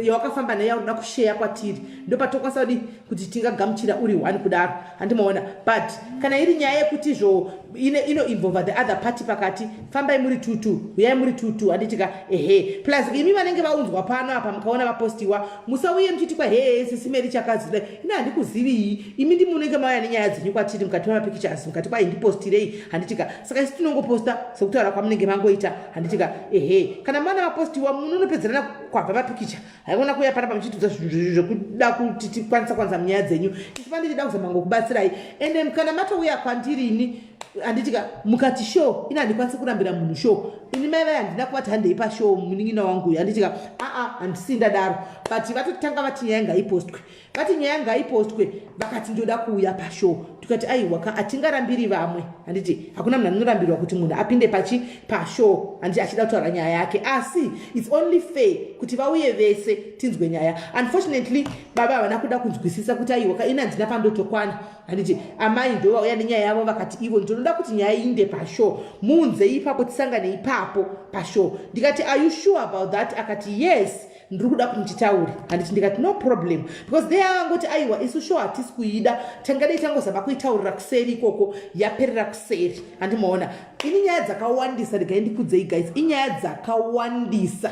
yawakafamba nayo yauri kuda kusheya kwatiri ndopatokwanisa kudi kuti tingagamuchira uri one kudaro handimaona but kana iri nyaya yekuti izvo ino involve the other party pakati fambai muri tutu uyai muri tutu handitika ehe plus imi vanenge vaunzwa pano apa mukaona vapostiwa musauye muchiti kwa hee sisimeri chakadzi kudai ini handikuzivii imi ndimi munenge mauya nenyaya dzenyu kwatiri mukati mapictures mukati kwai ndipostirei handitika saka isu tinongoposta sekutaura kwamunenge mangoita handitika ehe kana maona vapostiwa munonopedzerana kwabva mapikicha haikona kuuya panapa muchitiudza zvekuda kuti tikwanisa kwanza munyaya dzenyu isu pandichida kuzama ngokubatsirai ende kana matouya kwandiri ini handitika mukati show ini handikwanisi kurambira munhu show ini mai vai handina kuvati handei pashow munin'ina wangu uyu handitika aa handisi ndadaro but vatotanga vati nyaya ngaipostwe. Vati nyaya ngaipostwe, vakati ndoda kuuya pashow. Tikati aiwa ka, hatingarambiri vamwe, handiti? Hakuna munhu anorambirwa kuti munhu apinde pachi pashow, handiti, achida kutaura nyaya yake, asi it's only fair kuti vauye vese tinzwe nyaya. Unfortunately baba havana kuda kunzwisisa kuti aiwa ka, ini handina pandotokwana, handiti? Amai ndo vauya nenyaya yavo, vakati ivo ndinoda kuti nyaya iinde pashow, muunze ipapo, tisangane ipapo pashow. Ndikati, "Are you sure about that?" Akati, "Yes, ndiri kuda kuti nditaure," handiti? Ndikati, "No problem," because they angoti aiwa, isu show hatisi kuida, tangadei tangozama kuitaurira kuseri ikoko, yaperera kuseri, handimaona? Ini nyaya dzakawandisa, regai ndikudzei guys, inyaya dzakawandisa,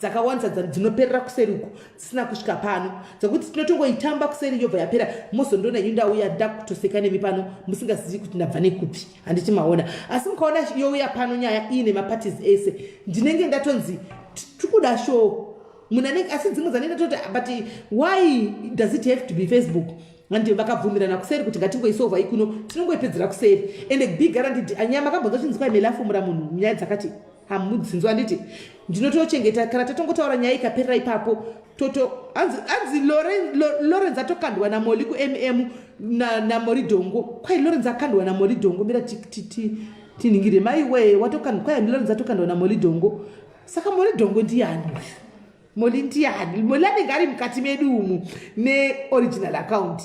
dzakawandisa dzinoperera kuseri uko, dzisina kusvika pano, dzekuti tinotongoitamba kuseri yobva yapera. Mozondoona inyu ndauya ndakutoseka nemi pano musingazivi kuti ndabva nekupi, handiti maona? Asi mukaona youya pano nyaya iine maparties ese, ndinenge ndatonzi tikuda show munhu anenge, asi dzimwe dzanenge toti, but why does it have to be Facebook? And vakabvumirana kuseri kuti ngatingoisolva ikuno, tinongoipedzera kuseri. And be guaranteed, anyama makambonzwa chinzi kwai melafumura munhu nyaya dzakati hamudzinzwa, handiti? Ndinotochengeta kana tatongotaura nyaya ikaperera ipapo. Toto hanzi Lawrence atokandwa naMoli kumm naMoridhongo. Kwai Lawrence akandwa naMoridhongo. Mira tinhingire. Maiwe, watokandwa kwai Lawrence atokandwa naMoridhongo. Saka Moridhongo ndiani uyu? Moli ndiani? Moli anenge ari mukati medu umu neoriginal account,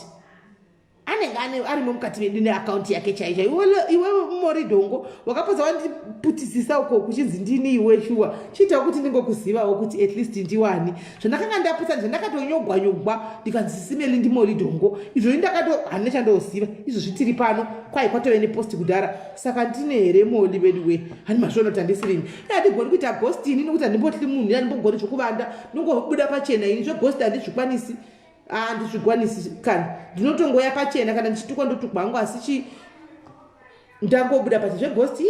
anenge arimo mukati medu neakaunti yake chaicho. Iwe Moridhongo, wakapodza wandiputisisa uko kuchinzi ndini iwe. Shuwa, chiitawo kuti ndingokuzivawo kuti at least ndiwani. Zvandakanga ndaputsa, zvandakatonyogwa nyogwa, ndikanzi simeli ndiMoridhongo, izvozvi ndakato handina chandoziva. Izvozvi tiri pano, kwai kwatove nepost kudhara. Saka ndine here Moli veduwe? Hani mazviona kuti handisirini. Handigoni kuita ghost ini, nokuti handimbotli munhu, handimbogoni zvokuvanda, ndinongobuda pachena. Ini zveghost handizvikwanisi, handizvikwanisi kana. Ndinotongoya pachena, kana ndichitukwa ndotukwa hangu, asi chi ndangobuda pache. Zveghost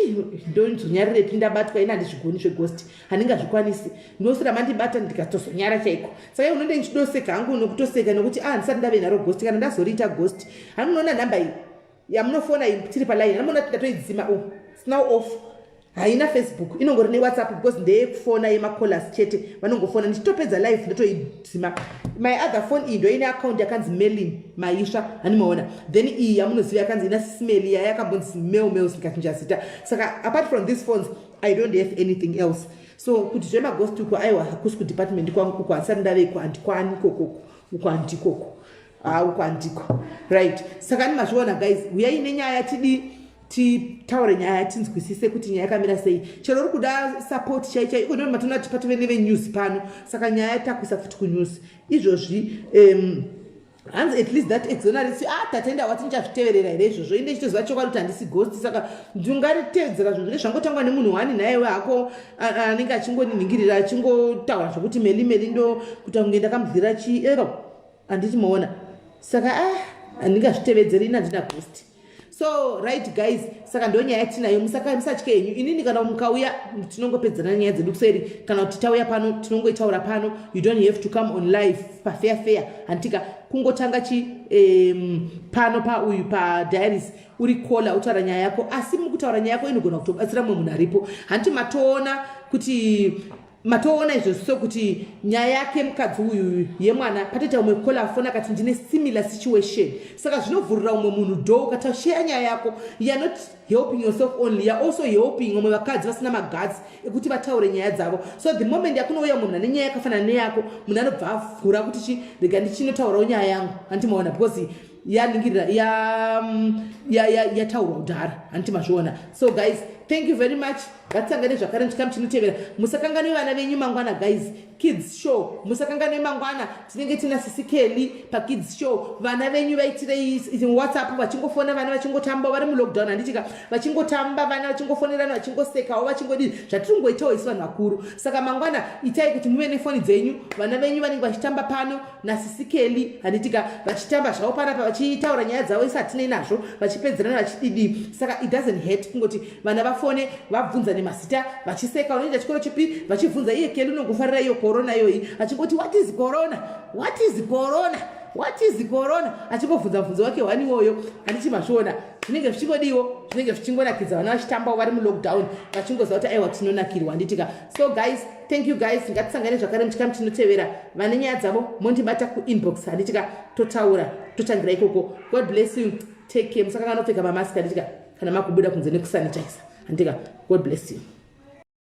ndozonyarirepi ndabatwa? Ini handizvigoni zveghost, handingazvikwanisi. Ndinosira mandibata ndikatozonyara chaiko. Saka unonde ndichidoseka hangu nokutoseka, nokuti a ah, ndisati ndave naro ghost. Kana ndazoriita ghost, hamunoona nhamba iyi yamunofona iyi tiri paline, hamuona kuti ndatoidzima? Oh, it's now off, haina Facebook, inongori neWhatsApp, because ndeyekufona yemacallers chete, vanongofona. Ndichitopedza live ndotoidzima. My other phone iyi ndoine account yakanzi Melin Maisva, handimaona? Then iyi yamunoziva yakanzi ina Smeli, yaya yakambonzi Mail Mails, ndikachinja zita. Saka apart from these phones I don't have anything else. So kuti zvemaghost uko, aiwa, hakusi kudepartment kwangu uko, handisati ndaveko, handikwani ikokoko, uko handikoko, ha, uko handiko. Right, saka ndimazviona guys, uyai nenyaya, tidii, titaure nyaya, tinzwisise kuti nyaya yakamira sei. Chero uri kuda support chai chai iko, ndo matona kuti patove nevenews pano. Saka nyaya takuisa futi kunews izvozvi. Hanzi at least that exonerates. Ah, Tatenda wati ndichazviteverera here izvozvo? Inde chitoziva chokwadi kuti handisi ghost, saka ndingaritevedzera zvinhu zvine zvangotangwa nemunhu wani. Nhaiwe hako, anenge achingoninhingirira, achingotaura zvokuti meli meli, ndo kuita kunge ndakamudlira chiero, handiti maona? Saka ah, handingazvitevedzeri, ini handina ghost. So right guys, saka ndo nyaya yatinayo. Musatye henyu, inini kana mukauya tinongopedzana nyaya dzedu kuseri, kana kuti tauya pano tinongoitaura pano. You don't have to come on live pafair fair, handitika? Kungotanga chi pano pauyu padiaries, uri caller, utaura nyaya yako, asi mukutaura nyaya yako inogona kutobatsira mumwe munhu aripo, handiti? Matoona kuti matoona izvozvo, so kuti nyaya yake mukadzi uyu yemwana, patoita umwe caller afona akati ndine similar situation. Saka zvinovhurira umwe munhu door. Ukatashare nyaya yako, you are not helping yourself only, you are also helping vamwe vakadzi vasina maguts ekuti vataure nyaya dzavo. So the moment yakunouya mumwe munhu ane nyaya yakafanana neyako, munhu anobva avhura kuti chi rega ndichinotaurawo nyaya yangu, handimaona? Because yaningirira yataurwa kudhara, handiti mazviona? So guys, thank you very much. Ngatisangane zvakare muchikamu chinotevera. Musakanganwe vana venyu mangwana guys, kids show. Musakanganwe mangwana tinenge tina Sisikeli pakids show. Vana venyu vaitirei WhatsApp, vachingofona vana, vachingotamba vari mulockdown, handitika? Vachingotamba vana, vachingofonerana, vachingosekawo, vachingodii, zvatiringoitawo isu vanhu vakuru. Saka mangwana itai kuti muve nefoni dzenyu, vana venyu vanenge vachitamba pano naSisikeli, handitika? Vachitamba zvavo panapa, vachitaura nyaya dzavo, isi hatinei nazvo, vachipedzerana, vachididi. Saka it doesn't hurt kungoti vana vafone, vabvunzane mazita, vachiseka, unoenda chikoro chipi, vachibvunza iye Keli unongofarira iyo corona iyoyi, achingoti, "What is corona? What is corona? What is corona?" Achingobvunza mubvunzo wake wani iwoyo, handichi mazviona? Zvinenge zvichingodiwo, zvinenge zvichingonakidza, vana vachitambawo vari mulockdown, vachingoziva kuti aiwa, tinonakirwa, handitika? So guys, thank you guys. Ngatisangane zvakare muchikamu chinotevera. Vane nyaya dzavo mondibata kuinbox, handitika? Totaura, totangira ikoko. God bless you, take care. Musakanganopfeka mamask, handitika, kana makubuda kunze, nekusanitize, handitika? God bless you.